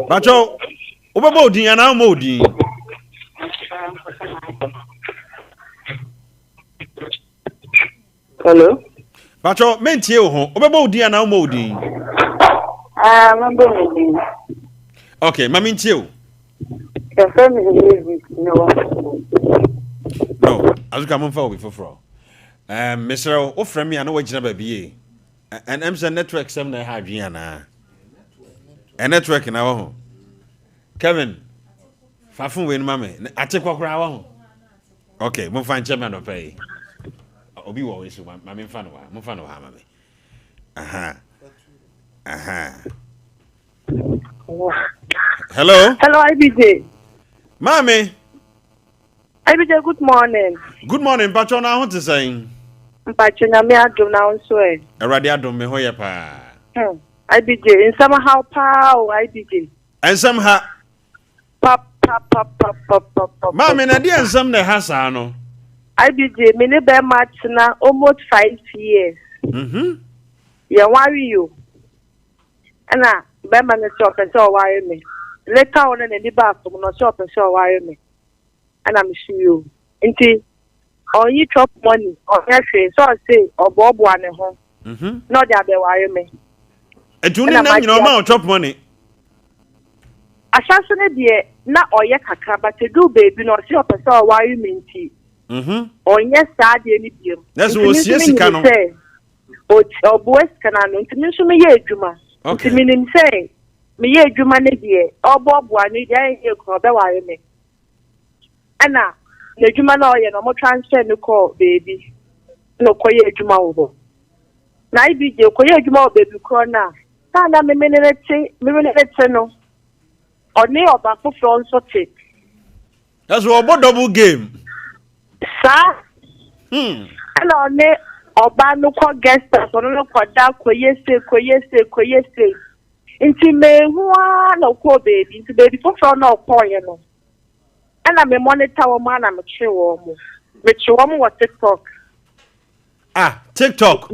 Bacho, wobɛbɔ odin anaa womɔ odin? Hello. Patrɔ, mentie wo ho. Wobɛbɔ wo din anaa wommɔ wo din? Ah, mɛbɔ me din. Okay, ma mentie wo. Yɛfrɛ me David ne wɔ. No, Azuka momfa obi foforɔ. Um, mesrɛ wo, wofrɛ me a na woagyina baabi yie. Ɛm sɛ network sɛm na ɛha adwene anaa? Ɛ network na wɔ ho. Kevin, fa phone wei no ma me. Ate kɔ koraa wɔ ho. Ok, momfa nkyɛ me anɔpa yi. Obi wɔ wei so, ma memfa no wɔ ha. Momfa no wɔ ha ma me. Aha. Aha. Hello. Hello, IBJ. Maame. IBJ, good morning. Good morning, mpatwɔ na ho te sɛn? Mpatwɔ nyame adom na wo nso ɛ. Awurade adom me ho yɛ paa. Hmm. IBJ, nsɛm haw paa o, IBJ. Nsɛm ha. Papapapapapapa. Maame na deɛ nsɛm na ɛha saa no. IBJ me ne bɛrima atena almost 5 years. Yɛn ware yi o. Ɛna bɛrima no sɛ ɔpɛ sɛ ɔware me. Later on na n'ani baa fam no, ɔsɛ ɔpɛ sɛ ɔware me. Ɛna me so yi o. Nti ɔnyi chop money, ɔnyɛ hwee, sɛ ɔse ɔboaboa ne ho na ɔde abɛware me. Ɛnti wo ne nam nyina ɔma wo chop money? Ahyɛse no deɛ na ɔyɛ kakra, but ɛduu baabi no ɔse ɔpɛ sɛ ɔware me nti ɔnyɛ saa adeɛ no biom. Na sɛ Nti me nso ɔsie sika menim no? sɛ ɔboa sika no ano, nti me nso meyɛ adwuma. Nti menim sɛ meyɛ adwuma no deɛ ɔboaboa no deɛ ayɛ yie koraa ɔbɛware me. Ɛna n'adwuma no a ɔyɛ no ɔmo transfer no kɔɔ baabi na ɔkɔyɛ adwuma wɔ hɔ. Na IBJ ɔkɔyɛ adwuma wɔ baabi korɔ no a saa na me ne no te, me ne no te no, ɔne ɔba foforɔ nso te. Ɛso ɔbɔ double game. Saa. Ɛna ɔne ɔba no kɔ guest house, ɔno no kɔda, kɔyɛ sei, kɔyɛ sei, kɔyɛ sei. Nti mehu ara na ɔkɔɔ baabi, nti baabi foforɔ na ɔkɔɔeɛ no, ɛna me monitor wɔn a na mekyere wɔn. Mekyere wɔn wɔ TikTok. Ah, TikTok.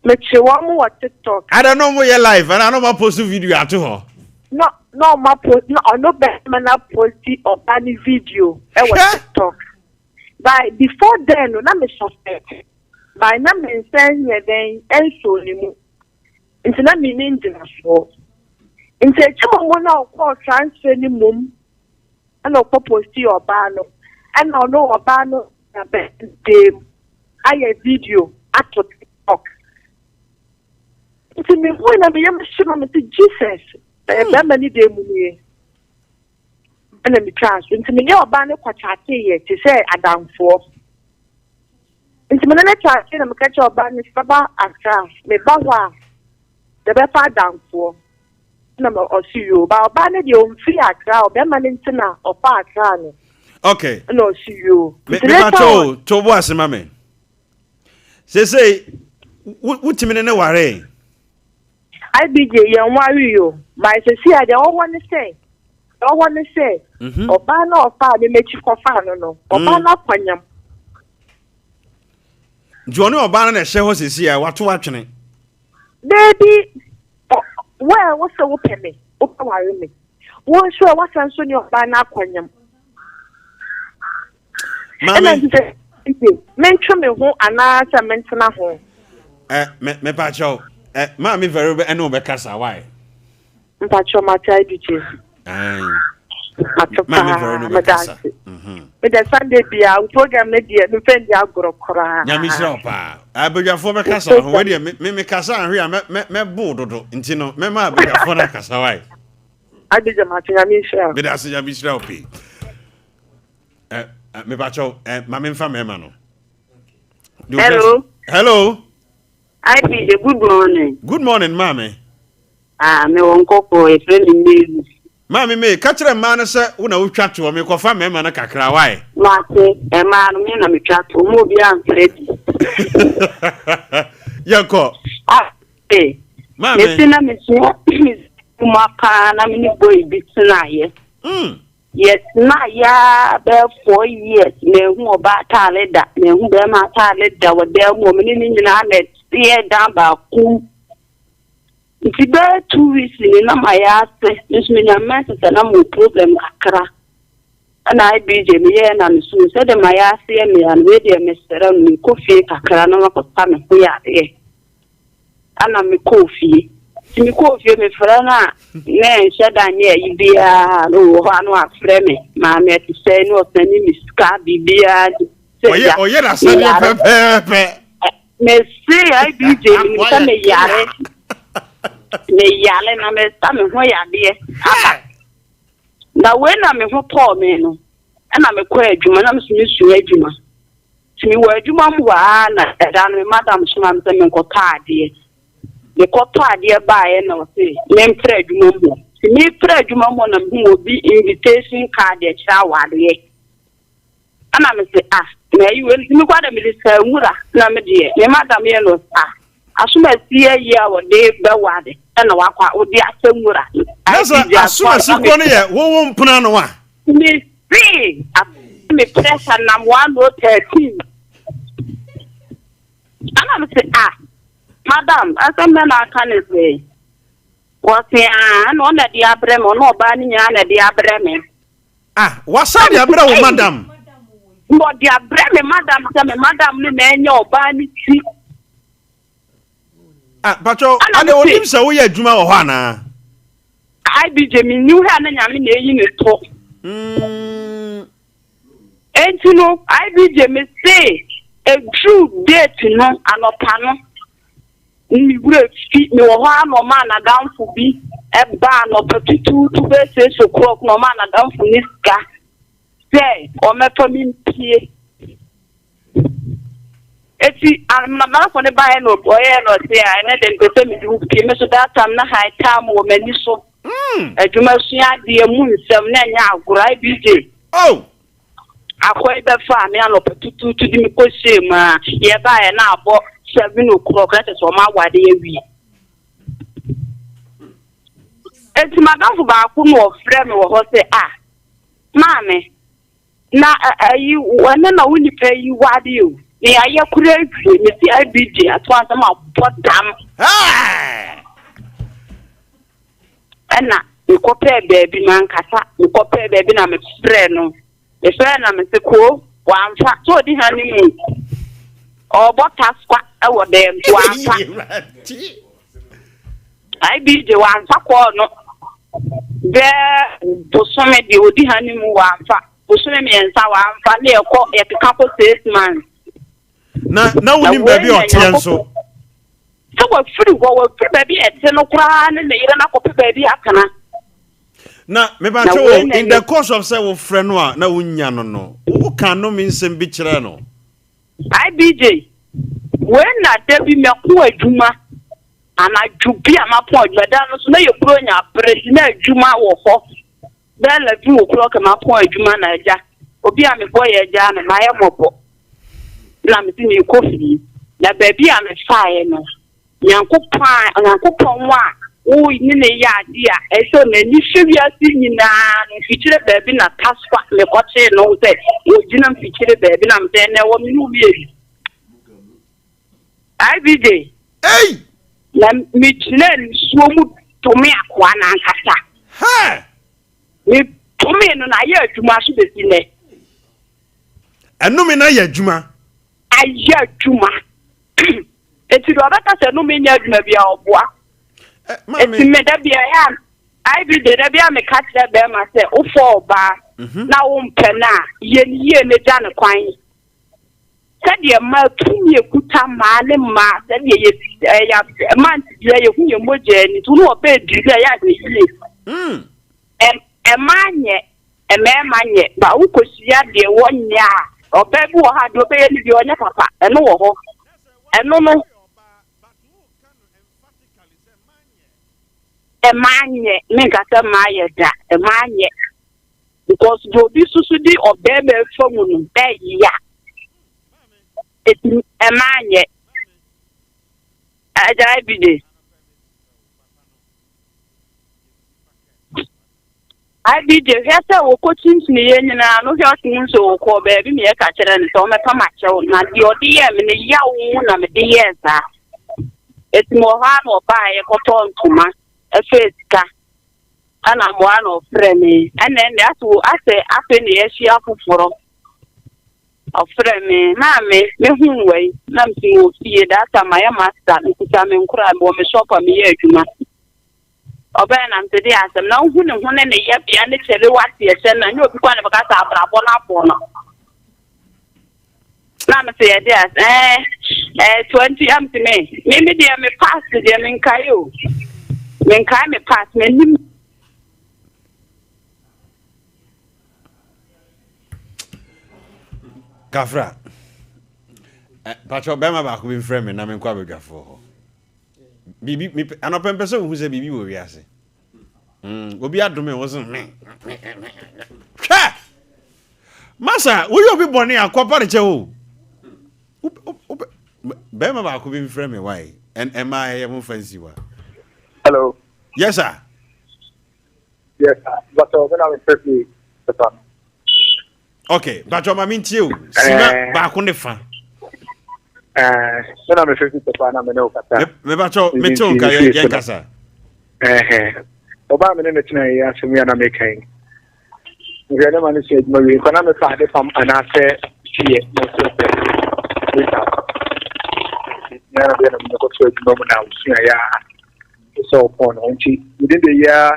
Mekyere wɔn wɔ TikTok. Ada na wɔn yɛ live, ana na wɔn apost video ato hɔ. Na na wɔn apost, na ɔno bɛrima na aposti ɔba ne video ɛwɔ TikTok. But before then no, na me suspect. But na me nsa nyɛ dɛn ɛnso ne mu. Nti na me ni ngyinasoɔ. Nti akyi mu na ɔkɔɔ transfer ne mom ɛna ɔkɔ posti ɔbaa no. Ɛna ɔno ɔbaa no na bɛn ayɛ video ato TikTok. mehui na me yam hye ma me se Jesus, ɛyɛ hmm. bɛrima ne deɛ mu nie. Ɛna metwaa so. Nti me ne ɔbaa no kɔkyateeɛ te sɛ adamfoɔ. Nti me ne no kyaatee na meka kyerɛ ɔbaa no sɛ bɛba Accra, meba hɔ a yɛbɛfa adamfoɔ. Ɛna ɔse yoo, ba ɔbaa no deɛ ɔmfiri Accra, ɔbɛrima no nti na ɔfa Accra no. Okay. Ɛna ɔse yoo. Me me to to bo ase ma me. Sesei wotumi ne ne waree? IBJ yɛn waree o, but sesei a deɛ ɛwɔ hɔ ne sɛ, deɛ ɛwɔ hɔ ne sɛ, mhm. ɔbaa no a ɔfaa me m'akyi kɔfaa no no, ɔbaa mm. no akwanyam. Nti ɔne ɔbaa no na ɛhyɛ hɔ sesei a wato atwene? Daabi, wo a wosɛ wopɛ me, wobɛware me. Wo nso a woasan nso ne ɔbaa no akwanyam. Maame. Ɛna nti sɛ nti mentwe me ho anaasɛ mentena ho. Ɛ me mepakyɛw ɛ maame very bɛ ɛne ɔbɛkasa why. Mpakyɛw mate IDJ. Ayi. Mate paa meda ase. Mhm. Meda Sunday bia wo program ne deɛ mefɛ ndi agorɔ koraa. Nyame hyira wo paa. Abadwafoɔ bɛkasa ho wei deɛ me me kasa ahwe a mɛ mɛ mɛbo dodo nti no mɛma abadwafoɔ no akasa why. IDJ mate nyame nhyira wo. Meda ase nyame nhyira wo pii. Eh, eh, mepakyɛw, eh, ma memfa mmarima no. Hello. Hello. IPJ, good morning. Good morning, maame. Ah, me wɔ nkɔkɔ, efrɛ me Mary. Maame May, ka kyerɛ mmaa no sɛ wo na wotwa toɔ, mekɔfa mmarima no kakra, wae? Mate, mmaa no, me na metwa toɔ, mo obi amfrɛ bi. Yɛnkɔ. Ah, eh. Maame. Mese na mesua kuma paa na me ne boy bi tenaeɛ. Mm. Yɛtenaeɛ ara bɛyɛ 4 years, manhu ɔbaa ataare da, manhu barima ataare da wɔ dan mu hɔ, me ne no nyinaa na ɛteɛ dan baako mu. Nti bɛyɛ 2 weeks ni na mayɛ ase, me nso menya menses a na mewɔ problem kakra. Ɛna IBJ meyɛɛ na mesu sɛdeɛ mayɛ ase yɛ me ya no, wei deɛ mesrɛ no menkɔ fie kakra na makɔsa me ho yareɛ. Ɛna mekɔɔ fie. Nti mekɔɔ fie mefrɛ no a na ɛnhyɛ da nyɛ ayi biara na ɔwɔ hɔ a na wafrɛ me maame ɛte sɛn na ɔsɛne me sika biribiara nti sɛ Ɔyɛ gya ɔyɛ n'asɛdeɛ meyare. pɛpɛɛpɛ. Mese IBJ menim sɛ meyare meyare na mesa me ho yadeɛ aba na wei na me ho tɔɔ me no ɛna mekɔ adwuma na meso mesua adwuma Nti mewɔ adwuma mu hɔ ara na ɛda no me madam somaa me sɛ menkɔtɔ adeɛ. Mekɔtɔ adeɛ baeɛ na ɔse mempra adwuma mu hɔ. Nti mepra adwuma mu hɔ na mehuu obi invitation card ɛkyerɛ awareɛ. Ɛna mese ah na ayi wei nti mekɔ ada mede saa nwura na me deɛ me madam yɛ no ah asomasi ayi a wɔde bɛware ɛna wakɔ a wode asɛ nwura. Na sɛ asomasi korɔ no yɛ wowo mpena no a. Mesee afei me pressure nam 113. Ɛna mese ah madam asɛm bɛ na aka ne sɛ wɔse ah ɛna ɔna de abrɛ me ɔne ɔbaa no nyinaa na de abrɛ me. Ah wasan de abrɛ wo madam. Na ɔde abrɛ me madam sɛ me madam no na ɛnyɛ ɔbaa no ti. Ah, patro, ade onim sɛ woyɛ adwuma wɔ hɔ anaa? IBJ, menni hɔ a na nyame na eyi ne to. Enti no, IBJ, me se, eduru date no, anɔpa no, me wura fi, me wɔ hɔ a na ɔmaa n'adamfo bi ɛba anɔpa tutuutu bɛyɛ 6 o'clock na ɔmaa n'adamfo ne sika sɛ ɔmɛfa me mpie. Eti m'adamfo no baeɛ na ɔyɛɛ no ɔse a ɛnɛ de mpɛ sɛ mede wo pie. Me so that time na high time wɔ m'ani so. Adwuma sua adeɛ mu nsɛm na ɛnyɛ agorɔ IBJ. Oh! Akɔ yi bɛfaa me anɔpa tutuutu de me kɔhyɛɛ mu a yɛbaeɛ na abɔ 7 o'clock na kyerɛ sɛ ɔma awade awie. Eti m'adamfo baako na ɔfrɛ me wɔ hɔ sɛ ah maame Na ayi ɛno na wo nipa yi ware o. Na yɛayɛ kora awie mesi IBJ ato asɛm abɔ dam. Ɛna mekɔpɛɛ baabi mankasa mekɔpɛɛ baabi na mefrɛ no mefrɛ na mese koo wamfa sɛ ɔdi ha ne mu ɔbɔ taskwa ɛwɔ dɛm wamfa IBJ wamfa kɔɔ no bɛɛ bosome deɛ ɔdi ha ne mu wamfa bosome 3 wamfa ne yɛkɔ yɛkeka kɔ 6 months. Na na wonim baabi a ɔteɛ nso. Sɛ wafiri hɔ, wafiri baabi a ɛte no koraa ne ne yere no akɔpɛ baabi atena. Na mebakyɛ wo, in the course of sɛ wofrɛ no a na wonya no no, woka nnome nsɛm bi kyerɛ no? IBJ, Wei na da bi mɛko adwuma, anadwo bi a mapɔn adwuma, da no so na yɛ Buronya bere nti na adwuma wɔ hɔ, bɛyɛ 11 o'clock mapɔn adwuma na agya, obi a mebɔ yɛ agyaa me, mayɛ mmɔbɔ na mese merekɔ fie, na baabi a mefaeɛ no, Nyankopɔn a, Onyankopɔn a wo ne no yɛ ade a ɛsɛ n'ani hwɛ wiase nyinaa no mfikyire baabi na Tasfa mekɔkyee no sɛ wɔgyina mfikyire baabi na mesɛ ɛnɛ wɔ me ne wo mmienu. IBJ. Ei! Na megyina nsuo mu dome akoa no ankasa. Hɛ! Medome no na ayɛ adwuma so bɛsi nnɛ. Ɛnome no ayɛ adwuma. Ayɛ adwuma. Enti deɛ ɔbɛka sɛ no menyɛ adwuma bi a ɔboa. Enti me da bia ɛyɛ a IB de da bia meka kyerɛ bɛrima sɛ wofɔ ɔbaa mhm. na wompɛ no a yɛ ne yie na gya ne kwan. Sɛdeɛ mmaa tumi ekuta mmaa ne mmaa sɛdeɛ yɛ ɛyɛ mmaa ntibea yɛhu yɛn mogya ani nti wo ne ɔbɛɛ diri bi a ɛyɛ ahwɛ yie. Mm. Mmaa nyɛ Mmarima nyɛ, but wokɔhyia deɛ wɔnyɛ a, ɔbaa bi wɔ hɔ a deɛ ɔbɛyɛ no bi ɔnyɛ papa, ɛno wɔ hɔ. Ɛno no, mmaa nyɛ, menka sɛ mmaa yɛ da, mmaa nyɛ. Because deɛ obi susu di ɔbarima fa mu no, ɛya. Eti mmaa nyɛ. Agyae bi de. IBJ, hwɛ sɛ wɔkɔkyinkyiniiɛ nyinaa no, hwɛ ɔte mu nso wɔkɔɔ baabi ma yɛka kyerɛɛ no sɛ ɔmmɛpa m'akyɛw, na deɛ ɔde yɛɛ me no, yaw mu na mede yɛɛ saa. Enti mewɔ hɔ ara na ɔbaeɛ kɔtɔɔ ntoma, ɛfɛɛ sika, ɛna mmoa na ɔfrɛ me. Ɛna ɛnde asɛ asɛ afei na yɛahyia foforɔ. Ɔfrɛ me, maame, mehuu wei, na mesi wɔ fie, that time mayɛ master, mekuta me nkora, mewɔ me shop a meyɛ adwuma. Ɔbɛn na mede asɛm na wohu ne ho ne ne yɛbea ne kyɛre wate ɛhyɛ no ɛnyɛ obi kwan na bɛka sɛ abrabɔ no abɔ no na mese yɛde as ɛɛ ɛɛ 20 am se me me me deɛ me pass deɛ menkae o menkae me pass m'anim Kafra patro bɛrima baako bi mfrɛ me na menkɔ abadwafoɔ hɔ Biribi mepɛ anɔpɛ mpɛ sɛ wohu sɛ biribi wɔ wiase. Mm, obi adome wo so me. Hwɛ! Masa, woyɛ obi bɔne a kɔpa ne kyɛ o. Bɛrima baako bi mfrɛ me wae. Ɛma ɛyɛ mo fa nsi wa. Hello. Yes sir. Yes sir. But me na me fɛ fi papa. Ok, mpatsɔ ma mi ntie o. Sima eh. baako ne fa. Eh, me na me fɛ fi papa na me ne o kasa. Me mpatsɔ me te o nka yɛn yɛn kasa. Ɛhɛn. Ɔbaa me ne ne tena yi asɛm yi a na meka yi. Nhwɛ ne ma ne sua adwuma wie nkɔ na mefa ade fam anaasɛ fie na ɔsɛ sɛ meka. Nyɛ na bɛyɛ na mekɔto adwuma mu na osua yɛ a sɛ ɔpɔn no nti within the year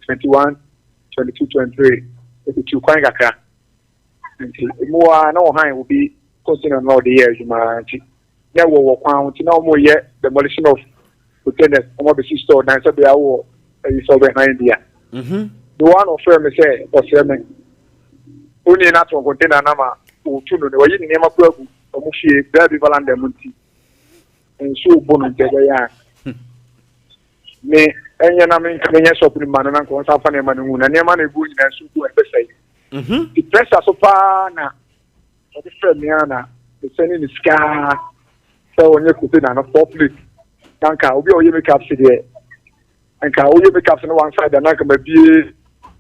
21 22, 23, etutu kwan kakra. Nti emu hɔ ara na wɔhan obi container na ɔde yɛ adwuma nti na ɛwɔ wɔ kwan ho nti na wɔyɛ demolition of containers wɔn abɛsi store dan sɛ bea wɔ ɛyi sɛ ɔbɛhan bi a. Mhm. Ne wɔn na ɔfrɛ me sɛ ɔsrɛ me onii no atɔn container no ama wɔtu no na wayi ne nneɛma kura agu wɔn fie bea bi valanda mu nti nsuo bɔ no nti ɛbɛyɛ a Me, ɛnyɛ na menyɛ shop no ma no na nka ɔnsan fa nneɛma no ngu na nneɛma no egu nyinaa nso gu ɛbɛsɛe. Mhm. The pressure so paa na ɔde frɛ me a na mesɛne ne sika sɛ ɔnyɛ kote na no four plate na nka obi a ɔyɛ makeup se deɛ nka ɔyɛ makeup no one side na nka mabie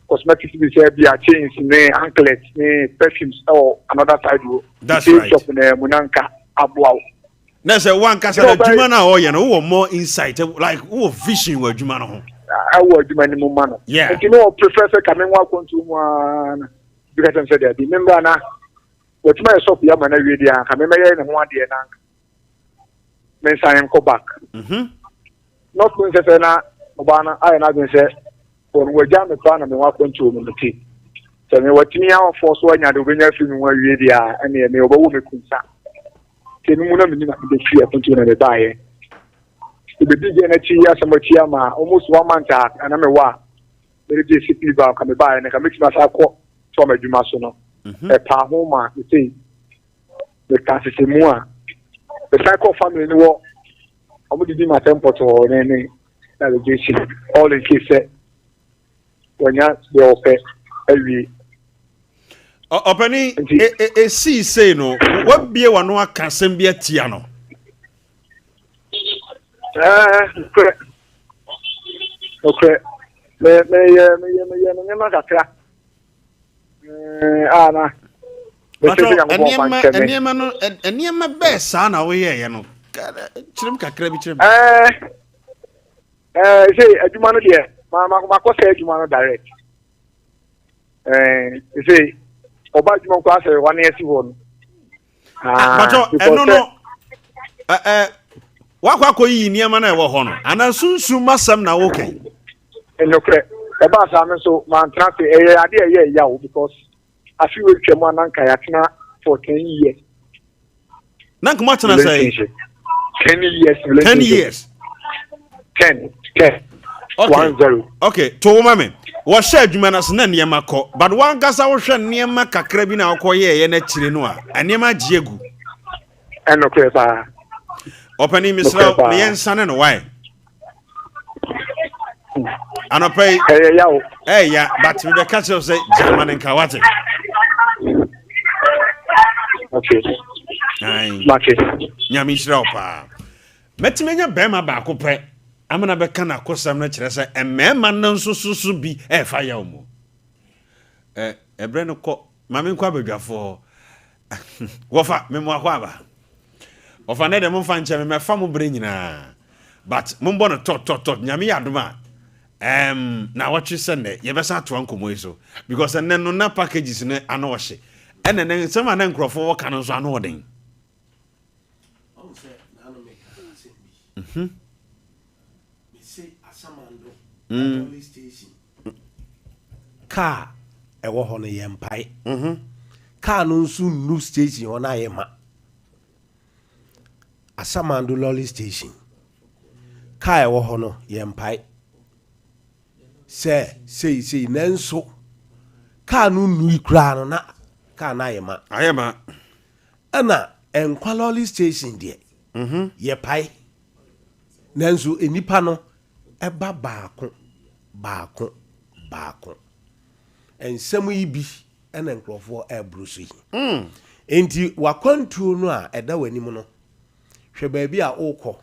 cosmetics bi sɛ bi a chains ne anklets ne perfumes ɛwɔ another side wɔ That's same right. shop na mu na nka aboa wo. Na sɛ wankasa na adwuma no a ɔyɛ no wowɔ more insight like wowɔ vision wɔ adwuma no ho. Ɛwɔ adwuma no mu ma no. Yeah. Nti no prefer sɛ ka me nwa akwantuo mu ara na bi ka kyerɛ me sɛ daabi me mbra na watumi ayɛ shop yi ama no awie deɛ anka me mɛyɛ ne ho adeɛ na anka me nsan nkɔ back. Mm-hmm. Not knowing sɛ sɛ na ɔbaa no ayɛ n'adwene sɛ wɔn wagya me koraa na me ho akwantuo mu no ti sɛ me watumi awɔfoɔ so anya de wobɛnya afiri me ho awie deɛ a ɛneɛ me wɔbɛwɔ me kunsa. Nti ɛno mu na menim a mebɛfiri akwantuo na mebaeɛ. Ebedi gɛ n'akyi asɛm akyi ama almost one month a na mewɔ a mede gye sick leave a nka mebaeɛ no nka mɛtumi asa akɔ toa m'adwuma so no. Ɛpaa ho ma mesei meka nhyehyɛmu a mesan kɔɔ family no wɔ wɔn didi m'asɛm pɔtɔɔ ne ne na allegation all in case sɛ wɔnya deɛ wɔpɛ awie. Ɔpɛni esii sei no wabie wano aka asɛm bi atia no. Ɛɛ nokorɛ nokorɛ mɛ mɛyɛ mɛyɛ mɛyɛ no nneɛma kakra ɛɛ a na mɛsɛ sɛ Nyankopɔn fa nkyɛ me. Nneɛma no nneɛma bɛɛ saa na woyɛɛyɛ no kyerɛ mu kakra bi kyerɛ mu. Ɛɛ ɛɛ sɛ adwuma no deɛ ma ma makɔ sɛ adwuma no direct. Ɛɛ sɛ ɔba adwuma nkɔ asɛ wane asi hɔ no. Bàtɔ ɛno no ɛɛ wakɔ akɔ yiyi nneɛma na ɛwɔ hɔ no anaa sunsun masɛm na wokɛ. Nokorɛ ɛbaa saa me nso mantena ase ɛyɛ adeɛ ɛyɛ ɛya o because afi wei twam a na nka yɛatena for 10 years. Na nka moatena sɛ? 10 years relationship. 10 years. 10 10. Okay. 1 0. Okay, to wo ma me. Wɔhyɛ adwuma no ase na nneɛma kɔ but wankasa wohwɛ nneɛma kakra bi na wokɔ yɛɛyɛ no akyire no a nneɛma agye agu. Ɛnokorɛ paa. Ɔpanin mesrɛ wo meyɛ nsane no wae. Anɔpa yi. Ɛyɛ ya o. Ɛyɛ but mebɛka kyerɛ wo sɛ gyama no nka wate. Okay. Ayi. Mate. Nyame nhyira wo paa. Mɛtumi anya bɛrima baako pɛ amena bɛka n'akosɛm no kyerɛ sɛ mmarima no nso so so bi ɛrefa yaw mu. Ɛ ɛberɛ no kɔ maame nkɔ abadwafoɔ hɔ. Wɔfa me mo akɔ aba. Wɔfa nɛ deɛ momfa nkyɛ me mɛfa mo berɛ nyinaa but mombɔ no tɔt tɔt tɔt Nyame yɛ adom a um, na wɔtwe sɛ nnɛ yɛbɛsa atoa nkɔmmɔ yi so because ɛnɛ no na packages no ano ɔhye ɛnɛ ne nsɛm a na nkurɔfoɔ wɔka no nso ano ɔden. Kaa ɛwɔ hɔ no yɛ mpae. Kaa no nso nnu station hɔ na ayɛ ma. Asamando lorry station. Kaa ɛwɔ hɔ no yɛ mpae. Sɛ sei sei nanso kaa no nnui koraa no na kaa no ayɛ ma. Ayɛ ma. Ɛna Nkwa lorry station deɛ yɛ pae. Nanso nnipa no ba baako baako baako. Nsɛm yi bi na nkurɔfoɔ reboro so yi. Enti w'akwantuo no a ɛda w'anim no, hwɛ baabi a worekɔ.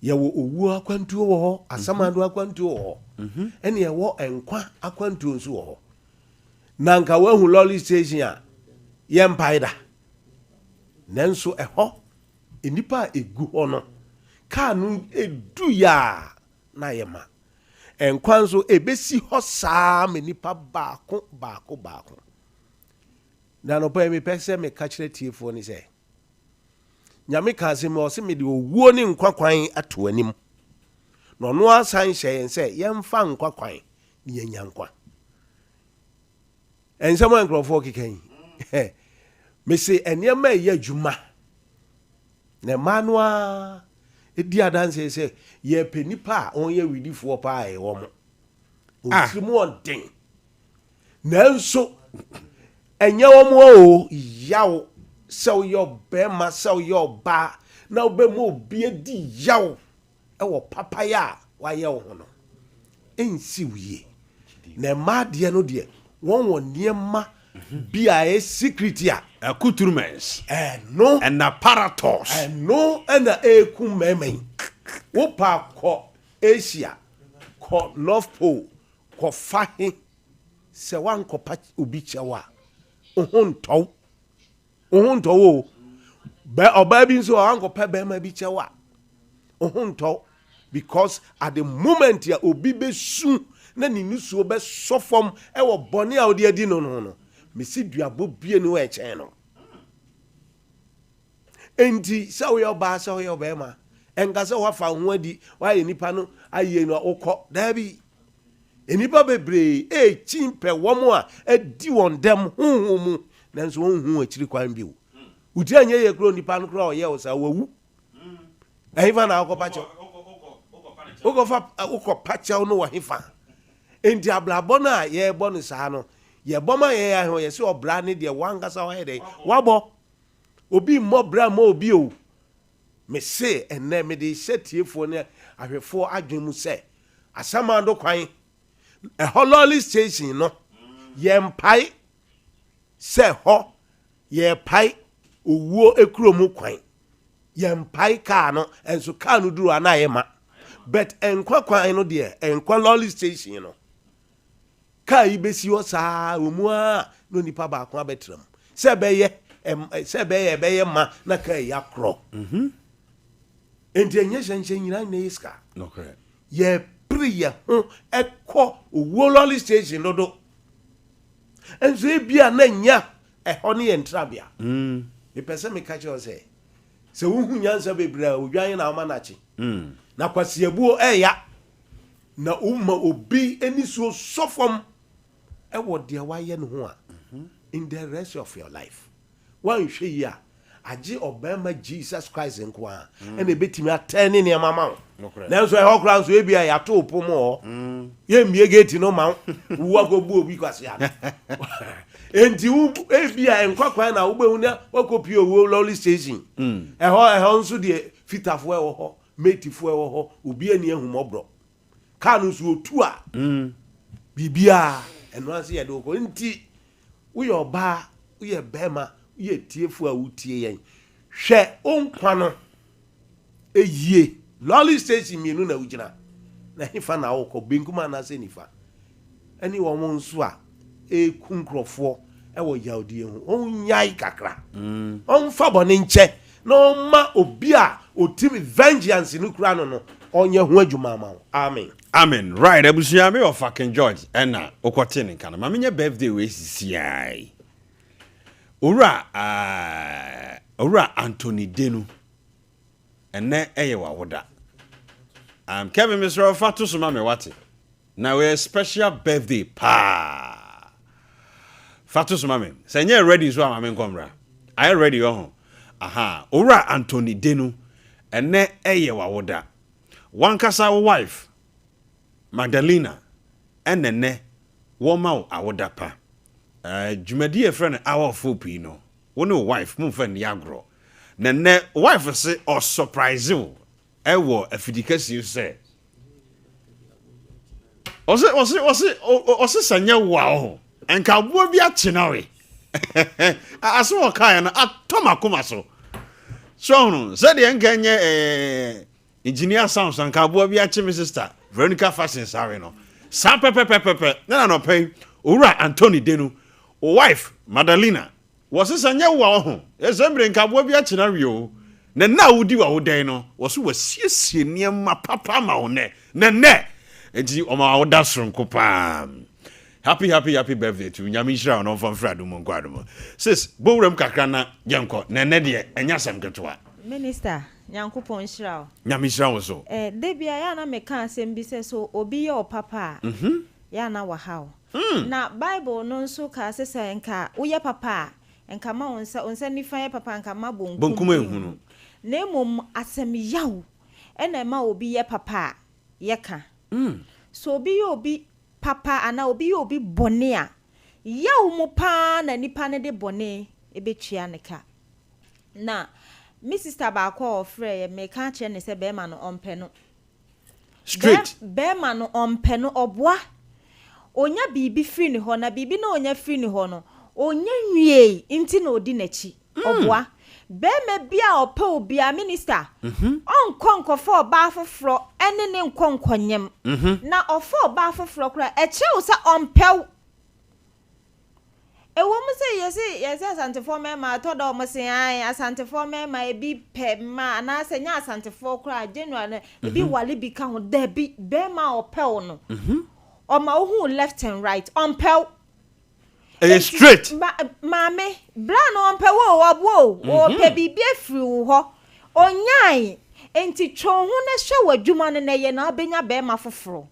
Yɛwɔ owuo akwantuo wɔ hɔ, asamando akwantuo wɔ hɔ, ɛne ɛwɔ nkwa akwantuo nso wɔ hɔ. Na nka woahu lorry station a yɛmpae da. Nanso ɛhɔ Nnipa a ɛgu hɔ no, kaa no du yɛ a, na ayɛ ma. Nkwa nso, ɛbɛsi hɔ saa ara ma nnipa baako baako baako. Na anɔpa yi mepɛ sɛ meka kyerɛ tiefoɔ ne sɛ, Nyame ka asɛm yi, ɔse mede owuo ne nkwa kwan ato anim. Na ɔno ara san hyɛ yɛn sɛ yɛmfa nkwa kwan na yɛanya nkwa. Nsɛm a nkurɔfoɔ keka yi, mese nneɛma ɛyɛ adwuma na mmaa no ara di adanseɛ sɛ yɛpɛ nnipa a wɔyɛ widifoɔ paa ɛyɛ wɔn. Wɔn ah. tirim ɔden. Nanso ɛnyɛ wɔn o yaw sɛ woyɛ ɔbarima sɛ woyɛ ɔbaa na wobɛma obi adi yaw wɔ papayɛ a wayɛ wo ho no, ɛnsi wo yie. Na mmaa deɛ no deɛ, wɔn wɔ nneɛma bi a ɛyɛ secret a. Accoutrements. Ɛno. And apparatus. Ɛno ɛna ɛreku mmarima yi. Wopa kɔ Asia, kɔ North Pole, kɔ fa he, sɛ woankɔpa obi kyɛw a, wo ho ntɔ wo. Wo ho ntɔ wo o. Bɛ ɔbaa bi nso a wankɔpɛ bɛrima bi kyɛw a, wo ho ntɔ wo. Because at the moment a obi bɛsu na ne nusuo bɛsɔ fam wɔ bɔne a wode adi no no ho no, mesi duabɔ bie ne hɔ ɛkyɛn no. Enti sɛ woyɛ ɔbaa sɛ woyɛ ɔbɛrima, ɛnka sɛ woafa wo ho adi, woayɛ nipa no ayie no a wokɔ. Daabi. Nnipa bebree rekyin pɛ wɔn a adi wɔn dɛm honhom mu, nanso wɔnhu wɔn akyiri kwan bio. Wo ti anyɛ yie koraa onipa no koraa ɔyɛ wo saa wawu. Ɛhefa na wokɔpa kyɛw? Wokɔfa wokɔpa kyɛw no wɔ hefa? Enti abrabɔ no a yɛrebɔ no saa no, yɛbɔ ma yɛn ahwɛ yɛsɛ ɔbra ne deɛ wankasa wayɛ dɛn? Wabɔ. Obi mmɔ bra mma obi o. Mese ɛnnɛ mede rehyɛ tiefoɔ ne ahwɛfoɔ adwene mu sɛ, Asamando kwan, ɛhɔ lɔɔre station no, yɛmpae sɛ hɔ yɛrepae owuo kuro mu kwan. Yɛmpae kaa no, nso kaa no duru a na ayɛ ma. But nkwa kwan no deɛ, nkwa lɔɔre station no, Kaa yi bɛsi hɔ saa ara, wɔ mu ara na onipa baako abɛtra mu. Sɛ ɛbɛyɛ, sɛ ɛbɛyɛ, ɛbɛyɛ ma na kaa yi akorɔ. Mhm. Enti ɛnyɛ hyɛnhyɛn nyinaa nyina yɛ sika. Yɛpere yɛ ho kɔ owuo lɔre station dodo. Nso ebia na nya ɛhɔ ne yɛn ntrabea. Mm. Mepɛ sɛ meka kyerɛ wo sɛ, sɛ wohu nyansa bebree a, odwan na woma no akye. Mm. Na kwasiabuo ɛya. Na woma obi anisuo sɔ fam wɔ deɛ wayɛ no ho a, in the rest of your life, woanhwɛ yie a, agye ɔbarima Jesus Christ nko ara ɛna ɛbɛtumi atɛn ne nneɛma ma wo. Nanso ɛhɔ koraa nso ebia yɛato wo pon wɔ hɔ, yɛmmie gate no ma wo, wo akɔbu obi kwasea no. Enti wo ebia nkwa kwan na wobɛhu na wakɔpie owuo lorry station. Ɛhɔ ɛhɔ nso deɛ fitafoɔ ɛwɔ hɔ, Matefoɔ ɛwɔ hɔ, obi ani ahummɔborɔ. Kaa no nso ɔtu a, biribiara ɛno ara sɛ yɛde wo kɔ. Nti woyɛ ɔbaa, woyɛ bɛrima, woyɛ tiefoɔ a wotie yɛn, hwɛ wo nkwa no yie. Lɔre station mmienu na wogyina, na hefa na wokɔ, benkum anaasɛ nifa? Ɛne wɔn nso a ɛreku nkurɔfoɔ wɔ yawdie ho, ɔnnyae kakra, ɔmfa bɔne nkyɛ, na ɔmma obi a ɔtumi vengeance no kura no no, ɔnyɛ ho adwuma ama wo. Amen. Amen right abusua me ɔfa King George ɛna wokɔ tee ne nka no ma menyɛ birthday wei sisiai owura uh, owura Anthony Denu ɛnɛ ɛyɛ wawoda um, Kevin mesrɛ fa to so ma me wate Na wei yɛ special birthday paa. Fa to so ma me. Sɛ nyɛ ready nso a ma me nkɔ mmra. Ayɛ ready ɔho. Aha. Owura Anthony Denu, ɛnɛ ɛyɛ w'awoda. W'ankasa wo wife, Magdalena, ɛna ɛnɛ wɔma wo awoda pa. Eh, dwumadi a yɛfrɛ no Hour of Hope yi no, wo ne wo wife momfa nni agorɔ. Na ɛnɛ wo wife se ɔsurprise wo Ɛwɔ afidikɛseɛ sɛ ɔse ɔse ɔse ɔse sɛ nyɛ wo a ɔho nka aboa bi akye na we asɛm ɔkaeɛ no atɔ m'akoma so so ɔhono sɛdeɛ nka nyɛ ɛɛ engineer sounds nka aboa bi akye me sister Veronica Fashion sawe no saa pɛpɛpɛpɛpɛ na nanɔpɛ yi owura Anthony Denu wife Madalina Wɔse sɛ nyɛ wo a ɔho ɛsɛ mbre nka aboa bi akyena we o Na nnɛ a wodi w'awodɛn no wɔse wasiesie nneɛma papa ama wo nnɛ Na nnɛ nti ɔma w'awoda soronko paa Happy happy happy birthday to you Nyame nhyira wo na ɔmfa mfiri adom mu nkɔ adom mu Sis bɔ wuram kakra na yɛnkɔ na ɛnnɛ deɛ ɛnyɛ asɛm ketewa. Minister, Nyankopɔn nhyira wo. Nyame nhyira wo nso. Eh, da biara yɛ a na meka asɛm bi sɛ, sɛ obi yɛ wo papa a, yɛ a na waha wo. Na Bible no nso kaa sɛ sɛ nka woyɛ papa a, nka ma wo nsa, wo nsa nifa yɛ papa a, nka ma bonkum Bonkum nhunu. Na mmom asɛm yaw na ɛma obi yɛ papa a, yɛka. Sɛ obi yɛ obi papa anaa obi yɛ obi bɔne a, yaw mu pa ara na nipa no de bɔne bɛtua ne ka. Na me sista baako a ɔfrɛeɛ, meka akyerɛ no sɛ bɛrima no, ɔmpɛ no. Straight. Bɛɛma no ɔmpɛ no ɔboa. Ɔnya biribi firi ne hɔ na biribi no a ɔnya firi ne hɔ no ɔnya nwiei nti na ɔdi n'akyi. Ɔboa. Bɛɛma bi a ɔpɛ obiara, minister, ɔnkɔ nkɔfa ɔbaa foforɔ ɛne ne nkɔ nkɔnyem. Na ɔfa ɔbaa foforɔ koraa ɛkyerɛ wo sɛ ɔmpɛ wo. Ɛwɔ mu sɛ yɛse yɛse Asantefoɔ mmarima ɛtɔ da wɔn se ae Asantefoɔ mmarima ebi pɛ mmaa anaasɛ nyɛ Asantefoɔ koraa general no ebi mhm. wale bi ka ho dabi bɛrima a ɔpɛ wo no mhm. ɔma wo hu left and right ɔmpɛ wo. Ɛyɛ straight. Ma maame bra no ɔmpɛ wo o ɔboa o mhm. ɔpɛ biribi afiri wo hɔ onyae nti twe wo ho na hwɛ w'adwuma no na ɛyɛ na abɛnya bɛrima foforɔ.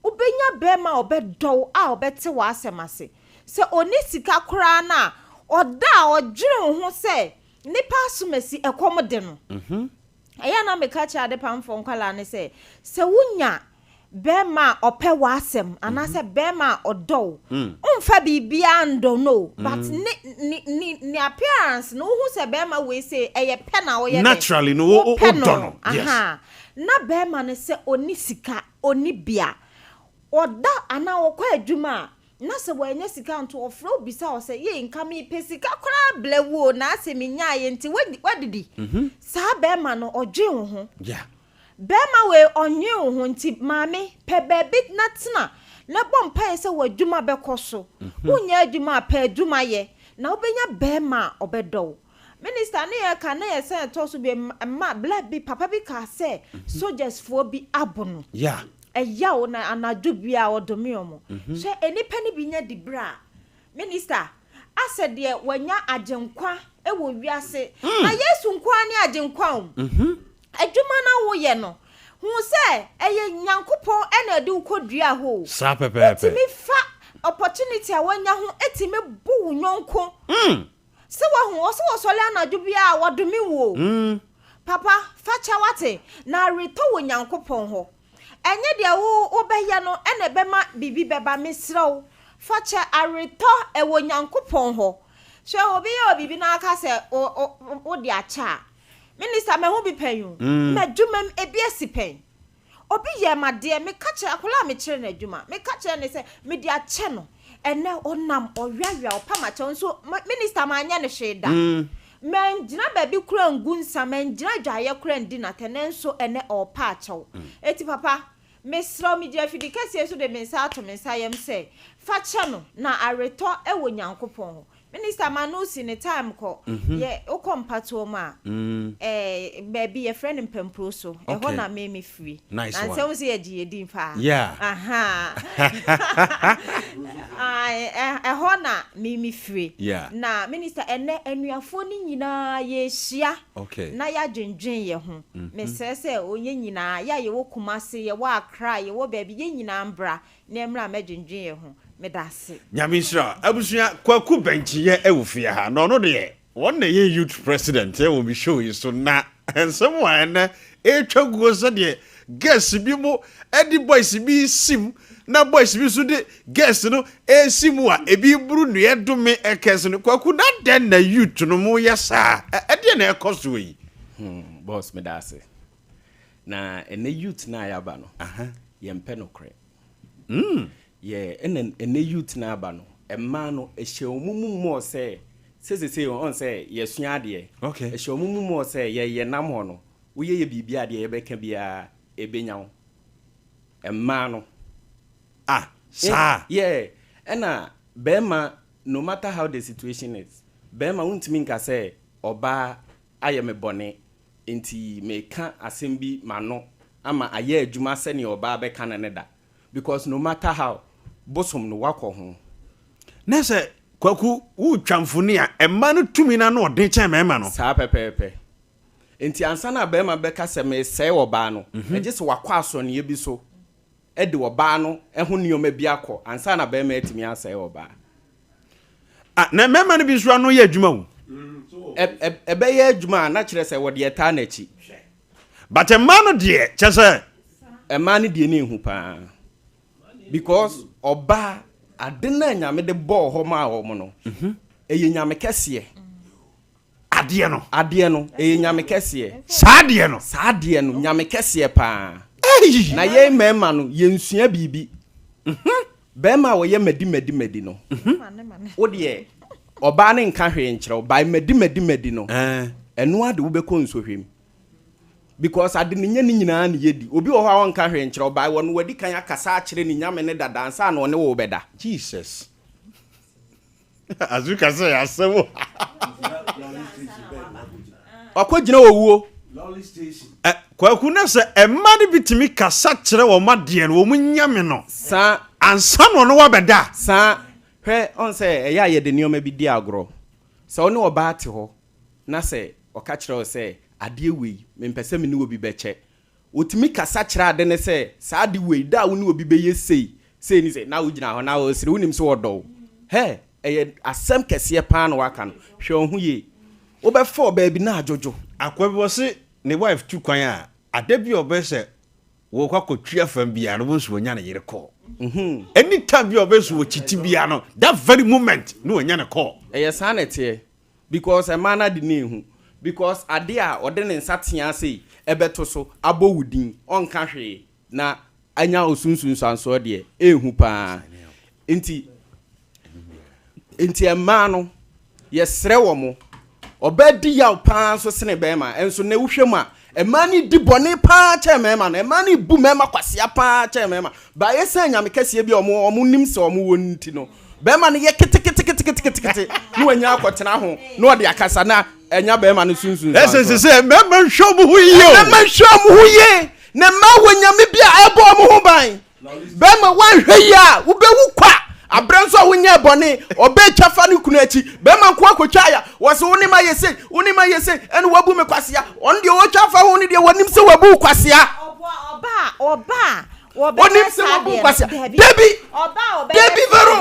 Wobɛnya barima a ɔbɛdɔ wo a ɔbɛte w'asɛm ase. Sɛ ɔnni sika koraa no a, ɔda a ɔdwene wo ho sɛ nnipa asomasi ɛkɔm de no. Ɛyɛ a na meka kyerɛ adepamfoɔ nkwadaa no sɛ, sɛ wonya bɛrima a ɔpɛ w'asɛm anaasɛ bɛrima a ɔdɔ wo, womfa biribiara ndɔ no o, but ne ne ne ne appearance no wohu sɛ bɛrima wei sei ɛyɛ pɛ na woyɛ dɛn? Naturally no wo wo Wopɛ wodɔ no. no. Yes. Ahaa. Na bɛrima no sɛ ɔnni sika, ɔnni bia, ɔda anaa ɔkɔ adwuma a, Na sɛ wannya sika anto a, ɔfrɛ wo bisa wo sɛ, Yei, nka mepɛ sika koraa brɛ wo o, na asɛ menyaeɛ nti woadidi? Saa barima no, ɔdwen wo ho. Barima wei, ɔnnwen wo ho nti, maame, pɛ baabi na tena na bɔ mpaeɛ sɛ w'adwuma bɛkɔ so. Wonnya adwuma a, pɛ adwuma yɛ, na wobɛnya barima a ɔbɛdɔ wo. Minister ne yɛ ka na yɛ san ɛtɔ so bio mma bla bi papa bi kaa sɛ soldiers foɔ bi abo no ɛyaw na anadwo biaa ɔdome ɔmo hwɛ nnipa no bi nya dibrɛ a minister asɛ deɛ wanya agyenkwa wɔ wiase na Yesu nkoaa ne agyenkwa o adwuma no a woyɛ no hu sɛ ɛyɛ Nyankopɔn na ɛde wo kɔ dua hɔ o Saa pɛpɛɛpɛ. wotumi fa opportunity a wanya ho tumi bo wo yɔnko Sɛ wahu, ɔse wɔsɔre anadwo biara a wɔdome wo o. Papa, fa kyɛ wate, na aweretɔ wɔ Nyankopɔn hɔ. Ɛnyɛ deɛ wo wobɛyɛ no na ɛbɛma biribi bɛba, mesrɛ wo, fa kyɛ, aweretɔ ɛwɔ Nyankopɔn hɔ. Hwɛ, obi yɛ wo biribi na aka sɛ wo wo wode akyɛ a, Minister mahu bi pɛn o, m'adwuma mu ebi asi pɛn. Obi yɛɛ me adeɛ, meka kyerɛ akwadaa a mekyerɛ no adwuma, meka kyerɛ no sɛ mede akyɛ no, ɛnnɛ ɔnam ɔweawea, ɔpam akyɛw nso minister manyɛ no hwee da. Mangyina baabi koraa angu nsa, mangyina adwaeɛ koraa andi no atɛn, nanso ɛnnɛ ɔrepa akyɛw. Enti papa, mesrɛ wo, megyina afidi kɛseɛ so de me nsa ato me nsa yam sɛ, fa kyɛ no, na aweretɔ wɔ Nyankopɔn hɔ. Minister ma no si ne time kɔ yɛ wokɔ mpatoɔ mu a ɛɛ baabi yɛfrɛ no mpampuro so ɛhɔ na me me firi Nice na one. nsɛm sɛ yɛgye yɛ din paa Yeah. ahaa Ae, ɛ- ɛhɔ na me me firi Yeah. na minister ɛnɛ anuafoɔ no nyinaa yɛhyia Okay. na yɛadwendwen yɛ ho mesrɛ sɛ ɔnyɛ nyinaa yɛ a yɛwɔ Kumase yɛwɔ Accra yɛwɔ baabi yɛn nyinaa mbra Na ɛmmra mɛdwendwen yɛ ho. Medase. Nyame nhyira wo abusua. Kwaku Bɛnkyeyɛ wɔ fie ha na ɔno deɛ wɔn na ɛyɛ youth president wɔ me show yi so na nsɛm a ɛnɛ ɛretwa guo sɛdeɛ girls bi mo de boys bi resi mu na boys bi nso de girls no resi mu a ebi buru nnua dome ɛkɛse no Kwaku na dɛn na youth no mo yɛ saa ɛdeɛ na ɛkɔ soɔ yi. Hmm, boss meda ase. Na ɛnɛ youth no a yɛaba no, yɛmpɛ nokorɛ. Yeah, ɛna ɛnɛ youth no aba no, mmaa no, ɛhyɛ wɔn mu more sɛ, sɛ sesei ɔn sɛ yɛsua adeɛ. Okay. Ɛhyɛ wɔn mu more sɛ yɛ yɛnam hɔ no, woyɛ yɛ biribi a deɛ yɛbɛka biara ɛbɛnya wo. Mmaa no. Ah, saa? Yeah, ɛna bɛrima, no matter how the situation is, bɛrima wontumi nka sɛ ɔbaa ayɛ me bɔne, Enti meka asɛm bi m'ano ama ayɛ adwuma sɛnea ɔbaa bɛka no no da because no matter how, bosom no woakɔ ho. Na sɛ Kwaku woretwa mfoni a, mmaa no tumi no ano ɔden kyɛn mmarima no. Saa pɛpɛɛpɛ. Enti ansa na barima bɛka sɛ meresɛe ɔbaa no, ɛgye sɛ wakɔ asɔneɛ bi so de ɔbaa no ho nneɛma bi akɔ ansa na barima atumi asɛe ɔbaa. Ah, na mmarima no bi nso ano yɛ adwuma o. Ɛbɛyɛ adwuma a na kyerɛ sɛ wɔde ɛtaa n'akyi. But mmaa no deɛ kyɛ sɛ. Mmaa no deɛ no ehu paa because ɔbaa ade no a Nyame de bɔɔ hɔ maa wɔn no ɛyɛ Nyame kɛseɛ. Adeɛ no. Adeɛ no, ɛyɛ Nyame kɛseɛ. Saa adeɛ no. Saa adeɛ no, Nyame kɛseɛ paa. Ei! Na yɛn mmarima no, yɛnsua biribi. Barima a ɔyɛ madi madi madi no, wo deɛ, ɔbaa no nka hwee nkyerɛ wo, by madi madi madi no, ɛno ara de wobɛkɔ nsohwɛ mu. Because ade no nyɛ ne nyinaa na yɛdi. Obi wɔ hɔ a ɔnka hwee nkyerɛ wo, by ɔno wadi kan akasa akyerɛ ne Nyame no dada ansa na ɔne wo rebɛda. Jesus. Azuka sɛ asɛm o. Wakɔgyina owuo. Ɛ Kwaku na sɛ mma no bi tumi kasa kyerɛ wɔn adeɛ no wɔn nyame no. Saa. Ansa na ɔno wabɛda. Saa. Hwɛ ɔn sɛ ɛyɛ a yɛde nneɛma bi di agorɔ. Sɛ wo ne ɔbaa te hɔ na sɛ ɔka kyerɛ wo sɛ adeɛ wei mempɛ sɛ me ne obi bɛkyɛ Otumi kasa kyerɛ ade no sɛ, Saa ade wei, da a wo ne obi bɛyɛ sei, sei ne sei, na wogyina hɔ na woresere, wonim sɛ ɔdɔ wo. Hɛ! Ɛyɛ asɛm kɛseɛ paa na woaka no. Hwɛ wo ho yie. Wobɛfa ɔbaa bi na adwodwo. Akoa bi ɔse ne wife tu kwan a, ada bi a ɔbɛ sɛ wɔkɔ akɔtwi afam biara no, wobɛhu sɛ wanya ne yere call. Anytime bi a ɔbɛ sɛ wɔkyiti biara no, that very moment na wanya ne call. Ɛyɛ saa na ɛteɛ because ɛmaa no ade no ehu because ade a ɔde ne nsa tea sei ɛbɛto so abɔ wo din ɔnka hwee na anya wo so nsunsuansoɔ deɛ ɛɛhu paa nti nti mmaa no yɛsrɛ wɔn ɔbaa di yaw paa nso sene bɛrima nso na wohwɛ mu a mmaa no di bɔne paa kyɛn mmarima no mmaa no bu mmarima kwasea paa kyɛn mmarima baayɛ sɛ nyame kɛseɛ bi a wɔn wɔn nim sɛ wɔn wɔ no nti no bɛrima no yɛ keteketeketekete na wanya akɔtena ho na ɔde akasa na ɛnya bɛrima no sunsun Ɛsɛ sɛ sɛ mmarima nhwɛ wɔn ho yie o. Mmarima nhwɛ wɔn ho yie na mmaa wɔ nyame bi a ɛbɔ wɔn ho ban. Bɛrima woanhwɛ yie a wobɛwu kwa. Aberɛ nso a wonyɛɛ bɔne, ɔbaa twa fa ne kunu akyi. Bɛrima nko akɔtwa aya, wɔse wo ne ma yɛ sei, wo ne ma yɛ sei, ɛne wabu me kwasea. Ɔno deɛ ɔtwa fa ho no deɛ wɔnim sɛ wabu wo kwasea. Ɔnim sɛ wabu wo kwasea. Dabi, dabi Vero.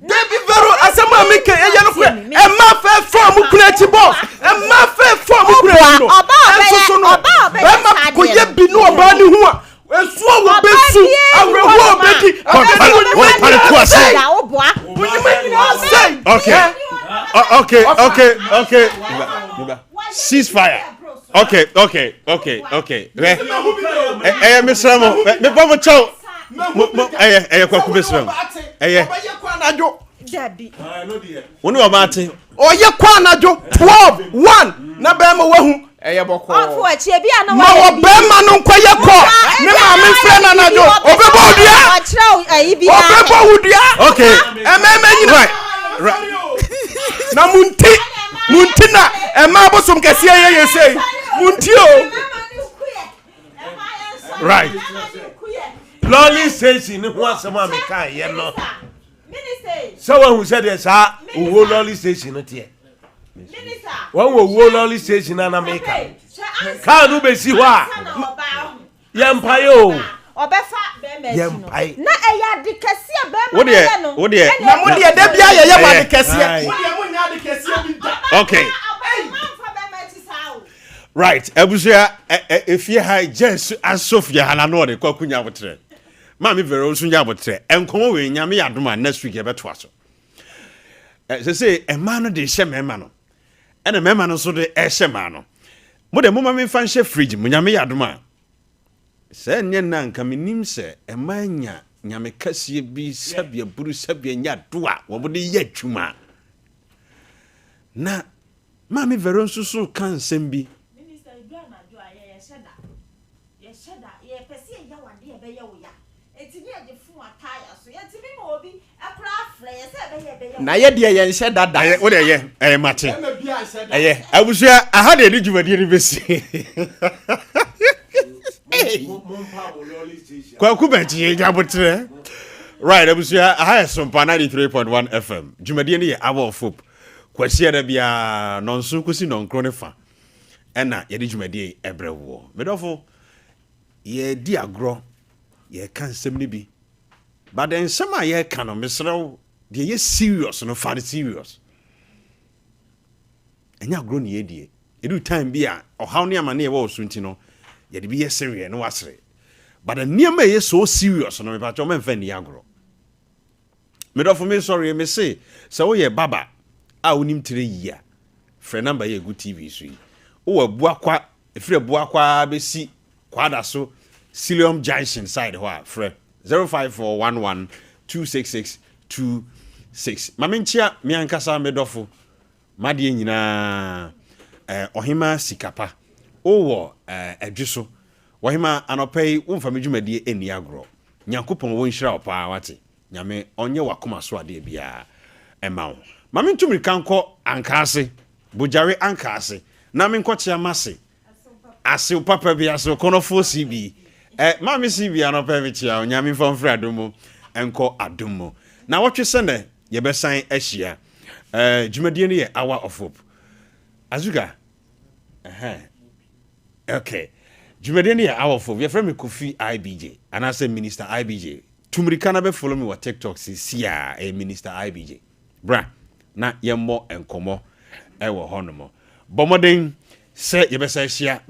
Dabi Vero asɛm a meka ɛyɛ no korɛ ɛma fɛfɛ ɔmo kunu akyi bɔ ɛma fɛfɛ ɔmo kunu akyi no ɛnso so no bɛrima kɔyɛ bi ne ɔbaa ne ho a esu a wɔbɛsu awerɛhoɔ a wɔbɛdi wɔpare to ase onyima nyinaa sɛe. Okay okay okay okay cease fire okay okay okay okay hwɛ ɛyɛ mesrɛ mo mebɔ mo kyɛw mo mo ɛyɛ ɛyɛ kwaku mesrɛ mo ɛyɛ Dabi. wo ne ɔba ate ɔyɛ kɔ anadwo 12 1 na bɛrima wahu ɛyɛ bɔkɔɔ Ɔfo akyi ebi a na ma wayɛ wɔ bi. bɛrima no nkɔyɛ kɔ ne maame mfrɛ no anadwo ɔbɛbɔ wo dua Ɔkyerɛw ayi bi ɔbɛbɔ wo dua okay ɛmɛɛmɛ nyina right right na mo nti mo nti na ɛma abosom kɛseɛ yɛ yɛ sei mo nti o right lɔli station ne ho asɛm a meka yɛ no sɛ wahu sɛdeɛ saa owuo lɔli station no teɛ wɔn wɔ owuo lɔli station no na meka kaa no bɛsi hɔ a yɛmpae o ɔbɛfa bɛrima akyi no Yɛmpae. na ɛyɛ ade kɛseɛ bɛrima Wo no deɛ- yɛ no wo deɛ- ɛna na mo deɛ da bia yɛyɛ mo ade kɛseɛ Aye. mo deɛ mo nyɛ ade kɛseɛ bi da okay right abusua ɛ ɛ efie ha gya esu asɔ fie ha na ano ɔde kwaku nya abotrɛ maame vero nso nya abotrɛ nkɔmɔ wei nyame yɛ adom a next week yɛbɛtoa so ɛ sese mmaa no de hyɛ mmarima no ɛna mmarima no nso de ɛhyɛ mmaa no mo de mo ma mi nfa nhyɛ fridge mu nyame yɛ adom a sɛ nyɛ nna nka menim sɛ mmaa nya nyame kɛseɛ bi sɛbea buru sɛbea nya do a wɔn de yɛ adwuma na maame vero nso so ka nsɛm bi. Minister, edu anadwo a yɛ yɛhyɛ da yɛhyɛ da yɛpɛ sɛ yɛyɛ wo adeɛ a ɛbɛyɛ wo ya enti ne yɛde fon ataaya so yɛtumi ma obi koraa frɛ yɛ sɛ ɛbɛyɛ ɛbɛyɛ wo na yɛ deɛ yɛnhyɛ da da ɛyɛ wo deɛ ɛyɛ ɛyɛ mate ɛyɛ abusua aha deɛ ɛde dwumadie no bɛsi kwaku bɛgye yɛ aboterɛ right abusua aha yɛ sompa 93.1 fm dwumadie no yɛ hour of hope kwasiada biara nɔnso kɔsi nɔnkron ne fa ɛna yɛde dwumadie yi ɛbrɛ woɔ medɔfo yɛdi agorɔ yɛka nsɛm no bi but nsɛm a yɛka no mesrɛ wo deɛ yɛ serious no fa no serious ɛnyɛ agorɔ ne yɛdie ɛdu time bi a ɔhaw ne amane ɛwɔ wo so nti no yɛde bi yɛ sereɛ na wasere but nneɛma a ɛyɛ so serious no mepakyɛ ɔmɛmfa nni agorɔ medɔfo me sɔre me se sɛ woyɛ barber a wonim tire yi a frɛ number yɛ egu tv so yi wowɔ abuakwa ɛfiri abuakwa bɛsi kwada so Cilium Junction side hɔ a frɛ 05411 266 26 ma menkyea me ankasa medɔfo madeɛ nyinaa eh, ɔhema sikapa wowɔ eh, adwo so wɔhema anɔpa yi womfa me dwumadie ɛnni agorɔ nyankopɔn wɔnhyira wo paa wate nyame ɔnyɛ wakoma so adeɛ biara ɛma wo ma mentu mmirika nkɔ ankaase bogyare ankaase na menkɔkyea mase asew papa bi asew kɔnɔfoɔ si bi ɛ maame si bi anɔpa yi mekyea wo nyame mfa mfiri adom mu nkɔ adom mu na wɔtwe sɛ nɛ yɛbɛsan ahyia ɛ dwumadie no yɛ hour of hope azuka ɛhɛn okay dwumadie no yɛ hour of hope yɛfrɛ me kofi ibj anaasɛ minister ibj tumirika na bɛfollow me wɔ tiktok sisi a ɛyɛ minister ibj bra na yɛmmɔ nkɔmmɔ ɛwɔ hɔnom bɔ mmɔden sɛ yɛbɛsa ahyia.